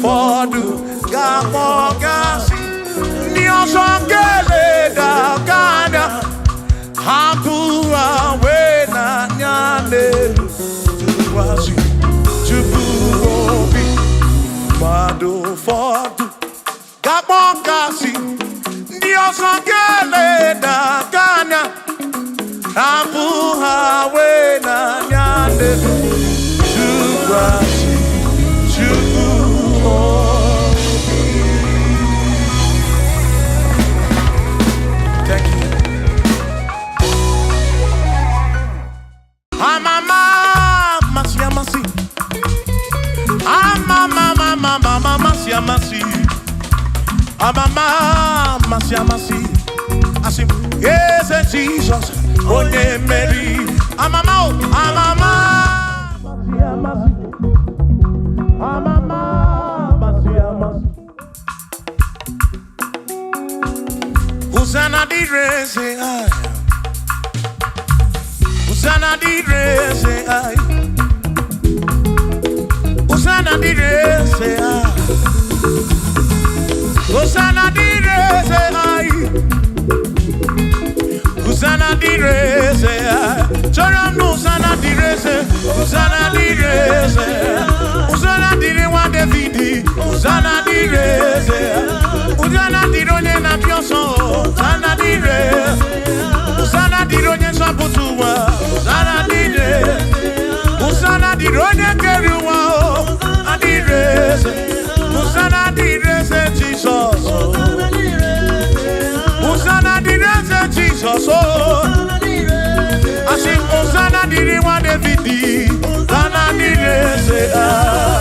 Ụfọdụ ga-akpọ gasị, ndị ọzọ ga-eleda gị anya, hapụ ha wee n'anya n'elu, tụkwasị Chukwu obi. Mmadụ ụfọdụ ga-akpọ gasị, ndị ọzọ ga-eleda gị anya, hapụ ha wee n'anya n'elu, tụkwasị Chukwu obi. Thank you. Amama amasị amasị. Amama mama amasị amasị. Amama amasị amasị. Asị m, Eze Jizọs, onye mmeri. Amama o, amama amasị amasị. Amama amasị amasị. Hosanna dịrị eze anyị. Hosanna dịrị eze anyị. Hosanna dịrị eze anyị. Hosanna dịrị eze anyị. Hosanna dịrị eze anyị. Chọrọ m na Hosanna dịrị eze. Hosanna dịrị eze. Hosanna dịrị nwa David. Hosanna dịrị eze. Hosanna dịrị onye na-abịa ọsọ. Hosanna dịrị. Hosanna dịrị onye nzọpụta ụwa. Hosanna dịrị. Hosanna dịrị onye kere ụwa o. Adịrị eze. Hosanna dịrị eze Jizọs. Hosanna dịrị eze Jizọs o. Asị m Hosanna dịrị nwa David. Hosanna dịrị eze ah.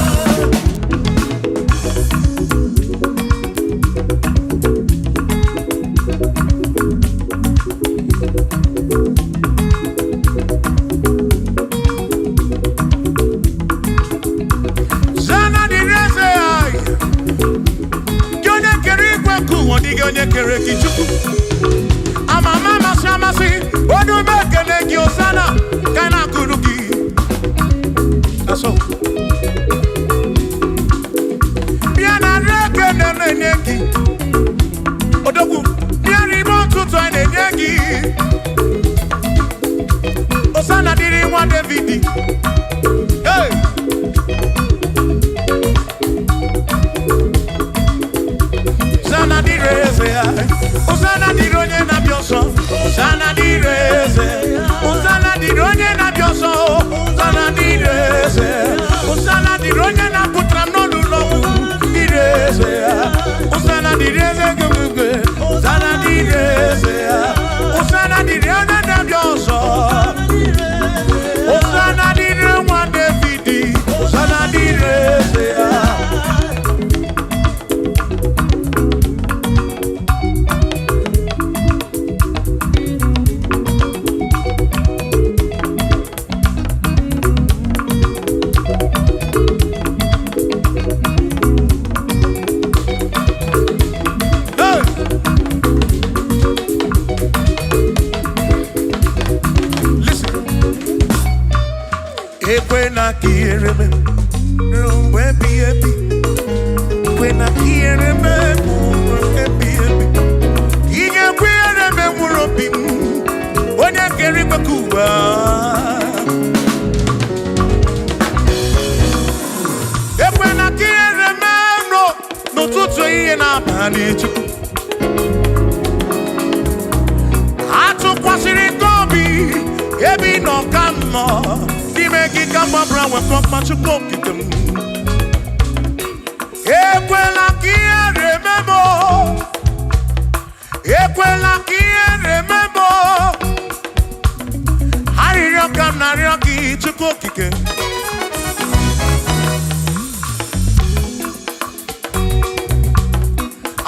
Hosanna dịrị eze anyị. Gị onye kere igwe nke ụwa, ọ dịghị onye kere gị Chukwu. Amama amasị amasị, onye ume ekele gị Hosanna, ka a na-akụrụ gị. That's all. Bịa na nri ekele na-enye gị. Odogwu, bịa n'ime ụtụtụ anyị na-enye gị. Hosanna dịrị nwa David. Hey! Hosanna dịrị eze ya. Hosanna dịrị onye na-abịa ọsọ. Hosanna dịrị eze. Hosanna dịrị onye na-abịa ọsọ. Hosanna dịrị eze. Hosanna dịrị onye na-apụtara m n'ụlọ ọgwụ. Dịrị eze ya. Hosanna dịrị eze gị. Hosanna dịrị eze ya. Hosanna dịrị onye na-abịa ọsọ. Hosanna dịrị nwa David. Hosanna dịrị eze ya. Hey! Listen. Ekwena ka ihere mee ruo mgbe ebighị ebi. Ekwena ka ihere mee m ruo ebighị ebi. Ị ga-ekwe ihere mee mkpụrụ obi m, onye kere igwe ka ụwa. Ekwena ka ihere mee m n'ụtụtụ, ehihie na abalị, Chukwu. Atụkwasịrị gị obi, ebe ị nọ ka m nọ, n'ime gị ka m gbabara nwekọ mma, Chukwu okike m. Ekwela ka ihere mee m o. Ekwela ka ihere mee m o. Arịrịọ ka m na-arịọ gị, Chukwu okike.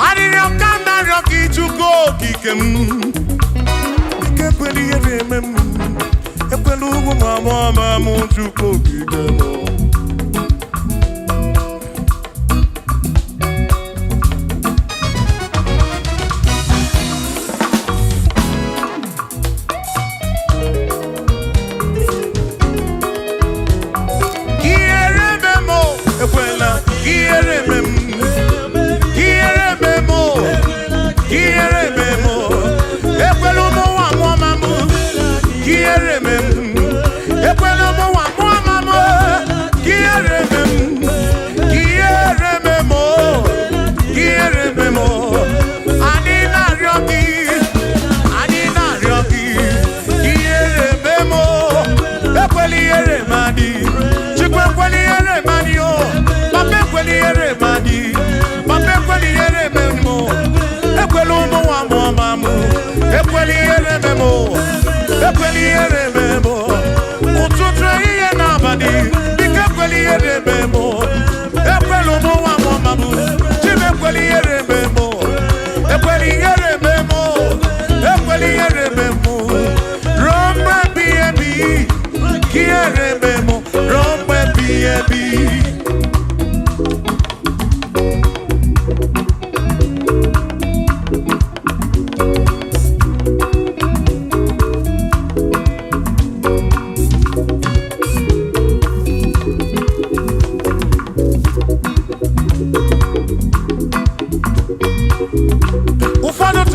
Arịrịọ ka m na-arịọ gị, Chukwu okike m. Ike ekwela ihere eme m. Ekwela ugwu ma ama m, Chukwu okike m. Ihere eme m o, ekwela ihere eme m.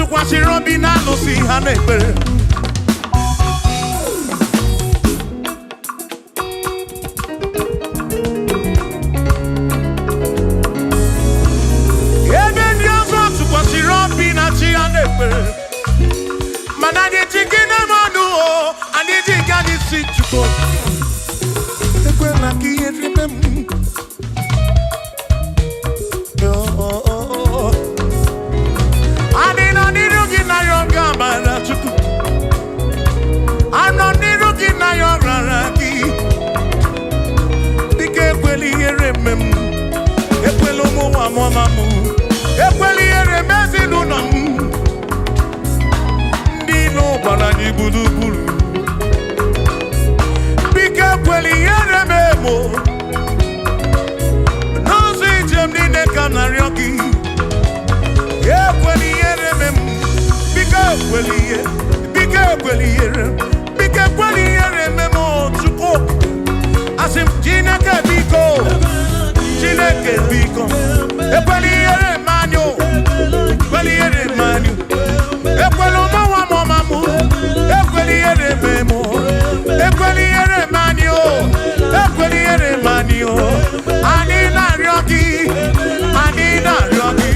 Tụkwasịrị obi na alụsị ha na-ekpere. Ebe ndị ọzọ tụkwasịrị obi na chi ha na-ekpere, mana anyị ji gị na-eme ọnụ o, anyị ji nke anyị si Chukwu. Ekwela ka ihe rime m. Oh, oh, oh, oh. Anyị nọ n'iru gị na ya oge amara Chukwu. Anọ n'iru gị na ya ọrara gị. Dịka ekwela ihere eme m. Ekwela ụmụ nwa m ọma m. Ekwela ihere eme ezinụlọ m. Ndị ilo gbara anyị gburugburu. Biko ekwela ihere eme m o. N'ụzọ ije m niile ka m na-arịọ gị. Ekwela ihere eme m. Biko ekwela ihe. Biko ekwela ihere. Biko ekwela ihere eme m o, Chukwu. Asị m Chineke biko. Chineke biko. Ekwela ihere eme anyị o. Ekwela ihere eme anyị. Ekwela ụmụ nwa m ọma m. Ekwela ihere eme m o. Ekwela ihere eme anyị o. Ekwela ihere eme anyị o. Anyị na-arịọ gị. Anyị na-arịọ gị.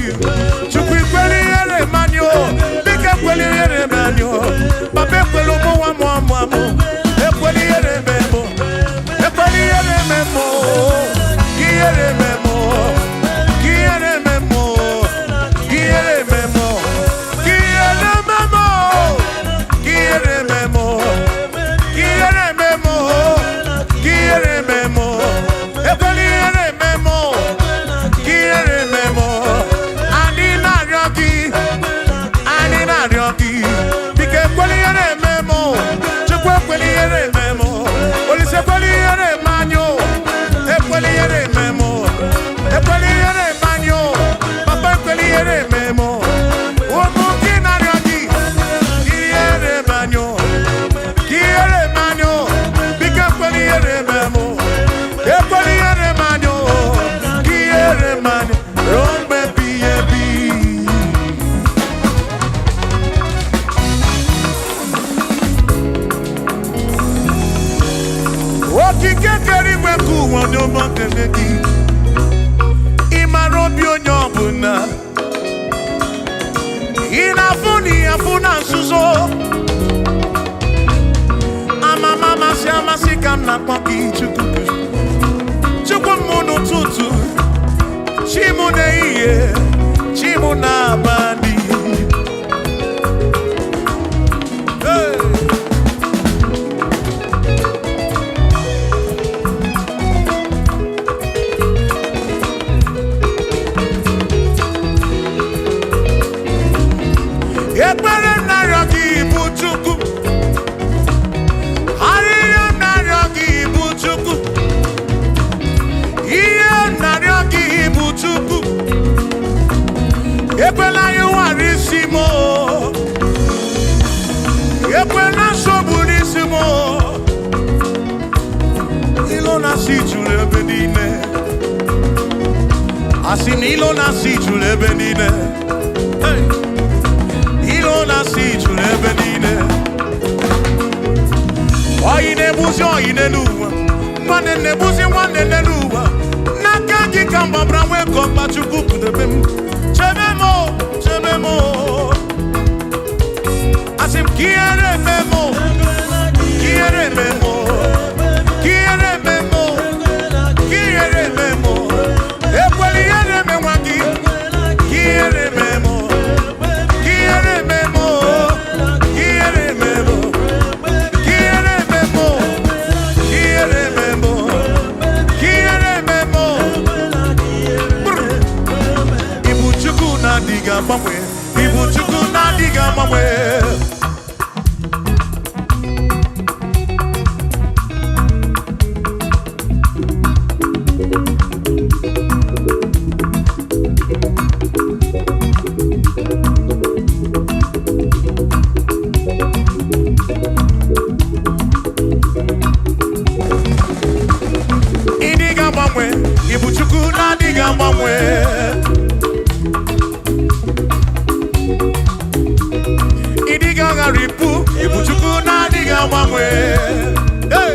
Chukwu ekwela ihere eme anyị o. Biko ekwela ihere eme anyị o. Papa ekwela ụmụ nwa m ọma m. Ekwela ihere eme m o. Ekwela ihere eme m o. Ihere eme m o. Ihere eme m o. Ihere eme m o. Ihere eme m o. Ihere eme m o. Ihere eme m o. Ihere eme m o. Ekwela ihere eme m o. Ihere eme m o. Anyị na-arịọ gị. Anyị na-arịọ gị. Biko ekwela ihere eme m o. Chukwu ekwela ihere eme m o. Olise ekwela ihere eme anyị o. Ekwela ihere eme m o. Ekwela ihere eme anyị o. Papa ekwela ihere eme m o. Ụmụ gị na-arịọ gị. Ihere eme anyị o. Ihere eme anyị o. Biko ekwela ihere eme m o. Ekwela ihere eme anyị o. Ihere eme anyị ruo mgbe ebighị ebi. Okike kere igwe ka ụwa onye ọma kele gị. Ị mara obi onye ọbụla. Ị na-afụ na ị afụ na nzuzo. Amama amasị amasị ka m na-akpọ gị Chukwu. Chukwu m n'ụtụtụ, chi m n'ehihie, chi m n'abalị. Hey! Ekpere m na-arịọ gị bụ Chukwu. Arịrịọ m na-arịọ gị bụ Chukwu. Ihe m na-arịọ gị bụ Chukwu. Ekwela ihe nwara isi m o. Ekwela nsogbu n'isi m o. Ilo na-asị juru ebe niile. Asị na ilo na-asị juru ebe niile. Hey! Ilo na-asị juru ebe niile. Oyi na-egbuzi oyi n'elu ụwa. Nwanne na-egbuzi nwanne n'elu ụwa. N'aka gị ka mgbabara nwee ka ọkpa Chukwu kpụdebe m. Chebe m o, chebe m o. Asị m ka ihere eme m o, ka ihere eme m o, ka ihere eme m o, ka ihere eme m o. Ekwela ihere eme nwa gị, ka ihere eme m o, ka ihere eme m o, ka ihere eme m o. Ihere eme m o, ihere eme m o, ihere eme m o. Brr. Ibu Chukwu na-adịghị agbanwe, Ibu Chukwu Agharịpụ, ịbụ Chukwu na-adịghị agbanwe. Hey!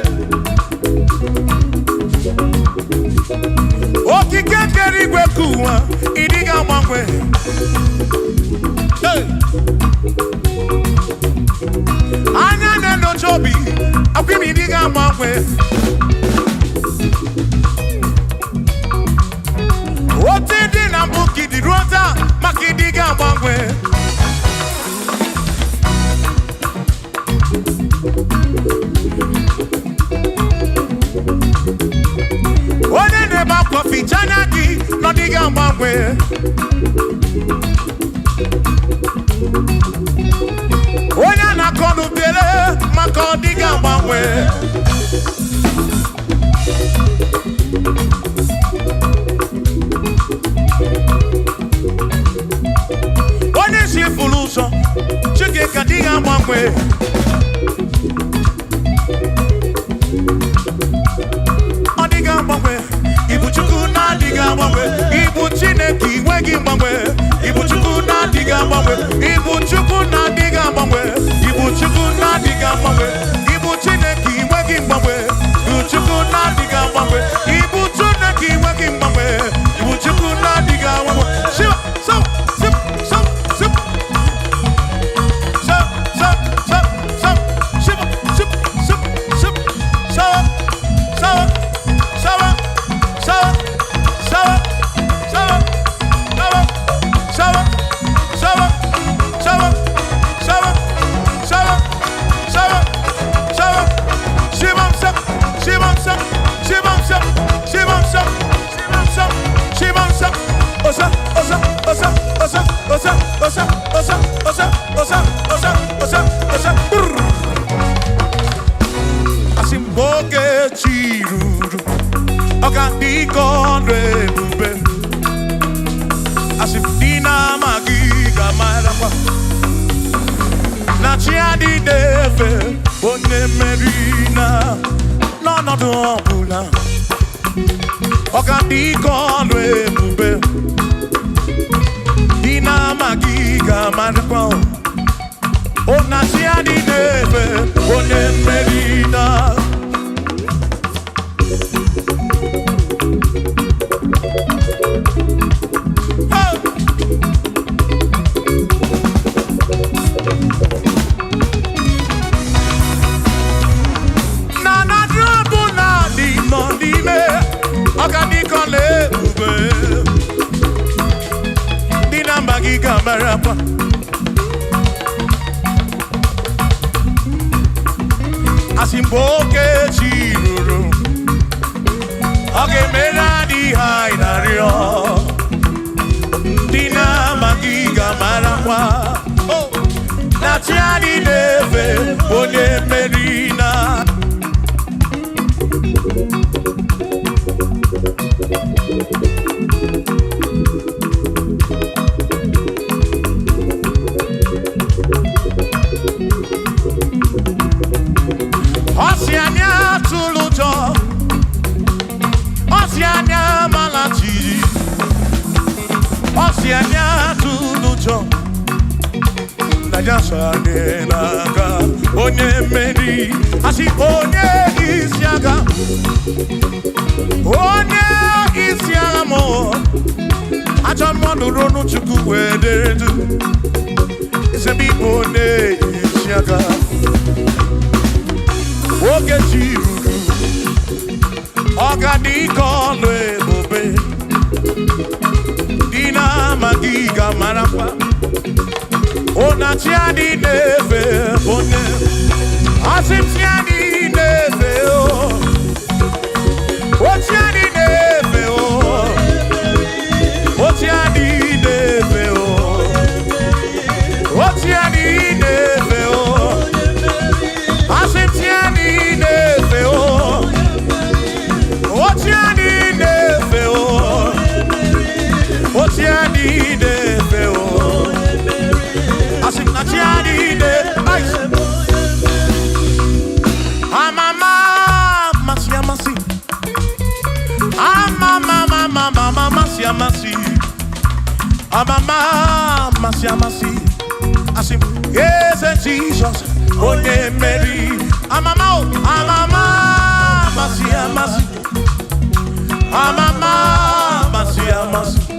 Okike kere igwe ka ụwa, ịdịghị agbanwe. Hey! Anya na-enyocha obi, akwa ime ịdịghị agbanwe. Otu dị na mbụ ka ịdị ruo taa, maka ịdịghị agbanwe. Onye na-ebe akwa, ficha anya gị na ọ dịghị agbanwe. Onye a na-akọ n'ubere, maka ọ dịghị agbanwe. Onye si furu ụzọ, Chike dịghị agbanwe. Ọ dịghị agbanwe. Ibu Chukwu na-adịghị agbanwe. Ibu Chineke inwe gị mgbanwe. Ibu Chukwu na-adịghị agbanwe. Ibu Chukwu na-adịghị agbanwe. Ibu Chukwu na-adịghị agbanwe. Ibu Chineke inwe gị mgbanwe. Ibu Chukwu na-adịghị agbanwe. Ibu Chineke inwe gị mgbanwe. Ibu Chukwu na-adịghị agbanwe. Shiva, so, sip, so, sip. So, so, so, so, shiva, sip, sip, sip, so, so, so, so, so, so, so, so, so, so, so, so, so, Shivam sap, Shivam sap, Shivam sap, Shivam sap, Shivam sap, Shivam sap, Osa, osa, osa, osa, osa, osa, osa, osa, osa, osa, osa, osa, brr. Asị m oge chi ruru, ọ ga-adị ka ọrụ ebube. Asị m ndị na-amaghị ga-amarakwa na chi adịghị efe onye mmeri na n'ọnọdụ ọbụla. Ọ ga-adị ka ọrụ ebube. Ndị na-amaghị ga-amarakwa o na chi adịghị efe onye mmeri na. Hey! Na na ọbụla dị nọ n'ime, ọ ga-adị ka ọla ebube. Ndị na-amaghị ga-amarakwa. Asị mgbe oge chi ruru, ọ ga-emere anyị ihe anyị na-arịọ. Ndị na-amaghị ga-amarakwa, oh, na chi anyị na-efe onye mmeri na. Ọ sị anyị atụrụ ụjọ, ọ sị anyị amala jijiji, ọ sị anyị atụrụ ụjọ na ya so anyị n'aka. Onye mmeri, asị onye isi agha, onye isi agha mụ, ajọ mmadụ ronu Chukwu wee dere du ebe ịbụ onye isi agha. Oge chi ruru, ọ ga-adị ka ọlụ ebube. Dị na-amaghị ga-amarakwa ụna chi adị na-efe onye. Asị m chi adị na-efe o, o chi adị na-efe o, o chi adị na-efe o, o chi adị na-efe o. Asị m chi adị na-efe o, o chi adị na-efe o, o chi adị na-efe o. Asị m na chi adị na-efe. Amama amasị amasị, amama mama mama amasị amasị, amama amasị amasị. Asị m, Eze Jizọs, onye mmeri. Amama o, amama, amasị amasị. Amama, amasị amasị.